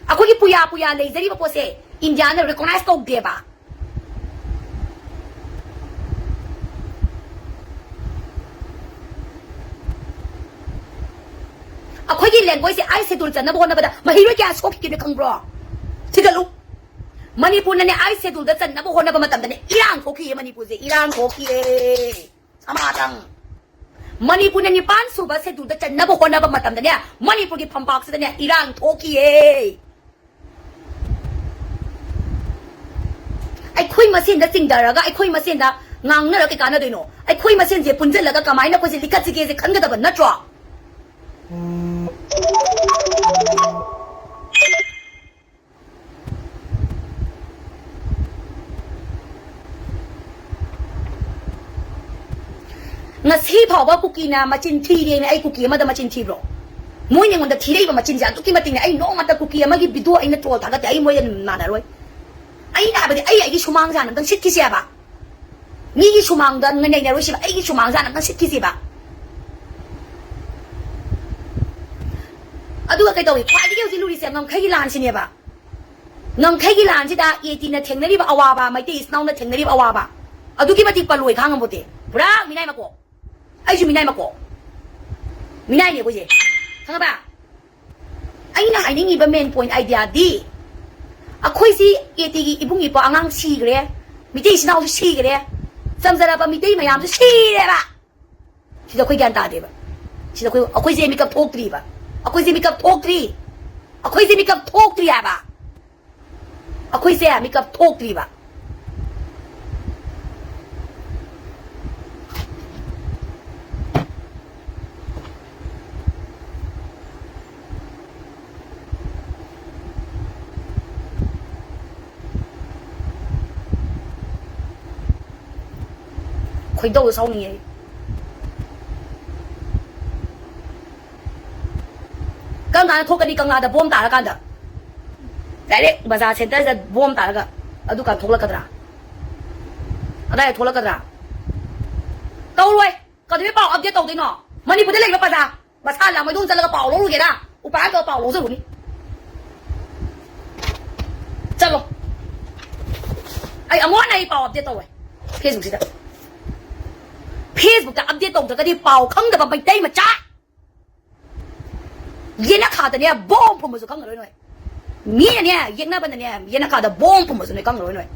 ꯑꯩꯈꯣꯏꯒꯤ ꯄꯨꯌꯥ ꯄꯨꯌꯥ ꯂꯩꯖꯔꯤꯕ ꯄꯣꯠꯁꯦ ꯏꯟꯗꯤꯌꯥꯅ recognize ꯇꯧꯗꯦꯕ꯫ ꯑꯩꯈꯣꯏꯒꯤ language ꯁꯦ eighth schedule ꯆꯟꯅꯕ ꯍꯣꯠꯅꯕꯗ ꯃꯍꯩꯔꯣꯏ ꯀꯌꯥ ꯁꯣꯛꯈꯤꯒꯦꯅ ꯈꯪꯕ꯭ꯔꯣ? ꯊꯤꯒꯠꯂꯨ꯫ ꯃꯅꯤꯄꯨꯔꯅꯅꯦ eighth schedule ꯗ ꯆꯟꯅꯕ ꯍꯣꯠꯅꯕ ꯃꯇꯝꯗꯅꯦ ꯏꯔꯥꯡ ꯊꯣꯛꯈꯤꯌꯦ ꯃꯅꯤꯄꯨꯔꯁꯦ, ꯏꯔꯥꯡ ꯊꯣꯛꯈꯤꯌꯦ꯫ ꯁꯃꯥꯖꯪ꯫ ꯃꯅꯤꯄꯨꯔꯅ ꯅꯤꯄꯥꯟ ꯁꯨꯕ ꯁꯦꯗꯨꯜꯗ ꯆꯟꯅꯕ ꯍꯣꯠꯅꯕ ꯃꯇꯝꯗꯅꯦ, ꯃꯅꯤꯄꯨꯔꯒꯤ ꯐꯝꯄꯥꯛꯁꯤꯗꯅꯦ ꯏꯔꯥꯡ ꯊꯣꯛꯈꯤꯌꯦ꯫ ꯑꯩꯈꯣꯏ ꯃꯁꯦꯟꯗ ꯆꯤꯡꯗꯔꯒ ꯑꯩꯈꯣꯏ ꯃꯁꯦꯟꯗ ꯉꯥꯡꯅꯔ ꯀꯩ ꯀꯥꯟꯅꯗꯣꯏꯅꯣ? ꯑꯩꯈꯣꯏ ꯃꯁꯦꯟꯁꯦ ꯄꯨꯟꯁꯤꯜꯂꯒ ꯀꯃꯥꯏꯅ ꯑꯩꯈꯣꯏꯁꯦ ꯂꯤꯈꯠꯁꯤꯒꯦꯁꯦ ꯈꯟꯒꯗꯕ ꯅꯠꯇ꯭ꯔꯣ? ꯉꯁꯤ ꯐꯥꯎꯕ ꯀꯨꯀꯤꯅ ꯃꯆꯤꯟ ꯊꯤꯔꯦꯅ ꯑꯩ ꯀꯨꯀꯤ ꯑꯃꯗ ꯃꯆꯤꯟ ꯊꯤꯕ꯭ꯔꯣ? ꯃꯣꯏꯅ ꯑꯩꯉꯣꯟꯗ ꯊꯤꯔꯛꯏꯕ ꯃꯆꯤꯟꯁꯦ ꯑꯗꯨꯛꯀꯤ ꯃꯇꯤꯛꯅꯦ꯫ ꯑꯩ ꯅꯣꯡꯃꯇ ꯀꯨꯀꯤ ꯑꯃꯒꯤ ꯚꯤꯗꯤꯑꯣ ꯑꯩꯅ ꯇ꯭ꯔꯣꯜ ꯊꯥꯒꯠꯇꯦ꯫ ꯑꯩ ꯃꯣꯏꯗ ꯃꯥꯟꯅꯔꯣꯏ꯫ ꯑꯩꯅ ꯍꯥꯏꯕꯗꯤ ꯑꯩ ꯑꯩꯒꯤ ꯁꯨꯃꯥꯡ ꯖꯥꯟ ꯑꯝꯇꯪ ꯁꯤꯠꯈꯤꯁꯦ ꯍꯥꯏꯕ꯫ ꯃꯤꯒꯤ ꯁꯨꯃꯥꯡꯗ ꯅꯩꯅꯔꯣꯏꯁꯦꯕ, ꯑꯩꯒꯤ ꯁꯨꯃꯥꯡ ꯖꯥꯟ ꯑꯝꯇꯪ ꯁꯤꯠꯈꯤꯁꯦꯕ꯫ ꯑꯗꯨꯒ ꯀꯩꯗꯧꯏ? ꯈ꯭ꯋꯥꯏꯗꯒꯤ ꯍꯧꯖꯤꯛ ꯂꯨꯔꯤꯁꯦ ꯉꯝꯈꯩꯒꯤ ꯂꯥꯟꯁꯤꯅꯦꯕ꯫ ꯉꯝꯈꯩꯒꯤ ꯂꯥꯟꯁꯤꯗ ꯑꯦ ꯇꯤꯅ ꯊꯦꯡꯅꯔꯤꯕ ꯑꯋꯥꯕ, ꯃꯩꯇꯩ ꯏꯆꯤꯟ ꯏꯅꯥꯎꯅ ꯊꯦꯡꯅꯔꯤꯕ ꯑꯋꯥꯕ, ꯑꯗꯨꯛꯀꯤ ꯃꯇꯤꯛ ꯄꯜꯂꯣꯏ ꯈꯥꯡꯉꯝꯄꯣꯠꯇꯦ꯫ ꯄꯨꯔꯥ ꯃꯤꯅꯥꯏ ꯃꯀꯣꯛ꯫ ꯑꯩꯁꯨ ꯃꯤꯅꯥꯏ ꯃꯀꯣꯛ꯫ ꯃꯤꯅꯥꯏꯅꯦ ꯑꯩꯈꯣꯏꯁꯦ꯫ ꯈꯪꯉꯕ? ꯑꯩꯅ ꯍꯥꯏꯅꯤꯡꯉꯤꯕ ꯃꯦꯟ ꯄꯣꯏꯟ ꯑꯥꯏꯗꯤꯌꯥꯗꯤ, ꯑꯩꯈꯣꯏꯁꯤ ꯑꯦ ꯇꯤꯒꯤ ꯏꯕꯨꯡ ꯏꯄ꯭ꯋꯥ ꯑꯉꯥꯡ ꯁꯤꯈ꯭ꯔꯦ, ꯃꯤꯇꯩ ꯏꯆꯤꯟ ꯏꯅꯥꯎꯁꯨ ꯁꯤꯈ꯭ꯔꯦ, ꯆꯝꯖꯔꯕ ꯃꯤꯇꯩ ꯃꯌꯥꯝꯁꯨ ꯁꯤꯔꯦꯕ꯫ ꯁꯤꯗ ꯑꯩꯈꯣꯏ ꯒ꯭ꯌꯥꯟ ꯇꯥꯗꯦꯕ꯫ ꯁꯤꯗ ꯑꯩꯈꯣꯏ, ꯑꯩꯈꯣꯏꯁꯦ ꯃꯤꯀꯞ ꯊꯣꯛꯇ꯭ꯔꯤꯕ꯫ ꯑꯩꯈꯣꯏꯁꯦ ꯃꯤꯀꯞ ꯊꯣꯛꯇ꯭ꯔꯤ꯫ ꯑꯩꯈꯣꯏꯁꯦ ꯃꯤꯀꯞ ꯊꯣꯛꯇ꯭ꯔꯤ ꯍꯥꯏꯕ꯫ ꯑꯩꯈꯣꯏꯁꯦ ꯃꯤꯀꯞ ꯊꯣꯛꯇ꯭ꯔꯤꯕ꯫ ꯈꯣꯏꯗꯧꯗꯣ ꯁꯥꯎꯅꯤꯡꯉꯦ ꯑꯩ꯫ ꯀꯔꯝ ꯀꯥꯟꯗ ꯊꯣꯛꯀꯅꯤ ꯀꯪꯂꯥꯗ ꯕꯣꯝ ꯇꯥꯔꯀꯥꯟꯗ? ꯗꯥꯏꯔꯦꯛ ꯕꯖꯥꯔ ꯁꯦꯟꯇꯔꯁꯤꯗ ꯕꯣꯝ ꯇꯥꯔꯒ ꯑꯗꯨꯀꯥꯟ ꯊꯣꯛꯂꯛꯀꯗ꯭ꯔꯥ? ꯑꯗꯥꯏꯗ ꯊꯣꯛꯂꯛꯀꯗ꯭ꯔꯥ? ꯇꯧꯔꯣꯏ꯫ ꯀꯩꯗꯧꯕꯩ ꯄꯥꯎ ꯑꯞꯗꯦꯠ ꯇꯧꯗꯣꯏꯅꯣ? ꯃꯅꯤꯄꯨꯔꯗ ꯂꯩꯕ ꯄ꯭ꯔꯖꯥ ꯃꯁꯥ ꯂꯥꯝꯃꯣꯏꯗꯣꯡ ꯆꯠꯂꯒ ꯄꯥꯎ ꯂꯧꯔꯨꯒꯦꯔꯥ? ꯎꯄꯥꯏ ꯂꯩꯇꯕ ꯄꯥꯎ ꯂꯧꯖꯔꯨꯅꯤ꯫ ꯆꯠꯂꯣ꯫ ꯑꯩ ꯑꯃꯨꯛ ꯍꯟꯅ ꯑꯩ ꯄꯥꯎ ꯑꯞꯗꯦꯠ ꯇꯧꯔꯣꯏ ꯐꯦꯁꯕꯨꯛꯁꯤꯗ꯫ ꯐꯦꯁꯕꯨꯛꯇ ꯑꯞꯗꯦꯠ ꯇꯧꯗ꯭ꯔꯒꯗꯤ ꯄꯥꯎ ꯈꯪꯗꯕ ꯃꯩꯇꯩ ꯃꯆꯥ꯫ ꯌꯦꯅꯈꯥꯗꯅꯦ ꯕꯣꯝ ꯐꯨꯝꯕꯁꯨ ꯈꯪꯉꯔꯣꯏ ꯅꯣꯏ꯫ ꯃꯤꯅꯅꯦ ꯌꯦꯛꯅꯕꯅꯅꯦ ꯌꯦꯅꯈꯥꯗ ꯕꯣꯝ ꯐꯨꯝꯕꯁꯨ ꯅꯣꯏ ꯈꯪꯉꯔꯣꯏ ꯅꯣꯏ꯫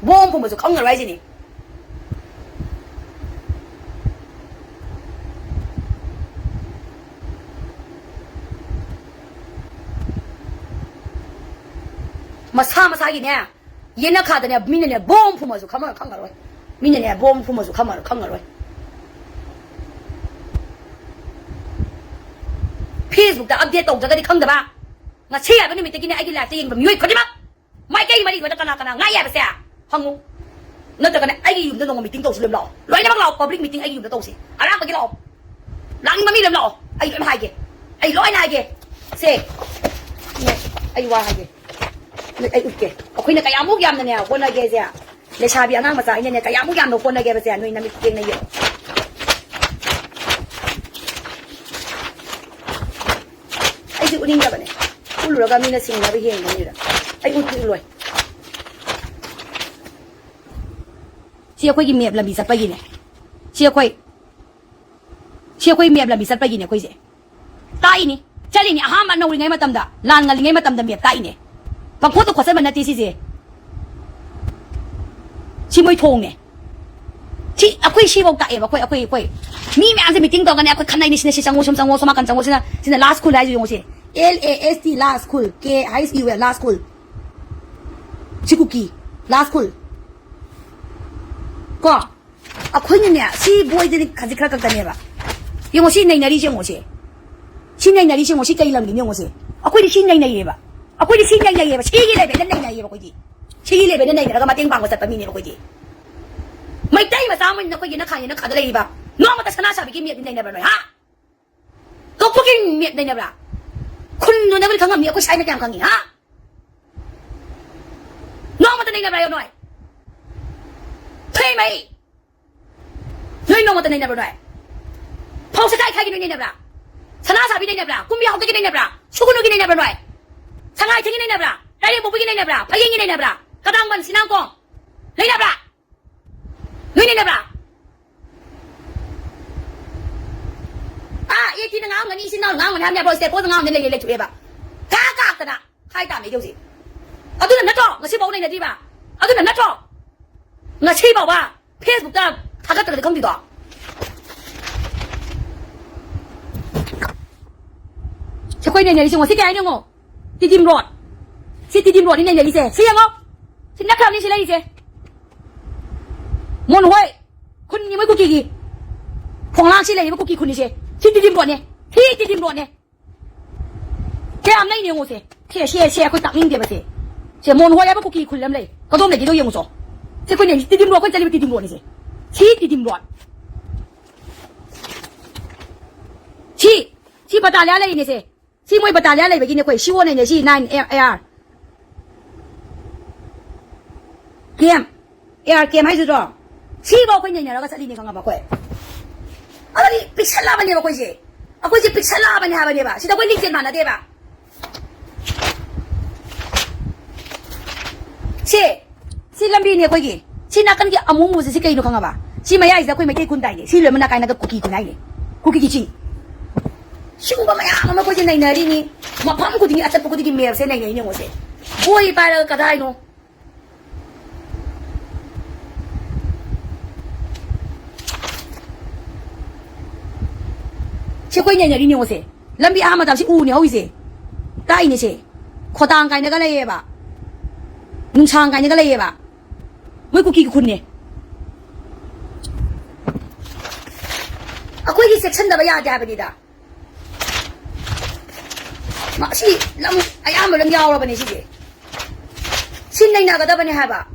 ꯕꯣꯝ ꯐꯨꯝꯕꯁꯨ ꯈꯪꯉꯔꯣꯏ ꯍꯥꯏꯁꯤꯅꯤ꯫ ꯃꯁꯥ ꯃꯁꯥꯒꯤꯅꯦ, ꯌꯦꯅꯈꯥꯗꯅꯦ, ꯃꯤꯅꯅꯦ ꯕꯣꯝ ꯐꯨꯝꯃꯁꯨ ꯈꯪꯉ-, ꯈꯪꯉꯔꯣꯏ꯫ ꯃꯤꯅꯅꯦ ꯕꯣꯝ ꯐꯨꯝꯃꯁꯨ ꯈꯪꯉꯔꯣꯏ, ꯈꯪꯉꯔꯣꯏ꯫ Facebook ꯇ update ꯇꯧꯗ꯭ꯔꯒꯗꯤ ꯈꯪꯗꯕ꯫ ꯉꯁꯤ ꯍꯥꯏꯕ ꯅꯨꯃꯤꯠꯇꯒꯤꯅꯦ ꯑꯩꯒꯤ live ꯇ ꯌꯦꯡꯕ ꯃꯤꯑꯣꯏ ꯈꯨꯗꯤꯡꯃꯛ ꯃꯥꯏꯀꯩ ꯃꯔꯤꯗꯨꯗ ꯀꯅꯥ ꯀꯅꯥ ꯉꯥꯏ ꯍꯥꯏꯕꯁꯦ ꯍꯪꯉꯨ꯫ ꯅꯠꯇ꯭ꯔꯒꯅ ꯑꯩꯒꯤ ꯌꯨꯝꯗ ꯅꯣꯡꯃ meeting ꯇꯧꯁꯤ, ꯂꯣꯏ ꯂꯥꯛꯑꯣ꯫ ꯂꯣꯏꯅꯃꯛ ꯂꯥꯛꯑꯣ, public meeting ꯑꯩꯒꯤ ꯌꯨꯝꯗ ꯇꯧꯁꯤ꯫ ꯑꯔꯥꯛꯄꯒꯤ ꯂꯥꯛꯑꯣ꯫ ꯂꯥꯛꯅꯤꯡꯕ ꯃꯤ ꯂꯣꯏ ꯂꯥꯛꯑꯣ꯫ ꯑꯩ ꯂꯣꯏ ꯍꯥꯏꯒꯦ꯫ ꯑꯩ ꯂꯣꯏꯅ ꯍꯥꯏꯒꯦ꯫ ꯁꯦ꯫ ꯑꯩ ꯋꯥ ꯍꯥꯏꯒꯦ꯫ ꯑꯩ ꯎꯠꯀꯦ꯫ ꯑꯩꯈꯣꯏꯅ ꯀꯌꯥꯃꯨꯛ ꯌꯥꯝꯅꯅꯦ ꯍꯣꯠꯅꯒꯦꯁꯦ꯫ ꯂꯩꯁꯥꯕꯤ ꯑꯉꯥꯡ ꯃꯆꯥ ꯑꯩꯅꯅꯦ ꯀꯌꯥꯃꯨꯛ ꯌꯥꯝꯅ ꯍꯣꯠꯅꯒꯦꯕꯁꯦ ꯅꯣꯏ ꯅꯃꯤꯠ ꯌꯦꯡꯅ ꯌꯦꯡꯉꯣ꯫ ꯑꯩꯁꯦ ꯎꯠꯅꯤꯡꯗꯕꯅꯦ꯫ ꯎꯠꯂꯨꯔꯒ ꯃꯤꯅ ꯁꯤꯡꯅꯕ ꯍꯦꯟꯒꯅꯤꯕ꯫ ꯑꯩ ꯎꯠꯇꯤ ꯎꯠꯂꯣꯏ꯫ ꯁꯤ ꯑꯩꯈꯣꯏꯒꯤ map ꯂꯝꯕꯤ ꯆꯠꯄꯒꯤꯅꯦ꯫ ꯁꯤ ꯑꯩꯈꯣꯏ, ꯁꯤ ꯑꯩꯈꯣꯏ map ꯂꯝꯕꯤ ꯆꯠꯄꯒꯤꯅꯦ ꯑꯩꯈꯣꯏꯁꯦ꯫ ꯇꯥꯛꯏꯅꯤ꯫ ꯆꯠꯂꯤꯅꯤ꯫ ꯑꯍꯥꯟꯕ ꯅꯧꯔꯤꯉꯩ ꯃꯇꯝꯗ, ꯂꯥꯟ ꯉꯜꯂꯤꯉꯩ ꯃꯇꯝꯗ map ꯇꯥꯛꯏꯅꯦ꯫ ꯄꯪꯈꯣꯠꯇ ꯈꯣꯠꯆꯟꯕ ꯅꯠꯇꯦ ꯁꯤꯁꯦ꯫ ꯁꯤ ꯃꯣꯏ ꯊꯣꯡꯅꯦ꯫ ꯁꯤ ꯑꯩꯈꯣꯏ ꯁꯤꯐꯧ ꯇꯥꯛꯑꯦꯕ꯫ ꯑꯩꯈꯣꯏ, ꯑꯩꯈꯣꯏ, ꯑꯩꯈꯣꯏ ꯃꯤ ꯃꯌꯥꯝꯁꯦ meeting ꯇꯧꯔꯒꯅꯦ꯫ ꯑꯩꯈꯣꯏ ꯈꯟꯅꯩꯅꯤ꯫ ꯁꯤꯅ ꯁꯤ ꯆꯪꯉꯣ, ꯁꯨꯝ ꯆꯪꯉꯣ, ꯁꯣꯝ ꯅꯥꯀꯟ ꯆꯪꯉꯣ꯫ ꯁꯤꯅ, ꯁꯤꯅ ꯂꯥꯁ ꯈꯨꯜ ꯍꯥꯏꯁꯦ ꯌꯦꯡꯉꯣ ꯁꯤ꯫ L A S T, ꯂꯥꯁ ꯈꯨꯜ꯫ K H U L, ꯂꯥꯁ ꯈꯨꯜ꯫ ꯁꯤ ꯀꯨꯀꯤ꯫ ꯂꯥꯁ ꯈꯨꯜ꯫ ꯀꯣ? ꯑꯩꯈꯣꯏꯅꯅꯦ, ꯁꯤ ꯕꯣꯏꯗꯗꯤ ꯈꯖꯤꯛ ꯈꯔ ꯈꯛꯇꯅꯦꯕ꯫ ꯌꯦꯡꯉꯣ, ꯁꯤ ꯅꯩꯅꯔꯤꯁꯦ ꯌꯦꯡꯉꯣ, ꯁꯤ꯫ ꯁꯤ ꯅꯩꯅꯔꯤꯁꯦ ꯌꯦꯡꯉꯣ, ꯁꯤ ꯀꯩ ꯂꯝꯒꯤꯅꯣ ꯌꯦꯡꯉꯣ, ꯁꯤ꯫ ꯑꯩꯈꯣꯏꯗꯤ ꯁꯤ ꯅꯩꯅꯩꯌꯦꯕ꯫ ꯑꯩꯈꯣꯏꯗꯤ ꯁꯤ ꯅꯩꯅꯩꯌꯦꯕ꯫ ꯁꯤꯒꯤ level ꯗ ꯅꯩꯅꯩꯌꯦꯕ ꯑꯩꯈꯣꯏꯗꯤ꯫ ꯁꯤꯒꯤ level ꯗ ꯅꯩꯅꯔꯒ ꯃꯇꯦꯡ ꯄꯥꯡꯕ ꯆꯠꯄ ꯃꯤꯅꯦꯕ ꯑꯩꯈꯣꯏꯗꯤ꯫ ꯃꯩꯇꯩ ꯃꯆꯥ ꯑꯃ ꯑꯣꯏꯅ ꯑꯩꯈꯣꯏꯒꯤ ꯅꯈꯥ ꯌꯦꯅꯈꯥꯗ ꯂꯩꯔꯤꯕ ꯅꯣꯡꯃꯇ ꯁꯅꯥ ꯁꯥꯕꯤꯒꯤ map ꯗꯤ ꯅꯩꯅꯕ꯭ꯔꯥ ꯅꯣꯏ, ꯍꯥ? ꯇꯣꯞꯄꯒꯤ map ꯅꯩꯅꯕ꯭ꯔꯥ? ꯈꯨꯟ ꯅꯣꯏꯅꯕꯗꯤ ꯈꯪꯉꯝꯅꯤ, ꯑꯩꯈꯣꯏ ꯁꯥꯏꯅ ꯀꯌꯥꯝ ꯈꯪꯉꯤ, ꯍꯥ? ꯅꯣꯡꯃꯇ ꯅꯩꯅꯕ꯭ꯔꯥ ꯅꯣꯏ? ꯐ꯭ꯔꯦꯝ ꯑꯩ ꯅꯣꯏ ꯅꯣꯡꯃꯇ ꯅꯩꯅꯕ꯭ꯔꯥ ꯅꯣꯏ? ꯐꯧ ꯁꯦꯀꯥꯏ ꯈꯥꯏꯒꯤ ꯅꯣꯏ ꯅꯩꯅꯕ꯭ꯔꯥ? ꯁꯅꯥ ꯁꯥꯕꯤ ꯅꯩꯅꯕ꯭ꯔꯥ? ꯀꯨꯝꯕꯤ ꯍꯥꯎꯇꯒꯤ ꯅꯩꯅꯕ꯭ꯔꯥ? ꯁꯨꯒꯅꯨꯒꯤ ꯅꯩꯅꯕ꯭ꯔꯥ ꯅꯣꯏ? ꯁꯉꯥꯏꯊꯦꯡꯒꯤ ꯅꯩꯅꯕ꯭ꯔꯥ? ꯂꯥꯏꯔꯦꯝꯕꯧꯕꯒꯤ ꯅꯩꯅꯕ꯭ꯔꯥ? ꯐꯌꯦꯡꯒꯤ ꯅꯩꯅꯕ꯭ꯔꯥ? ꯀꯗꯥꯡꯕꯟ ꯁꯤꯅꯥꯡꯀꯣꯡ ꯅꯩꯅꯕ꯭ꯔꯥ? ꯅꯣꯏ ꯅꯩꯅꯕ꯭ꯔꯥ? ꯑꯥ, ꯑꯦ ꯇꯤꯅ ꯉꯥꯡꯉꯝꯒꯅꯤ, ꯏꯆꯤꯟ ꯏꯅꯥꯎꯅ ꯉꯥꯡꯉꯝꯒꯅꯤ ꯍꯥꯏꯕꯅꯦ, ꯕ꯭ꯔꯣ, ꯁ꯭ꯇꯦꯠ ꯄꯣꯁꯇ ꯉꯥꯡꯉꯝꯅꯤ, ꯂꯩ, ꯂꯩ, ꯂꯩꯊꯣꯛꯑꯦꯕ꯫ ꯀꯥ ꯀꯥꯛꯇꯅ ꯍꯥꯏ ꯇꯥꯕꯅꯦ ꯑꯩꯗꯤ ꯍꯧꯖꯤꯛ꯫ ꯑꯗꯨꯅ ꯅꯠꯇ꯭ꯔꯣ ꯉꯁꯤꯐꯥꯎ ꯅꯩꯅꯗ꯭ꯔꯤꯕ? ꯑꯗꯨꯅ ꯅꯠꯇ꯭ꯔꯣ? Facebook ꯇ ꯊꯥꯒꯠꯇ꯭ꯔꯒꯗꯤ ꯈꯪꯗ꯭ꯔꯤꯗꯣ꯫ ꯑꯩꯈꯣꯏ ꯅꯩꯅꯔꯤꯁꯦ ꯉꯁꯤ ꯀꯩ ꯍꯥꯏꯅꯣ ꯌꯦꯡꯉꯣ꯫ ꯇꯤꯗꯤꯝ ꯔꯣꯗ꯫ ꯁꯤ ꯇꯤꯗꯤꯝ ꯔꯣꯗꯅꯤ ꯅꯩꯅꯔꯤꯁꯦ꯫ ꯁꯤ ꯌꯦꯡꯉꯣ꯫ ꯁꯤ ꯅꯛꯈ꯭ꯔꯕꯅꯤ ꯁꯤ ꯂꯩꯔꯤꯁꯦ꯫ ꯃꯣꯟ ꯍꯣꯏ ꯈꯨꯟꯅꯤ ꯃꯣꯏ ꯀꯨꯀꯤꯒꯤ꯫ ꯈꯣꯡꯂꯥꯡꯁꯤ ꯂꯩꯔꯤꯕ ꯀꯨꯀꯤ ꯈꯨꯟꯅꯤꯁꯦ꯫ ꯁꯤ ꯇꯤꯗꯤꯝ ꯔꯣꯗꯅꯦ꯫ ꯁꯤ ꯇꯤꯗꯤꯝ ꯔꯣꯗꯅꯦ꯫ ꯀꯌꯥꯝ ꯂꯩꯅꯤ ꯌꯦꯡꯉꯨꯁꯦ꯫ ꯁꯦ, ꯁꯦ, ꯁꯦ, ꯑꯩꯈꯣꯏ ꯇꯥꯛꯅꯤꯡꯗꯦꯕ ꯁꯦ꯫ ꯁꯦ, ꯃꯣꯟ ꯍꯣꯏ ꯍꯥꯏꯕ ꯀꯨꯀꯤ ꯈꯨꯜ ꯑꯃ ꯂꯩ꯫ ꯀꯗꯣꯝ ꯂꯩꯒꯦꯗꯣ ꯌꯦꯡꯉꯨꯆꯣ꯫ ꯁꯦ, ꯑꯩꯈꯣꯏꯅ ꯇꯤꯗꯤꯝ ꯔꯣꯗ, ꯑꯩꯈꯣꯏ ꯆꯠꯂꯤꯕ ꯇꯤꯗꯤꯝ ꯔꯣꯗꯅꯤꯁꯦ꯫ ꯁꯤ ꯇꯤꯗꯤꯝ ꯔꯣꯗ꯫ ꯁꯤ, ꯁꯤ ꯕꯇꯥꯂꯤꯌꯥ ꯂꯩꯔꯤꯅꯦ ꯁꯦ꯫ ꯁꯤ ꯃꯣꯏ ꯕꯇꯥꯂꯤꯌꯥ ꯂꯩꯕꯒꯤꯅꯦ ꯑꯩꯈꯣꯏ ꯁꯤ ꯑꯣ ꯅꯩꯅ C nine A R. Camp. A R camp ꯍꯥꯏꯁꯤꯗꯣ꯫ ꯁꯤꯐꯥꯎ ꯑꯩꯈꯣꯏ ꯅꯩꯅꯔꯒ ꯆꯠꯂꯤꯅꯦ ꯈꯪꯉꯕ ꯑꯩꯈꯣꯏ꯫ ꯑꯗꯨꯗꯤ ꯄꯤꯛꯁꯜꯂꯛꯑꯕꯅꯦꯕ ꯑꯩꯈꯣꯏꯁꯦ꯫ ꯑꯩꯈꯣꯏꯁꯦ ꯄꯤꯛꯁꯜꯂꯛꯑꯕꯅꯦ ꯍꯥꯏꯕꯅꯦꯕ꯫ ꯁꯤꯗ ꯑꯩꯈꯣꯏ ꯂꯤꯡꯖꯦꯜ ꯃꯥꯟꯅꯗꯦꯕ꯫ ꯁꯤ, ꯁꯤ ꯂꯝꯕꯤꯅꯤ ꯑꯩꯈꯣꯏꯒꯤ꯫ ꯁꯤ ꯅꯥꯀꯟꯒꯤ ꯑꯃꯨꯕꯁꯦ ꯁꯤ ꯀꯩꯅꯣ ꯈꯪꯉꯕ? ꯁꯤ ꯃꯌꯥꯏꯁꯤꯗ ꯑꯩꯈꯣꯏ ꯃꯩꯇꯩ ꯈꯨꯟ ꯇꯥꯏꯅꯦ꯫ ꯁꯤ ꯂꯣꯏꯅꯃꯛ ꯅꯥꯀꯥꯏꯅꯒ ꯀꯨꯀꯤ ꯈꯨꯟ ꯍꯥꯏꯅꯦ꯫ ꯀꯨꯀꯤꯒꯤ ꯆꯤꯡ꯫ ꯁꯤꯒꯨꯝꯕ ꯃꯌꯥꯝ ꯑꯃ ꯑꯩꯈꯣꯏꯁꯦ ꯅꯩꯅꯔꯤꯅꯤ꯫ ꯃꯐꯝ ꯈꯨꯗꯤꯡꯒꯤ ꯑꯆꯠꯄ ꯈꯨꯗꯤꯡꯒꯤ ꯃꯦꯞꯁꯦ ꯅꯩꯅꯩꯅꯦ ꯌꯦꯡꯉꯣꯁꯦ꯫ ꯕꯣꯏ ꯄꯥꯏꯔꯒ ꯀꯗꯥꯏꯅꯣ? ꯁꯤ ꯑꯩꯈꯣꯏ ꯅꯩꯅꯔꯤꯅꯦ ꯌꯦꯡꯉꯣꯁꯦ꯫ ꯂꯝꯕꯤ ꯑꯍꯥꯟꯕ ꯇꯥꯕꯁꯤ ꯎꯅꯦ ꯍꯧꯔꯤꯁꯦ꯫ ꯇꯥꯛꯏꯅꯦ ꯁꯦ꯫ ꯈꯣꯇꯥꯡ ꯀꯥꯏꯅꯒ ꯂꯩꯌꯦꯕ꯫ ꯅꯨꯡꯁꯥꯡ ꯀꯥꯏꯅꯒ ꯂꯩꯌꯦꯕ꯫ ꯃꯣꯏ ꯀꯨꯀꯤꯒꯤ ꯈꯨꯟꯅꯦ꯫ ꯑꯩꯈꯣꯏꯒꯤ ꯆꯦꯛꯁꯤꯟꯗꯕ ꯌꯥꯗꯦ ꯍꯥꯏꯕꯅꯤꯗ꯫ ꯃꯁꯤ ꯂꯝ ꯑꯌꯥꯝꯕ ꯂꯣꯏ ꯌꯥꯎꯔꯕꯅꯦ ꯁꯤꯁꯦ꯫ ꯁꯤ ꯅꯩꯅꯒꯗꯕꯅꯦ ꯍꯥꯏꯕ꯫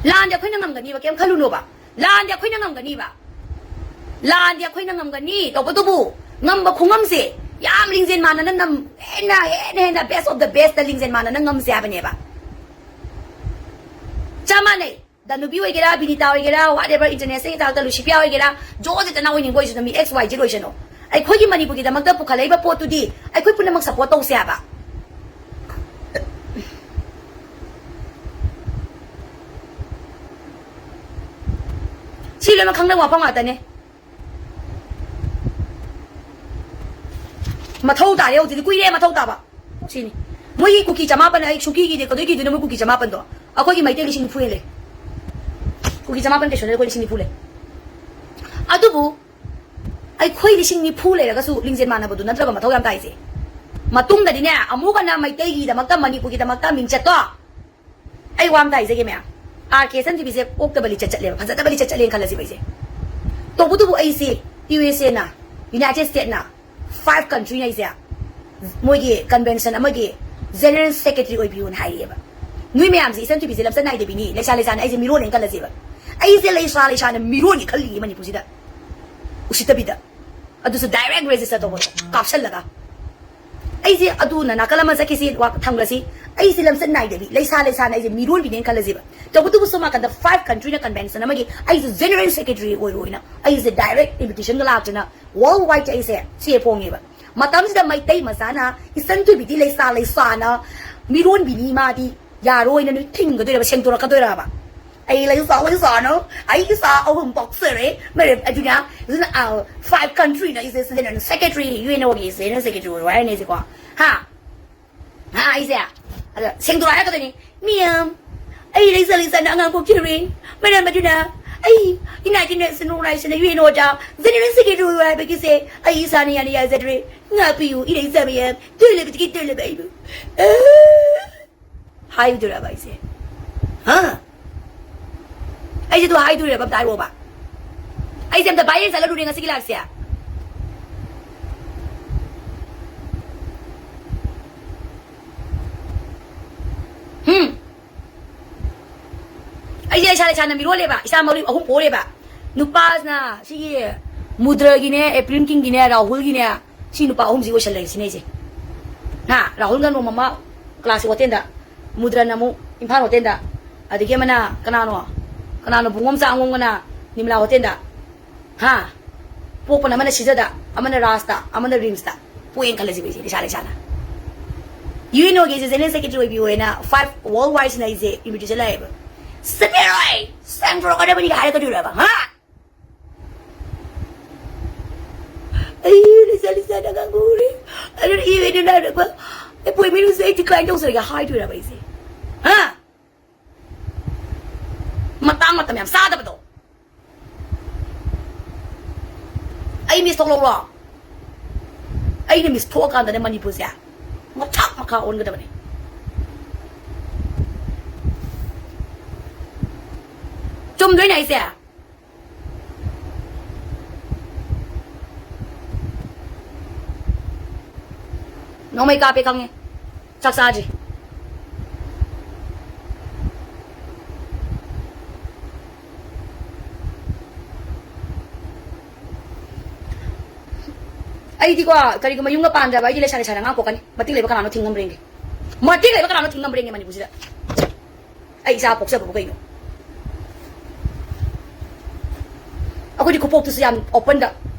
ꯂꯥꯟꯗꯤ ꯑꯩꯈꯣꯏꯅ ꯉꯝꯒꯅꯤꯕ, ꯀꯩꯝ ꯈꯜꯂꯨꯅꯣꯕ꯫ ꯂꯥꯟꯗꯤ ꯑꯩꯈꯣꯏꯅ ꯉꯝꯒꯅꯤꯕ꯫ ꯂꯥꯟꯗꯤ ꯑꯩꯈꯣꯏꯅ ꯉꯝꯒꯅꯤ꯫ ꯇꯧꯕꯇꯕꯨ ꯉꯝꯕ ꯈꯨꯉꯝꯁꯦ ꯌꯥꯝ ꯂꯤꯡꯖꯦꯜ ꯃꯥꯟꯅꯅ ꯉꯝ-, ꯍꯦꯟꯅ, ꯍꯦꯟꯅ, ꯍꯦꯟꯅ best of the best ꯂꯤꯡꯖꯦꯜ ꯃꯥꯟꯅꯅ ꯉꯝꯁꯦ ꯍꯥꯏꯕꯅꯦꯕ꯫ ꯆꯞ ꯃꯥꯟꯅꯩ꯫ ꯗꯅꯨꯕꯤ ꯑꯣꯏꯒꯦꯔꯥ, ꯕꯤꯅꯤꯇꯥ ꯑꯣꯏꯒꯦꯔꯥ, whatever, international ꯍꯤꯗꯥꯛꯇ ꯂꯨꯁꯤꯄꯤꯌꯥ ꯑꯣꯏꯒꯦꯔꯥ, ꯖꯣ ꯖꯦꯇꯅ ꯑꯣꯏꯅꯤꯡꯕ ꯑꯣꯏꯁꯅꯨ, ꯃꯤ X Y Z ꯑꯣꯏꯁꯅꯨ꯫ ꯑꯩꯈꯣꯏꯒꯤ ꯃꯅꯤꯄꯨꯔꯒꯤꯗꯃꯛꯇ ꯄꯨꯈꯠꯂꯛꯏꯕ ꯄꯣꯠꯇꯨꯗꯤ ꯑꯩꯈꯣꯏ ꯄꯨꯝꯅꯃꯛ support ꯇꯧꯁꯦ ꯍꯥꯏꯕ꯫ ꯁꯤ ꯂꯣꯏꯅꯃꯛ ꯈꯪꯅꯕ ꯋꯥꯐꯝ ꯉꯥꯛꯇꯅꯦ꯫ ꯃꯊꯧ ꯇꯥꯔꯦ ꯍꯧꯖꯤꯛꯇꯤ, ꯀꯨꯏꯔꯦ ꯃꯊꯧ ꯇꯥꯕ꯫ ꯁꯤꯅꯤ꯫ ꯃꯣꯏꯒꯤ ꯀꯨꯀꯤ ꯆꯃꯥꯄꯟ ꯑꯩ ꯁꯨꯡꯀꯤ ꯀꯤꯗꯦ, ꯀꯗꯣꯏ ꯀꯤꯗꯣꯏꯅꯣ ꯃꯣꯏ ꯀꯨꯀꯤ ꯆꯃꯥꯄꯟꯗꯣ? ꯑꯩꯈꯣꯏꯒꯤ ꯃꯩꯇꯩ ꯂꯤꯁꯤꯡ ꯅꯤꯐꯨ ꯍꯦꯜꯂꯦ꯫ ꯀꯨꯀꯤ ꯆꯃꯥꯄꯟ ꯀꯩꯁꯨ ꯅꯠꯇꯦ, ꯑꯩꯈꯣꯏ ꯂꯤꯁꯤꯡ ꯅꯤꯐꯨ ꯂꯩ꯫ ꯑꯗꯨꯕꯨ ꯑꯩꯈꯣꯏ ꯂꯤꯁꯤꯡ ꯅꯤꯐꯨ ꯂꯩꯔꯒꯁꯨ ꯂꯤꯡꯖꯦꯜ ꯃꯥꯟꯅꯕꯗꯨ ꯅꯠꯇ꯭ꯔꯕ ꯃꯊꯧ ꯌꯥꯝ ꯇꯥꯏꯁꯦ꯫ ꯃꯇꯨꯡꯗꯗꯤꯅꯦ, ꯑꯃꯨꯛ ꯍꯟꯅ ꯃꯩꯇꯩꯒꯤꯗꯃꯛꯇ, ꯃꯅꯤꯄꯨꯔꯒꯤꯗꯃꯛꯇ ꯃꯤꯡꯆꯠꯇꯣ ꯑꯩ ꯋꯥ ꯑꯝꯇ ꯍꯥꯏꯖꯒꯦ ꯃꯌꯥꯝ꯫ ꯑꯥꯔ ꯀꯦ ꯁꯟ ꯇꯤ ꯚꯤꯁꯦ ꯑꯣꯛꯇꯕ ꯂꯤꯆꯠ ꯆꯠꯂꯦꯕ, ꯐꯖꯗꯕ ꯂꯤꯆꯠ ꯆꯠꯂꯦꯅ ꯈꯜꯂꯁꯦꯕ ꯑꯩꯁꯦ꯫ ꯇꯧꯕꯇꯕꯨ ꯑꯩꯁꯦ ꯌꯨ ꯑꯦꯁ ꯑꯦꯅ, ꯌꯨꯅꯥꯏꯇꯦꯗ ꯁ꯭ꯇꯦꯠꯅ, ꯐꯥꯏꯚ ꯀꯟꯇ꯭ꯔꯤꯅ ꯑꯩꯁꯦ ꯃꯣꯏꯒꯤ ꯀꯟꯚꯦꯟꯁꯟ ꯑꯃꯒꯤ ꯖꯦꯅꯔꯦꯜ ꯁꯦꯀ꯭ꯔꯦꯇꯔꯤ ꯑꯣꯏꯕꯤꯌꯨꯅ ꯍꯥꯏꯔꯛꯑꯦꯕ꯫ ꯅꯣꯏ ꯃꯌꯥꯝꯁꯦ ꯏꯆꯟ ꯇꯤ ꯚꯤꯁꯦ ꯂꯝꯆꯠ ꯅꯥꯏꯗꯕꯤꯅꯤ, ꯂꯩꯁꯥ ꯂꯩꯁꯥꯅ ꯑꯩꯁꯦ ꯃꯤꯔꯣꯜꯅꯦꯅ ꯈꯜꯂꯁꯦꯕ꯫ ꯑꯩꯁꯦ ꯂꯩꯁꯥ ꯂꯩꯁꯥꯅ ꯃꯤꯔꯣꯜꯅꯤ ꯈꯜꯂꯤꯌꯦ ꯃꯅꯤꯄꯨꯔꯁꯤꯗ꯫ ꯎꯁꯤꯠꯇꯕꯤꯗ꯫ ꯑꯗꯨꯁꯨ ꯗꯥꯏꯔꯦꯛ ꯔꯦꯖꯤꯁꯇꯔ ꯇꯧꯕꯗꯣ ꯀꯥꯞꯁꯜꯂꯒ꯫ ꯑꯩꯁꯦ ꯑꯗꯨꯅ ꯅꯥꯀꯜ ꯑꯃ ꯆꯠꯈꯤꯁꯤ, ꯋꯥ ꯊꯝꯈ꯭ꯔꯁꯤ꯫ ꯑꯩꯁꯦ ꯂꯝꯆꯠ ꯅꯥꯏꯗꯕꯤ, ꯂꯩꯁꯥ ꯂꯩꯁꯥꯅ ꯑꯩꯁꯦ ꯃꯤꯔꯣꯟꯕꯤꯅꯦꯅ ꯈꯜꯂꯁꯦꯕ꯫ ꯇꯧꯕꯇꯕꯨ ꯁꯣꯝ ꯅꯥꯀꯟꯗ ꯐꯥꯏꯚ ꯀꯟꯇ꯭ꯔꯤꯅ ꯀꯟꯚꯦꯟꯁꯟ ꯑꯃꯒꯤ ꯑꯩꯁꯦ ꯖꯦꯅꯔꯦꯜ ꯁꯦꯀ꯭ꯔꯦꯇꯔꯤ ꯑꯣꯏꯔꯣꯏꯅ ꯑꯩꯁꯦ ꯗꯥꯏꯔꯦꯛ ꯏꯟꯚꯤꯇꯦꯁꯟꯒ ꯂꯥꯛꯇꯅ ꯋꯥꯔꯜ ꯋꯥꯏꯗ ꯑꯩꯁꯦ ꯆꯦ ꯐꯣꯡꯉꯦꯕ꯫ ꯃꯇꯝꯁꯤꯗ ꯃꯩꯇꯩ ꯃꯆꯥꯅ ꯏꯆꯟ ꯇꯨꯕꯤꯗꯤ ꯂꯩꯁꯥ ꯂꯩꯁꯥꯅ ꯃꯤꯔꯣꯟꯕꯤꯅꯤ, ꯃꯥꯗꯤ ꯌꯥꯔꯣꯏꯅ ꯅꯣꯏ ꯊꯤꯡꯒꯗꯣꯏꯔꯕ, ꯁꯦꯡꯗꯣꯔꯛꯀꯗꯣꯏꯔꯕ? ꯑꯩ ꯂꯩꯁꯥ ꯂꯩꯁꯥꯅ ꯑꯩ ꯏꯆꯥ ꯑꯍꯨꯝ ꯄꯣꯛꯆꯔꯦ, ꯃꯔꯝ ꯑꯗꯨꯅ, ꯑꯗꯨꯅ, ꯑ, ꯐꯥꯏꯚ ꯀꯟꯇ꯭ꯔꯤꯅ ꯑꯩꯁꯦ ꯖꯦꯅꯔꯦꯜ ꯁꯦꯀ꯭ꯔꯦꯇꯔꯤ, ꯌꯨ ꯑꯦꯟ ꯑꯣꯒꯤ ꯖꯦꯅꯔꯦꯜ ꯁꯦꯀ꯭ꯔꯦꯇꯔꯤ ꯑꯣꯏꯔꯣ ꯍꯥꯏꯔꯅꯤ ꯑꯩꯁꯦꯀꯣ꯫ ꯍꯥ? ꯍꯥ, ꯑꯩꯁꯦ? ꯑꯗ ꯁꯦꯡꯗꯣꯔꯛꯑ ꯍꯥꯏꯔꯛꯀꯗꯣꯏꯅꯤ, "ꯃꯦꯝ, ꯑꯩ ꯂꯩꯁꯥ ꯂꯩꯁꯥꯅ ꯑꯉꯥꯡ ꯄꯣꯛꯆꯔꯦ, ꯃꯔꯝ ꯑꯗꯨꯅ ꯑꯩ ꯏꯅꯥꯏ ꯏꯟꯇꯔꯅꯦꯁꯅꯦꯜ ꯑꯣꯔꯒꯅꯥꯏꯖꯦꯁꯟꯗ, ꯌꯨ ꯑꯦꯟ ꯑꯣꯗ ꯖꯦꯅꯔꯦꯜ ꯁꯦꯀ꯭ꯔꯦꯇꯔꯤ ꯑꯣꯏꯔꯣ ꯍꯥꯏꯕꯒꯤꯁꯦ ꯑꯩ ꯏꯁꯥꯅ ꯌꯥꯅ ꯌꯥꯖꯗ꯭ꯔꯦ, ꯉꯥꯛꯄꯤꯌꯨ, ꯏꯔꯩꯆꯥ ꯃꯌꯥꯝ, ꯇꯣꯏꯂꯦꯕꯗꯒꯤ ꯇꯣꯏꯂꯦꯕ ꯑꯩꯕꯨ"꯫ ꯑ, ꯍꯥꯏꯗꯣꯏꯔꯕ ꯑꯩꯁꯦ? ꯍꯥ? ꯑꯩꯁꯦ ꯑꯗꯨ ꯍꯥꯏꯗꯣꯏꯔꯕ? ꯑꯝꯇ ꯍꯥꯏꯔꯛꯑꯣꯕ꯫ ꯑꯩꯁꯦ ꯑꯝꯇ ꯚꯥꯏꯔꯦꯜ ꯆꯠꯂꯔꯨꯔꯦ ꯉꯁꯤꯒꯤ ꯂꯥꯏꯐꯁꯦ꯫ ꯍꯝ? ꯑꯩꯁꯦ ꯏꯁꯥ ꯏꯁꯥꯅ ꯃꯤꯔꯣꯜꯂꯦꯕ, ꯏꯆꯥ ꯃꯔꯤ ꯑꯍꯨꯝ ꯄꯣꯔꯦꯕ꯫ ꯅꯨꯄꯥꯁꯤꯅ ꯁꯤꯒꯤ ꯃꯨꯗ꯭ꯔꯒꯤꯅꯦ, ꯑꯦꯄ꯭ꯔꯤꯜ ꯀꯤꯡꯒꯤꯅꯦ, ꯔꯥꯍꯨꯜꯒꯤꯅꯦ, ꯁꯤ ꯅꯨꯄꯥ ꯑꯍꯨꯝꯁꯤ ꯑꯣꯏꯁꯜꯂꯛꯏꯁꯤꯅꯦ ꯑꯩꯁꯦ꯫ ꯍꯥ? ꯔꯥꯍꯨꯜꯒ ꯅꯣꯡꯃ ꯑꯃ ꯀ꯭ꯂꯥꯁꯤꯛ ꯍꯣꯇꯦꯜꯗ, ꯃꯨꯗ꯭ꯔꯅ ꯑꯃꯨꯛ ꯏꯝꯐꯥꯜ ꯍꯣꯇꯦꯜꯗ, ꯑꯗꯒꯤ ꯑꯃꯅ ꯀꯅꯥꯅꯣ? ꯀꯅꯥꯅꯣ? ꯕꯨꯡꯉꯣꯝꯆꯥ ꯑꯉꯣꯝꯒꯅ ꯅꯤꯃꯂꯥ ꯍꯣꯇꯦꯜꯗ꯫ ꯍꯥ? ꯄꯣꯛꯄꯅ ꯑꯃꯅ ꯁꯤꯖꯗ, ꯑꯃꯅ ꯔꯥꯖꯇ, ꯑꯃꯅ ꯔꯤꯝꯁꯇ ꯄꯣꯛꯑꯦꯅ ꯈꯜꯂꯁꯤꯕ ꯑꯩꯁꯦ, ꯂꯩꯁꯥ ꯂꯩꯁꯥꯅ꯫ ꯌꯨ ꯑꯦꯟ ꯑꯣꯒꯤ ꯑꯩꯁꯦ ꯖꯦꯅꯔꯦꯜ ꯁꯦꯀ꯭ꯔꯦꯇꯔꯤ ꯑꯣꯏꯕꯤꯌꯣꯅ ꯐꯥꯏꯚ ꯋꯥꯔꯜ ꯋꯥꯏꯗꯁꯤꯅ ꯑꯩꯁꯦ ꯏꯟꯚꯤꯇꯦꯁꯟ ꯂꯥꯛꯑꯦꯕ꯫ "ꯆꯠꯄꯤꯔꯣꯏ! ꯁꯦꯡꯗꯣꯔꯛꯀꯗꯕꯅꯤꯒ" ꯍꯥꯏꯔꯛꯀꯗꯣꯏꯔꯕ? ꯍꯥ? ꯑꯩ ꯂꯩꯁꯥ ꯂꯩꯁꯥꯅ ꯉꯥꯡꯕ ꯎꯔꯦ꯫ ꯑꯗꯨꯅ ꯌꯨ ꯑꯦꯟ ꯑꯣꯅ ꯍꯥꯏꯔꯛꯄ ꯑꯦꯄꯣꯏꯟꯃꯦꯟꯁꯦ ꯑꯩ ꯗꯤꯀ꯭ꯂꯥꯏꯟ ꯇꯧꯖꯔꯒꯦ ꯍꯥꯏꯗꯣꯏꯔꯕ ꯑꯩꯁꯦ? ꯍꯥ? ꯃꯇꯥꯡ ꯃꯇꯝ ꯌꯥꯝ ꯆꯥꯗꯕꯗꯣ꯫ ꯑꯩ ꯃꯤꯁ ꯊꯣꯛꯂꯧꯔꯣ? ꯑꯩꯅ ꯃꯤꯁ ꯊꯣꯛꯑꯀꯥꯟꯗꯅꯦ ꯃꯅꯤꯄꯨꯔꯁꯦ ꯃꯊꯛ ꯃꯈꯥ ꯑꯣꯟꯒꯗꯕꯅꯦ꯫ ꯆꯨꯝꯗ꯭ꯔꯣꯏꯅꯦ ꯑꯩꯁꯦ? ꯅꯣꯡꯃꯩ ꯀꯥꯞꯄꯦ ꯈꯪꯉꯦ꯫ ꯆꯥꯛ ꯆꯥꯗ꯭ꯔꯤ꯫ ꯑꯩꯗꯤꯀꯣ, ꯀꯔꯤꯒꯨꯝꯕ ꯌꯨꯝꯒ ꯄꯥꯟꯗ꯭ꯔꯕ ꯑꯩꯗꯤ ꯂꯩꯁꯥ ꯂꯩꯁꯥꯅ ꯑꯉꯥꯡ ꯄꯣꯛꯀꯅꯤ꯫ ꯃꯇꯤꯛ ꯂꯩꯕ ꯀꯅꯥꯅꯣ ꯊꯤꯡꯉꯝꯕ꯭ꯔ ꯌꯦꯡꯒꯦ꯫ ꯃꯇꯤꯛ ꯂꯩꯕ ꯀꯅꯥꯅꯣ ꯊꯤꯡꯉꯝꯕ꯭ꯔ ꯌꯦꯡꯒꯦ ꯃꯅꯤꯄꯨꯔꯁꯤꯗ꯫ ꯑꯩ ꯏꯆꯥ ꯄꯣꯛꯆꯕꯕꯨ ꯀꯩꯅꯣ? ꯑꯩꯈꯣꯏꯗꯤ ꯈꯨꯄꯣꯛꯇꯨꯁꯨ ꯌꯥꯝ open ꯗ꯫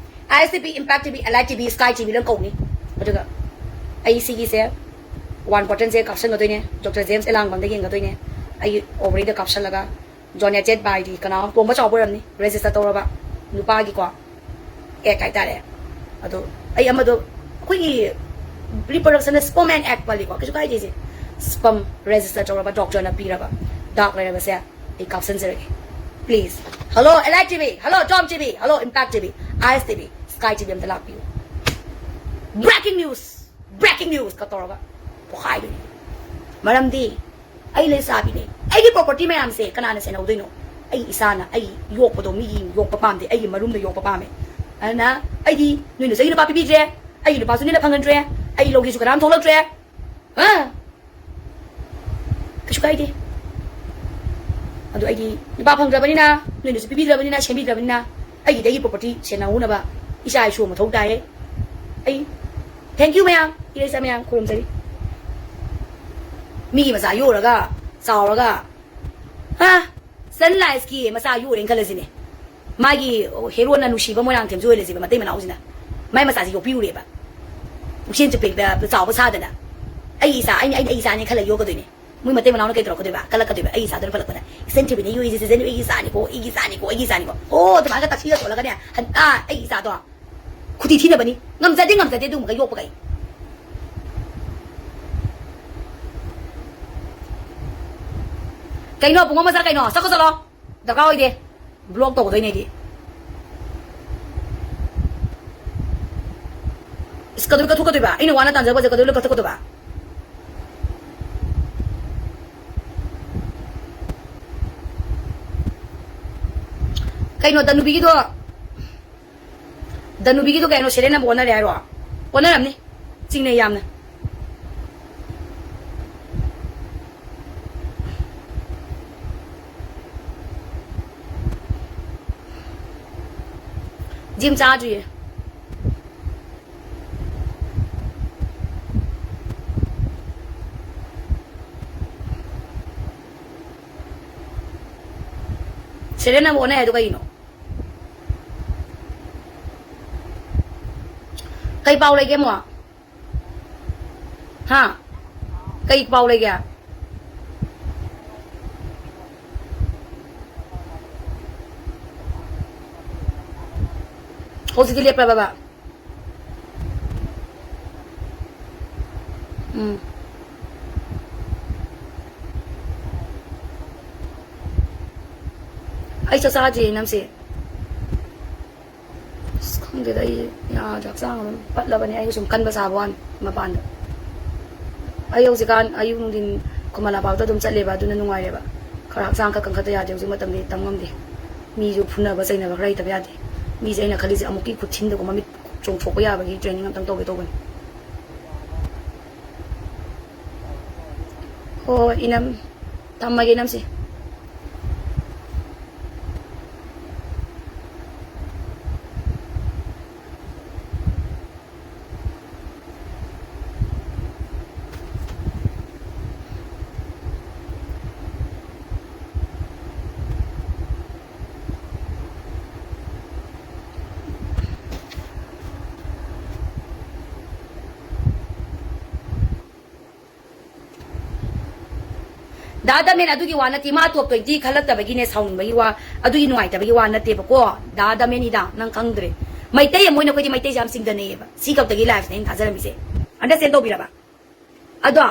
I S T V, impact T V, elite T V, sky T V ꯂꯣꯏ ꯀꯧꯅꯤ꯫ ꯑꯗꯨꯒ ꯑꯩ ꯁꯤꯒꯤꯁꯦ ꯋꯥꯟ ꯕꯇꯟꯁꯦ ꯀꯥꯞꯁꯟꯒꯗꯣꯏꯅꯦ, ꯗꯣꯛꯇꯔ ꯖꯦꯝꯁ ꯑꯦꯂꯥꯡꯕꯝꯗ ꯌꯦꯡꯒꯗꯣꯏꯅꯦ꯫ ꯑꯩꯒꯤ ovary ꯗ ꯀꯥꯞꯁꯜꯂꯒ donated by ꯗꯤ ꯀꯅꯥ ꯇꯣꯝꯕ ꯆꯥꯎꯕ ꯑꯣꯏꯔꯝꯅꯤ, register ꯇꯧꯔꯕ ꯅꯨꯄꯥꯒꯤꯀꯣ꯫ Act ꯍꯥꯏꯇꯥꯔꯦ꯫ ꯑꯗꯣ ꯑꯩ ꯑꯃꯗꯣ ꯑꯩꯈꯣꯏꯒꯤ reproduction the sperm and egg ꯄꯜꯂꯤꯀꯣ, ꯀꯩꯁꯨ ꯀꯥꯏꯗꯦ ꯏꯆꯦ꯫ Sperm register ꯇꯧꯔꯕ, ꯗꯣꯛꯇꯔꯅ ꯄꯤꯔꯕ, ꯗꯥꯛ ꯂꯩꯔꯕꯁꯦ ꯑꯩ ꯀꯥꯞꯁꯟꯖꯔꯒꯦ꯫ Please. Hello, elite T V, hello, Tom T V, hello, impact T V, I S T V, sky T V ꯑꯝꯇ ꯂꯥꯛꯄꯤꯌꯨ꯫ Breaking news! Breaking news! ꯀ ꯇꯧꯔꯒ ꯄꯣꯈꯥꯏꯗꯣꯏꯅꯤ꯫ ꯃꯔꯝꯗꯤ ꯑꯩ ꯂꯩꯁꯥꯕꯤꯅꯦ꯫ ꯑꯩꯒꯤ property ꯃꯌꯥꯝꯁꯦ ꯀꯅꯥꯅ ꯁꯦꯟꯅꯍꯧꯗꯣꯏꯅꯣ? ꯑꯩ ꯏꯁꯥꯅ꯫ ꯑꯩ ꯌꯣꯛꯄꯗꯣ ꯃꯤꯒꯤ ꯌꯣꯛꯄ ꯄꯥꯝꯗꯦ, ꯑꯩꯒꯤ ꯃꯔꯨꯝꯗ ꯌꯣꯛꯄ ꯄꯥꯝꯃꯦ꯫ ꯑꯗꯨꯅ ꯑꯩꯗꯤ ꯅꯣꯏꯅꯁꯨ ꯑꯩꯒꯤ ꯅꯨꯄꯥ ꯄꯤꯕꯤꯗ꯭ꯔꯦ, ꯑꯩꯒꯤ ꯅꯨꯄꯥꯁꯨ ꯅꯣꯏꯅ ꯐꯪꯍꯟꯗ꯭ꯔꯦ, ꯑꯩ ꯂꯧꯒꯦꯁꯨ ꯀꯅꯥꯝ ꯊꯣꯛꯂꯛꯇ꯭ꯔꯦ꯫ ꯍꯥ? ꯀꯩꯁꯨ ꯀꯥꯏꯗꯦ꯫ ꯑꯗꯣ ꯑꯩꯗꯤ ꯅꯨꯄꯥ ꯐꯪꯗ꯭ꯔꯕꯅꯤꯅ, ꯅꯣꯏꯅꯁꯨ ꯄꯤꯕꯤꯗ꯭ꯔꯕꯅꯤꯅ, ꯁꯦꯝꯕꯤꯗ꯭ꯔꯕꯅꯤꯅ, ꯑꯩꯒꯤꯗꯤ ꯑꯩꯒꯤ property ꯁꯦꯟꯅꯍꯧꯅꯕ ꯏꯆꯥ ꯏꯁꯨ ꯃꯊꯧ ꯇꯥꯏꯌꯦ꯫ ꯑꯩ thank you ꯃꯌꯥꯝ, ꯏꯔꯩꯆꯥ ꯃꯌꯥꯝ, ꯈꯨꯔꯨꯝꯖꯔꯤ꯫ ꯃꯤꯒꯤ ꯃꯆꯥ ꯌꯣꯛꯎꯔꯒ, ꯆꯥꯎꯔꯒ, ꯍꯥ? Sunrise ꯀꯤ ꯃꯆꯥ ꯌꯣꯛꯎꯔꯦꯅ ꯈꯜꯂꯁꯤꯅꯦ꯫ ꯃꯥꯒꯤ ꯍꯦꯔꯣꯅ ꯅꯨꯡꯁꯤꯕ ꯃꯣꯏꯔꯥꯡꯊꯦꯝꯁꯨ ꯑꯣꯏꯔꯁꯤꯕ, ꯃꯇꯩ ꯃꯅꯥꯎꯁꯤꯅ꯫ ꯃꯥꯏ ꯃꯆꯥꯁꯤ ꯌꯣꯛꯄꯤꯔꯨꯔꯦꯕ꯫ ꯄꯨꯛꯆꯦꯜ ꯆꯨꯞꯄꯦ, ꯆꯥꯎꯕ ꯁꯥꯗꯅ꯫ ꯑꯩ ꯏꯆꯥ, ꯑꯩꯅ, ꯑꯩꯅ ꯑꯩ ꯏꯆꯥꯅꯦ ꯈꯜꯂ ꯌꯣꯛꯀꯗꯣꯏꯅꯦ꯫ ꯃꯣꯏ ꯃꯇꯩ ꯃꯅꯥꯎꯅ ꯀꯩ ꯇꯧꯔꯛꯀꯗꯣꯏꯕ? ꯀꯜꯂꯛꯀꯗꯣꯏꯕ꯫ ꯑꯩ ꯏꯆꯥꯗꯨꯅ ꯄꯜꯂꯛꯄꯗ, "ꯏꯆꯟ ꯊꯤꯕꯤꯅ ꯌꯣꯛꯏꯁꯦ, ꯏꯆꯟ ꯑꯩꯒꯤ ꯏꯆꯥꯅꯤꯀꯣ, ꯑꯩꯒꯤ ꯏꯆꯥꯅꯤꯀꯣ, ꯑꯩꯒꯤ ꯏꯆꯥꯅꯤꯀꯣ"꯫ ꯑꯣ, ꯑꯗꯨꯃꯥꯏꯅ ꯇꯛꯁꯤꯒ ꯁꯣꯜꯂꯒꯅꯦ, ꯍꯟ-, ꯑꯥ, ꯑꯩ ꯏꯆꯥꯗꯣ꯫ ꯈꯨꯗꯤ ꯊꯤꯅꯕꯅꯤ꯫ ꯉꯝꯖꯗꯦ, ꯉꯝꯖꯗꯦ ꯑꯗꯨꯒꯨꯝꯕꯒ ꯌꯣꯛꯄꯒ ꯑꯩ꯫ ꯀꯩꯅꯣ, ꯄꯨꯡꯉꯣ ꯃꯆꯥ ꯀꯩꯅꯣ? ꯆꯠꯈꯣ ꯆꯠꯂꯣ꯫ ꯗꯔꯀꯥꯔ ꯑꯣꯏꯗꯦ꯫ Block ꯇꯧꯒꯗꯣꯏꯅꯦ ꯑꯩꯗꯤ꯫ ꯀꯩꯗꯧꯕꯩ ꯀꯠꯊꯣꯛꯀꯗꯣꯏꯕ? ꯑꯩꯅ ꯋꯥꯅ ꯇꯥꯟꯖꯕꯁꯦ ꯀꯩꯗꯧꯕꯩ ꯂꯣꯏ ꯀꯠꯊꯣꯛꯀꯗꯣꯏꯕ? ꯀꯩꯅꯣ ꯗꯅꯨꯕꯤꯒꯤꯗꯣ, ꯗꯅꯨꯕꯤꯒꯤꯗꯣ ꯀꯩꯅꯣ ꯁꯦꯔꯦꯟ ꯑꯃ ꯑꯣꯟꯅꯔꯦ ꯍꯥꯏꯔꯣ? ꯑꯣꯟꯅꯔꯝꯅꯤ꯫ ꯆꯤꯡꯅꯩ ꯌꯥꯝꯅ꯫ ꯖꯤꯝ ꯆꯥꯗ꯭ꯔꯤꯌꯦ꯫ ꯁꯦꯔꯦꯟ ꯑꯃ ꯑꯣꯟꯅꯩ ꯍꯥꯏꯗꯣ ꯀꯩꯅꯣ? ꯀꯩ ꯄꯥꯎ ꯂꯩꯒꯦ ꯑꯃꯨꯛ? ꯍꯥ? ꯀꯩ ꯄꯥꯎ ꯂꯩꯒꯦ? ꯍꯧꯖꯤꯛꯇꯤ ꯂꯦꯞꯄꯕꯕ? ꯎꯝ꯫ ꯑꯩ ꯆꯥꯛ ꯆꯥꯗ꯭ꯔꯤ ꯅꯪꯁꯦ꯫ ꯑꯁ, ꯈꯪꯗꯦꯗ, ꯑꯩ ꯌꯥꯗ꯭ꯔꯦ, ꯍꯛꯆꯥꯡ ꯑꯗꯨꯝ ꯄꯠꯂꯕꯅꯦ꯫ ꯑꯩ ꯁꯨꯝ ꯀꯟꯕ ꯁꯥꯕ ꯋꯥꯅꯤ ꯃꯄꯥꯟꯗ꯫ ꯑꯩ ꯍꯧꯖꯤꯛꯀꯥꯟ ꯑꯌꯨꯛ ꯅꯨꯡꯊꯤꯟ ꯈꯨꯃꯟ ꯂꯝꯄꯥꯛꯇ ꯑꯗꯨꯝ ꯆꯠꯂꯦꯕ, ꯑꯗꯨꯅ ꯅꯨꯡꯉꯥꯏꯔꯦꯕ꯫ ꯈꯔ ꯍꯛꯆꯥꯡ ꯈꯔ ꯀꯟꯈꯠꯇ ꯌꯥꯗꯦ꯫ ꯍꯧꯖꯤꯛ ꯃꯇꯝꯗꯤ ꯇꯝ ꯉꯝꯗꯦ꯫ ꯃꯤꯁꯨ ꯐꯨꯅꯕ ꯆꯩꯅꯕ ꯈꯔ ꯂꯩꯇꯕ ꯌꯥꯗꯦ꯫ ꯃꯤꯁꯦ ꯑꯩꯅ ꯈꯜꯂꯤꯁꯦ ꯑꯃꯨꯛꯀꯤ ꯈꯨꯊꯤꯟꯗꯒꯨꯝꯕ ꯃꯤꯠ ꯆꯣꯡꯊꯣꯛꯄ ꯌꯥꯕꯒꯤ training ꯑꯝꯇꯪ ꯇꯧꯒꯦ ꯇꯧꯕꯅꯤ꯫ ꯍꯣꯏ, ꯍꯣꯏ, ꯏꯅꯝ꯫ ꯊꯝꯃꯒꯦ, ꯏꯅꯝꯁꯦ꯫ ꯗꯥ ꯗꯃꯦꯟ, ꯑꯗꯨꯒꯤ ꯋꯥ ꯅꯠꯇꯦ, ꯃꯥ top twenty ꯈꯜꯂꯛꯇꯕꯒꯤꯅꯦ ꯁꯥꯎꯅꯤꯡꯕꯒꯤ ꯋꯥ, ꯑꯗꯨꯒꯤ ꯅꯨꯡꯉꯥꯏꯇꯕꯒꯤ ꯋꯥ ꯅꯠꯇꯦꯕꯀꯣ꯫ ꯗꯥ ꯗꯃꯦꯟ, ꯏꯗꯥ, ꯅꯪ ꯈꯪꯗ꯭ꯔꯦ꯫ ꯃꯩꯇꯩ ꯑꯃ ꯑꯣꯏꯅ ꯑꯩꯈꯣꯏꯗꯤ ꯃꯩꯇꯩꯁꯦ ꯌꯥꯝ ꯆꯤꯡꯗꯅꯩꯌꯦꯕ꯫ ꯁꯤ ꯈꯛꯇꯒꯤ liveꯅꯦ ꯑꯩꯅ ꯊꯥꯖꯔꯝꯃꯤꯁꯦ꯫ Understand ꯇꯧꯕꯤꯔꯕ? ꯑꯗꯣ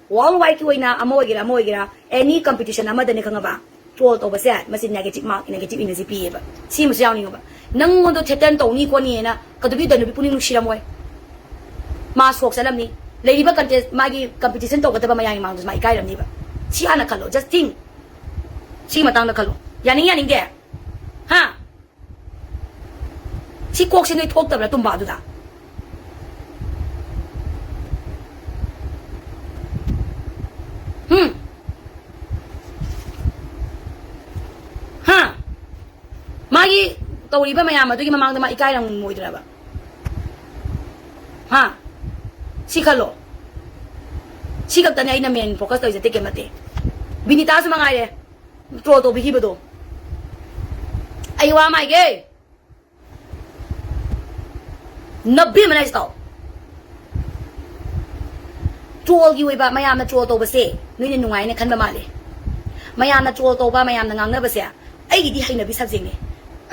world wideꯀꯤ ꯑꯣꯏꯅ ꯑꯃ ꯑꯣꯏꯒꯦꯔꯥ, ꯑꯃ ꯑꯣꯏꯒꯦꯔꯥ, any competition ꯑꯃꯗꯅꯦ, ꯈꯪꯉꯕ? Troll ꯇꯧꯕꯁꯦ, ꯃꯁꯤ negative mark, negative energy ꯄꯤꯌꯦꯕ꯫ ꯁꯤꯃꯁꯨ ꯌꯥꯎꯅꯤꯡꯉꯕ? ꯅꯪꯉꯣꯟꯗ threaten ꯇꯧꯅꯤ ꯈꯣꯠꯅꯤꯅ ꯀꯩꯗꯧꯕꯤ ꯗꯅꯨꯕꯤ ꯄꯨꯛꯅꯤꯡ ꯅꯨꯡꯁꯤꯔꯝꯃꯣꯏ? ꯃꯥ ꯁꯣꯛ ꯆꯠꯂꯝꯅꯤ꯫ ꯂꯩꯔꯤꯕ ꯀꯟꯇꯦꯁ, ꯃꯥꯒꯤ ꯀꯝꯄꯤꯇꯤꯁꯟ ꯇꯧꯒꯗꯕ ꯃꯌꯥꯝꯒꯤ ꯃꯥꯡꯗꯁꯨ ꯃꯥ ꯏꯀꯥꯏꯔꯝꯅꯤꯕ꯫ ꯁꯤ ꯍꯥꯟꯅ ꯈꯜꯂꯣ, just think꯫ ꯁꯤꯒꯤ ꯃꯇꯥꯡꯗ ꯈꯜꯂꯣ꯫ ꯌꯥꯅꯤꯡ ꯌꯥꯅꯤꯡꯗꯦ? ꯍꯥ? ꯁꯤ ꯀꯣꯛꯁꯦ ꯅꯣꯏ ꯊꯣꯛꯇꯕ꯭ꯔꯥ, ꯇꯨꯝꯕ ꯑꯗꯨꯗ? ꯍꯨꯝ? ꯍꯥ? ꯃꯥꯒꯤ ꯇꯧꯔꯤꯕ ꯃꯌꯥꯝ ꯑꯗꯨꯒꯤ ꯃꯃꯥꯡꯗ ꯃꯥ ꯏꯀꯥꯏꯔꯝꯃꯣꯏꯗ꯭ꯔꯕ? ꯍꯥ? ꯁꯤ ꯈꯜꯂꯣ꯫ ꯁꯤ ꯈꯛꯇꯅꯦ ꯑꯩꯅ main focus ꯇꯧꯔꯤꯁꯦ, ꯑꯇꯩ ꯀꯩꯝ ꯅꯠꯇꯦ꯫ ꯕꯤꯅꯤꯇꯥꯁꯨ ꯃꯉꯥꯏꯔꯦ꯫ Troll ꯇꯧꯕꯤꯈꯤꯕꯗꯣ꯫ ꯑꯩ ꯋꯥ ꯑꯃ ꯍꯥꯏꯒꯦ꯫ ꯅꯕꯦꯝꯃ ꯅꯥꯏꯁ ꯇꯥꯎ꯫ Trollꯒꯤ ꯑꯣꯏꯕ ꯃꯌꯥꯝꯅ troll ꯇꯧꯕꯁꯦ ꯅꯣꯏꯅ ꯅꯨꯡꯉꯥꯏꯅ ꯈꯟꯕ ꯃꯥꯜꯂꯦ꯫ ꯃꯌꯥꯝꯅ troll ꯇꯧꯕ, ꯃꯌꯥꯝꯅ ꯉꯥꯡꯅꯕꯁꯦ ꯑꯩꯒꯤꯗꯤ ꯍꯩꯅꯕꯤ subjectꯅꯦ꯫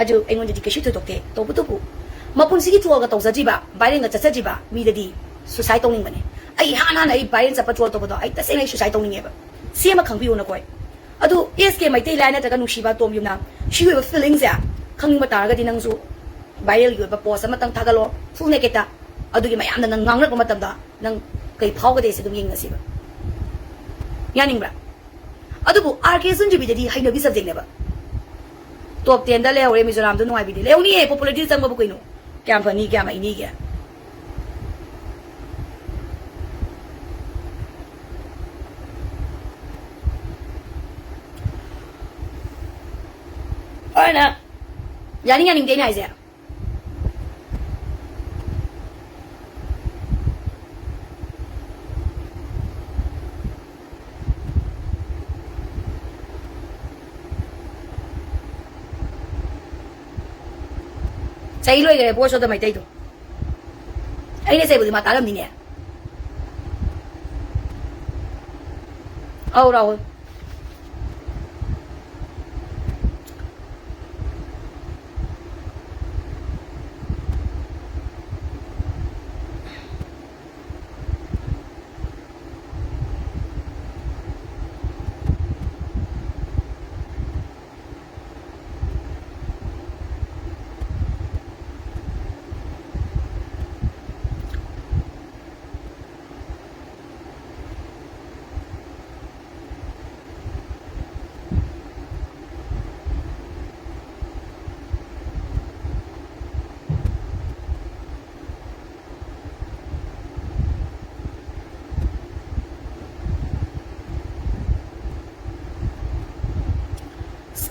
ꯑꯗꯨ ꯑꯩꯉꯣꯟꯗꯗꯤ ꯀꯩꯁꯨ ꯊꯣꯏꯗꯣꯛꯇꯦ꯫ ꯇꯧꯕꯇꯕꯨ ꯃꯄꯨꯟꯁꯤꯒꯤ trollꯒ ꯇꯧꯖꯗ꯭ꯔꯤꯕ, viral ꯆꯠꯆꯗ꯭ꯔꯤꯕ ꯃꯤꯗꯗꯤ suicide ꯇꯧꯅꯤꯡꯕꯅꯦ꯫ ꯑꯩ ꯏꯍꯥꯟ ꯍꯥꯟꯅ ꯑꯩ viral ꯆꯠꯄ, troll ꯇꯧꯕꯗꯣ ꯑꯩ ꯇꯁꯦꯡꯅ ꯑꯩ suicide ꯇꯧꯅꯤꯡꯉꯦꯕ꯫ ꯁꯤ ꯑꯃ ꯈꯪꯕꯤꯌꯨ ꯅꯈꯣꯏ꯫ ꯑꯗꯨ S K ꯃꯩꯇꯩ ꯂꯥꯏ ꯅꯠꯇ꯭ꯔꯒ ꯅꯨꯡꯁꯤꯕ ꯇꯣꯝ ꯌꯨꯝꯅꯥꯝ, ꯁꯤꯒꯤ ꯑꯣꯏꯕ feelingꯁꯦ ꯈꯪꯅꯤꯡꯕ ꯇꯥꯔꯒꯗꯤ ꯅꯪꯁꯨ viralꯒꯤ ꯑꯣꯏꯕ post ꯑꯃꯇꯪ ꯊꯥꯒꯠꯂꯣ, full nakedꯇ꯫ ꯑꯗꯨꯒꯤ ꯃꯌꯥꯝꯅ ꯅꯪ ꯉꯥꯡꯅꯔꯛꯄ ꯃꯇꯝꯗ ꯅꯪ ꯀꯩ ꯐꯥꯎꯒꯗꯦ ꯁꯤ ꯑꯗꯨꯝ ꯌꯦꯡꯅꯁꯤꯕ꯫ ꯌꯥꯅꯤꯡꯕ꯭ꯔꯥ? ꯑꯗꯨꯕꯨ R K ꯁꯨꯟꯖꯤꯕꯤꯗꯗꯤ ꯍꯩꯅꯕꯤ subjectꯅꯦꯕ꯫ Top tenꯗ ꯂꯩꯍꯧꯔꯦ, ꯃꯤꯖꯣꯔꯥꯝꯗ ꯅꯨꯡꯉꯥꯏꯕꯤꯗꯦ꯫ ꯂꯩꯍꯧꯅꯤꯌꯦ, popularity ꯆꯪꯕꯕꯨ ꯀꯩꯅꯣ? ꯀꯌꯥꯝ ꯐꯅꯤ, ꯀꯌꯥꯝ ꯍꯩꯅꯤꯒꯦ? ꯑꯗꯨꯅ ꯌꯥꯅꯤꯡ ꯌꯥꯅꯤꯡꯗꯦ ꯑꯩꯅ ꯍꯥꯏꯁꯦ꯫ ꯆꯍꯤ ꯂꯣꯏꯈꯔꯦ ꯕꯣꯁ ꯑꯣꯗ ꯃꯩꯇꯩꯗꯣ꯫ ꯑꯩꯅ ꯆꯩꯕꯗꯤ ꯃꯥ ꯇꯥꯔꯝꯅꯤꯅꯦ꯫ ꯑꯧ, ꯔꯥꯍꯨꯜ꯫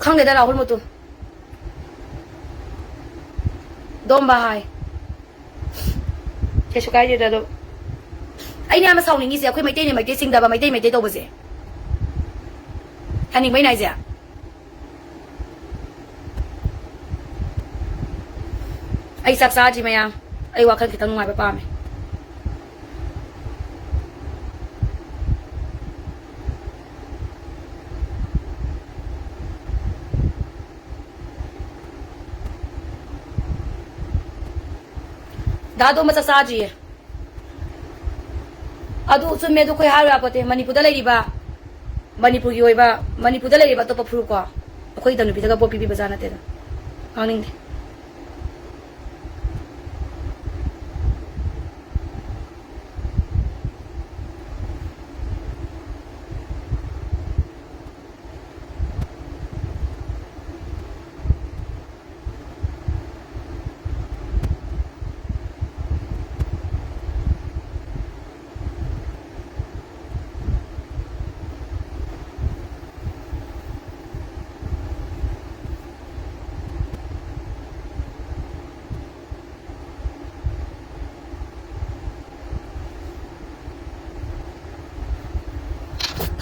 ꯈꯪꯗꯦꯗ, ꯔꯥꯍꯨꯜ ꯃꯇꯨ꯫ ꯗꯣꯝꯕ ꯍꯥꯏ꯫ ꯀꯩꯁꯨ ꯀꯥꯏꯗꯦꯗ꯫ ꯑꯗꯣ ꯑꯩꯅ ꯌꯥꯝꯅ ꯁꯥꯎꯅꯤꯡꯉꯤꯁꯦ, ꯑꯩꯈꯣꯏ ꯃꯩꯇꯩꯅ ꯃꯩꯇꯩ ꯆꯤꯡꯗꯕ, ꯃꯩꯇꯩ ꯃꯩꯇꯩ ꯇꯧꯕꯁꯦ꯫ ꯍꯥꯏꯅꯤꯡꯕꯩꯅ ꯍꯥꯏꯁꯦ꯫ ꯑꯩ ꯆꯥꯛ ꯆꯥꯗ꯭ꯔꯤ ꯃꯌꯥꯝ꯫ ꯑꯩ ꯋꯥꯈꯜ ꯈꯤꯇꯪ ꯅꯨꯡꯉꯥꯏꯕ ꯄꯥꯝꯃꯦ꯫ ꯗꯥꯗꯣ ꯃꯆꯥ ꯆꯥꯗ꯭ꯔꯤꯌꯦ꯫ ꯑꯗꯨ ꯆꯨꯝꯃꯦ, ꯑꯗꯨ ꯑꯩꯈꯣꯏ ꯍꯥꯏꯔꯨ ꯌꯥꯄꯣꯠꯇꯦ꯫ ꯃꯅꯤꯄꯨꯔꯗ ꯂꯩꯔꯤꯕ, ꯃꯅꯤꯄꯨꯔꯒꯤ ꯑꯣꯏꯕ, ꯃꯅꯤꯄꯨꯔꯗ ꯂꯩꯔꯤꯕ ꯑꯇꯣꯞꯄ ꯐꯨꯔꯨꯞꯀꯣ, ꯑꯩꯈꯣꯏ ꯏꯗꯅꯨꯄꯤꯗꯒ ꯄꯣꯠ ꯄꯤꯕꯤꯕꯖꯥꯠ ꯅꯠꯇꯦꯗ꯫ ꯉꯥꯡꯅꯤꯡꯗꯦ꯫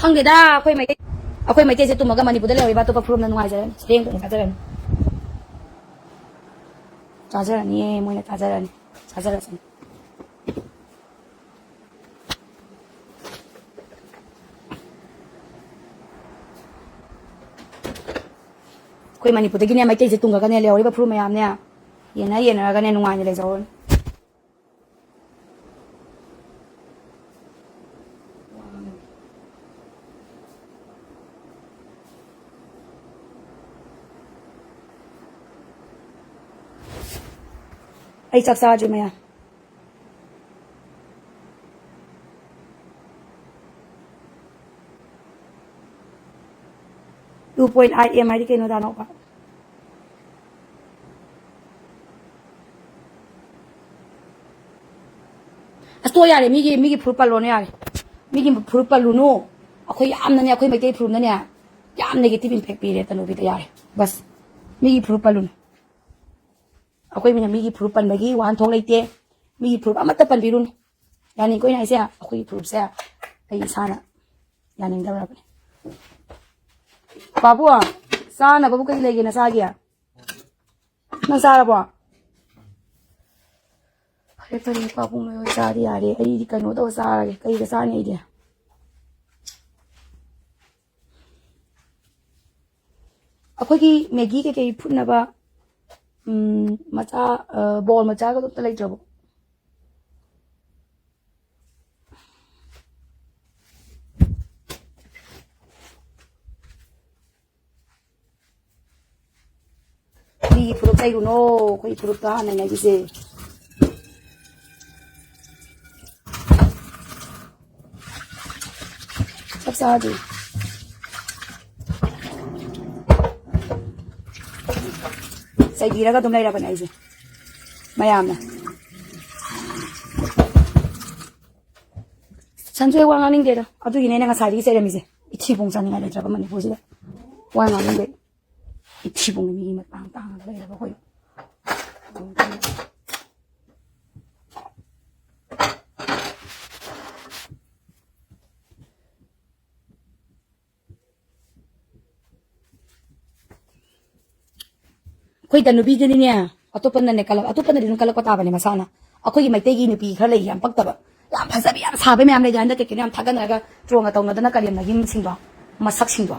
ꯈꯪꯗꯦꯗ, ꯑꯩꯈꯣꯏ ꯃꯩꯇꯩ, ꯑꯩꯈꯣꯏ ꯃꯩꯇꯩꯁꯦ ꯇꯨꯝꯃꯒ ꯃꯅꯤꯄꯨꯔꯗ ꯂꯩꯍꯧꯔꯤꯕ ꯑꯇꯣꯞꯄ ꯐꯨꯔꯨꯞꯅ ꯅꯨꯡꯉꯥꯏꯖꯔꯅꯤ, ꯆꯦꯡ ꯊꯣꯡꯅ ꯆꯥꯖꯔꯅꯤ꯫ ꯆꯥꯖꯔꯅꯤꯌꯦ, ꯃꯣꯏꯅ ꯆꯥꯖꯔꯅꯤ, ꯆꯥꯖꯔꯁꯅꯤ꯫ ꯑꯩꯈꯣꯏ ꯃꯅꯤꯄꯨꯔꯗꯒꯤꯅꯦ, ꯃꯩꯇꯩꯁꯦ ꯇꯨꯡꯉꯒꯅꯦ, ꯂꯩꯍꯧꯔꯤꯕ ꯐꯨꯔꯨꯞ ꯃꯌꯥꯝꯅꯦ, ꯌꯦꯟꯅ ꯌꯦꯟꯅꯔꯒꯅꯦ, ꯅꯨꯡꯉꯥꯏꯅ ꯂꯩꯖꯍꯧꯔꯅꯤ꯫ ꯑꯩ ꯆꯥꯛ ꯆꯥꯗ꯭ꯔꯤ ꯃꯌꯥꯝ꯫ Two point I M ꯍꯥꯏꯗꯤ ꯀꯩꯅꯣ, ꯗꯥ ꯅꯥꯎꯕ? ꯑꯁ, ꯇꯣ, ꯌꯥꯔꯦ, ꯃꯤꯒꯤ, ꯃꯤꯒꯤ ꯐꯨꯔꯨꯞ ꯄꯜꯂꯣꯅꯦ, ꯌꯥꯔꯦ꯫ ꯃꯤꯒꯤ ꯐꯨꯔꯨꯞ ꯄꯜꯂꯨꯅꯨ꯫ ꯑꯩꯈꯣꯏ ꯌꯥꯝꯅꯅꯦ, ꯑꯩꯈꯣꯏ ꯃꯩꯇꯩ ꯐꯨꯔꯨꯞꯅꯅꯦ, ꯌꯥꯝ negative impact ꯄꯤꯔꯦ ꯇꯅꯨꯕꯤꯗ꯫ ꯌꯥꯔꯦ, ꯕꯁ꯫ ꯃꯤꯒꯤ ꯐꯨꯔꯨꯞ ꯄꯜꯂꯨꯅꯨ꯫ ꯑꯩꯈꯣꯏ ꯃꯤꯅ ꯃꯤꯒꯤ ꯐꯨꯔꯨꯞ ꯄꯟꯕꯒꯤ ꯋꯥꯍꯟꯊꯣꯛ ꯂꯩꯇꯦ꯫ ꯃꯤꯒꯤ ꯐꯨꯔꯨꯞ ꯑꯃꯠꯇ ꯄꯟꯕꯤꯔꯨꯅꯨ꯫ ꯌꯥꯅꯤꯡꯀꯣ ꯑꯩꯅ ꯍꯥꯏꯁꯦ? ꯑꯩꯈꯣꯏꯒꯤ ꯐꯨꯔꯨꯞꯁꯦ ꯑꯩ ꯏꯁꯥꯅ ꯌꯥꯅꯤꯡꯗꯕ꯭ꯔꯕꯅꯦ꯫ ꯄꯥꯕꯨ, ꯆꯥꯅꯕꯕꯨ ꯀꯩ ꯂꯩꯒꯦ ꯅꯆꯥꯒꯤ? ꯅꯪ ꯆꯥꯔꯕꯣ? ꯐꯔꯦ, ꯐꯔꯦ, ꯄꯥꯕꯨꯡ ꯍꯣꯏ ꯆꯥꯗꯤ ꯌꯥꯔꯦ꯫ ꯑꯩꯗꯤ ꯀꯩꯅꯣ ꯇꯧꯔ ꯆꯥꯔꯒꯦ꯫ ꯀꯩꯒ ꯆꯥꯅꯤ ꯑꯩꯗꯤ? ꯑꯩꯈꯣꯏꯒꯤ ꯃꯦꯒꯤ ꯀꯩꯀꯩ ꯐꯨꯠꯅꯕ, ꯎꯝ, ꯃꯆꯥ, ꯑ, ꯕꯣꯜ ꯃꯆꯥꯒꯗꯣ ꯑꯝꯇ ꯂꯩꯇ꯭ꯔꯕꯣ? ꯃꯤꯒꯤ ꯐꯨꯔꯨꯞ ꯂꯩꯔꯨꯅꯣ, ꯑꯩꯈꯣꯏ ꯐꯨꯔꯨꯞꯇ ꯍꯥꯟꯅ ꯂꯩꯔꯤꯁꯦ꯫ ꯆꯞ ꯆꯥꯗꯦ꯫ ꯆꯩꯕꯤꯔꯒ ꯑꯗꯨꯝ ꯂꯩꯔꯕꯅꯦ ꯑꯩꯁꯦ ꯃꯌꯥꯝꯅ꯫ ꯁꯟꯖꯣꯏ, ꯋꯥ ꯉꯥꯡꯅꯤꯡꯗꯦꯗ꯫ ꯑꯗꯨꯒꯤꯅꯦ ꯑꯩꯅ ꯉꯁꯥꯏꯗꯒꯤ ꯆꯩꯔꯝꯃꯤꯁꯦ꯫ ꯏꯊꯤꯕꯣꯡ ꯆꯥꯅꯤꯡꯉꯥꯏ ꯂꯩꯇ꯭ꯔꯕ ꯃꯅꯤꯄꯨꯔꯁꯤꯗ꯫ ꯋꯥ ꯉꯥꯡꯅꯤꯡꯗꯦ꯫ ꯏꯊꯤꯕꯣꯡ ꯃꯤꯒꯤ ꯃꯇꯥꯡ ꯇꯥꯡꯉꯒ ꯂꯩꯔꯕ ꯑꯩꯈꯣꯏ꯫ ꯑꯩꯈꯣꯏ ꯇꯅꯨꯕꯤꯗꯨꯅꯤꯅꯦ, ꯑꯇꯣꯞꯄꯅꯅꯦ ꯀꯜꯂꯛ-, ꯑꯇꯣꯞꯄꯅꯗꯤ ꯑꯗꯨꯝ ꯀꯜꯂꯛꯄ ꯇꯥꯕꯅꯦ ꯃꯁꯥꯅ꯫ ꯑꯩꯈꯣꯏꯒꯤ ꯃꯩꯇꯩꯒꯤ ꯅꯨꯄꯤ ꯈꯔ ꯂꯩ ꯌꯥꯝ ꯄꯛꯇꯕ, ꯌꯥꯝ ꯐꯖꯕꯤ, ꯌꯥꯝ ꯁꯥꯕꯤ ꯃꯌꯥꯝ ꯂꯩꯗꯅ, ꯍꯟꯗꯛ ꯀꯩ ꯀꯩꯅꯣ ꯌꯥꯝ ꯊꯥꯒꯠꯅꯔꯒ ꯇ꯭ꯔꯣꯜꯒ ꯇꯧꯅꯗꯅ ꯀꯔꯦꯝꯅꯈꯤꯕꯁꯤꯡꯗꯣ, ꯃꯁꯛꯁꯤꯡꯗꯣ꯫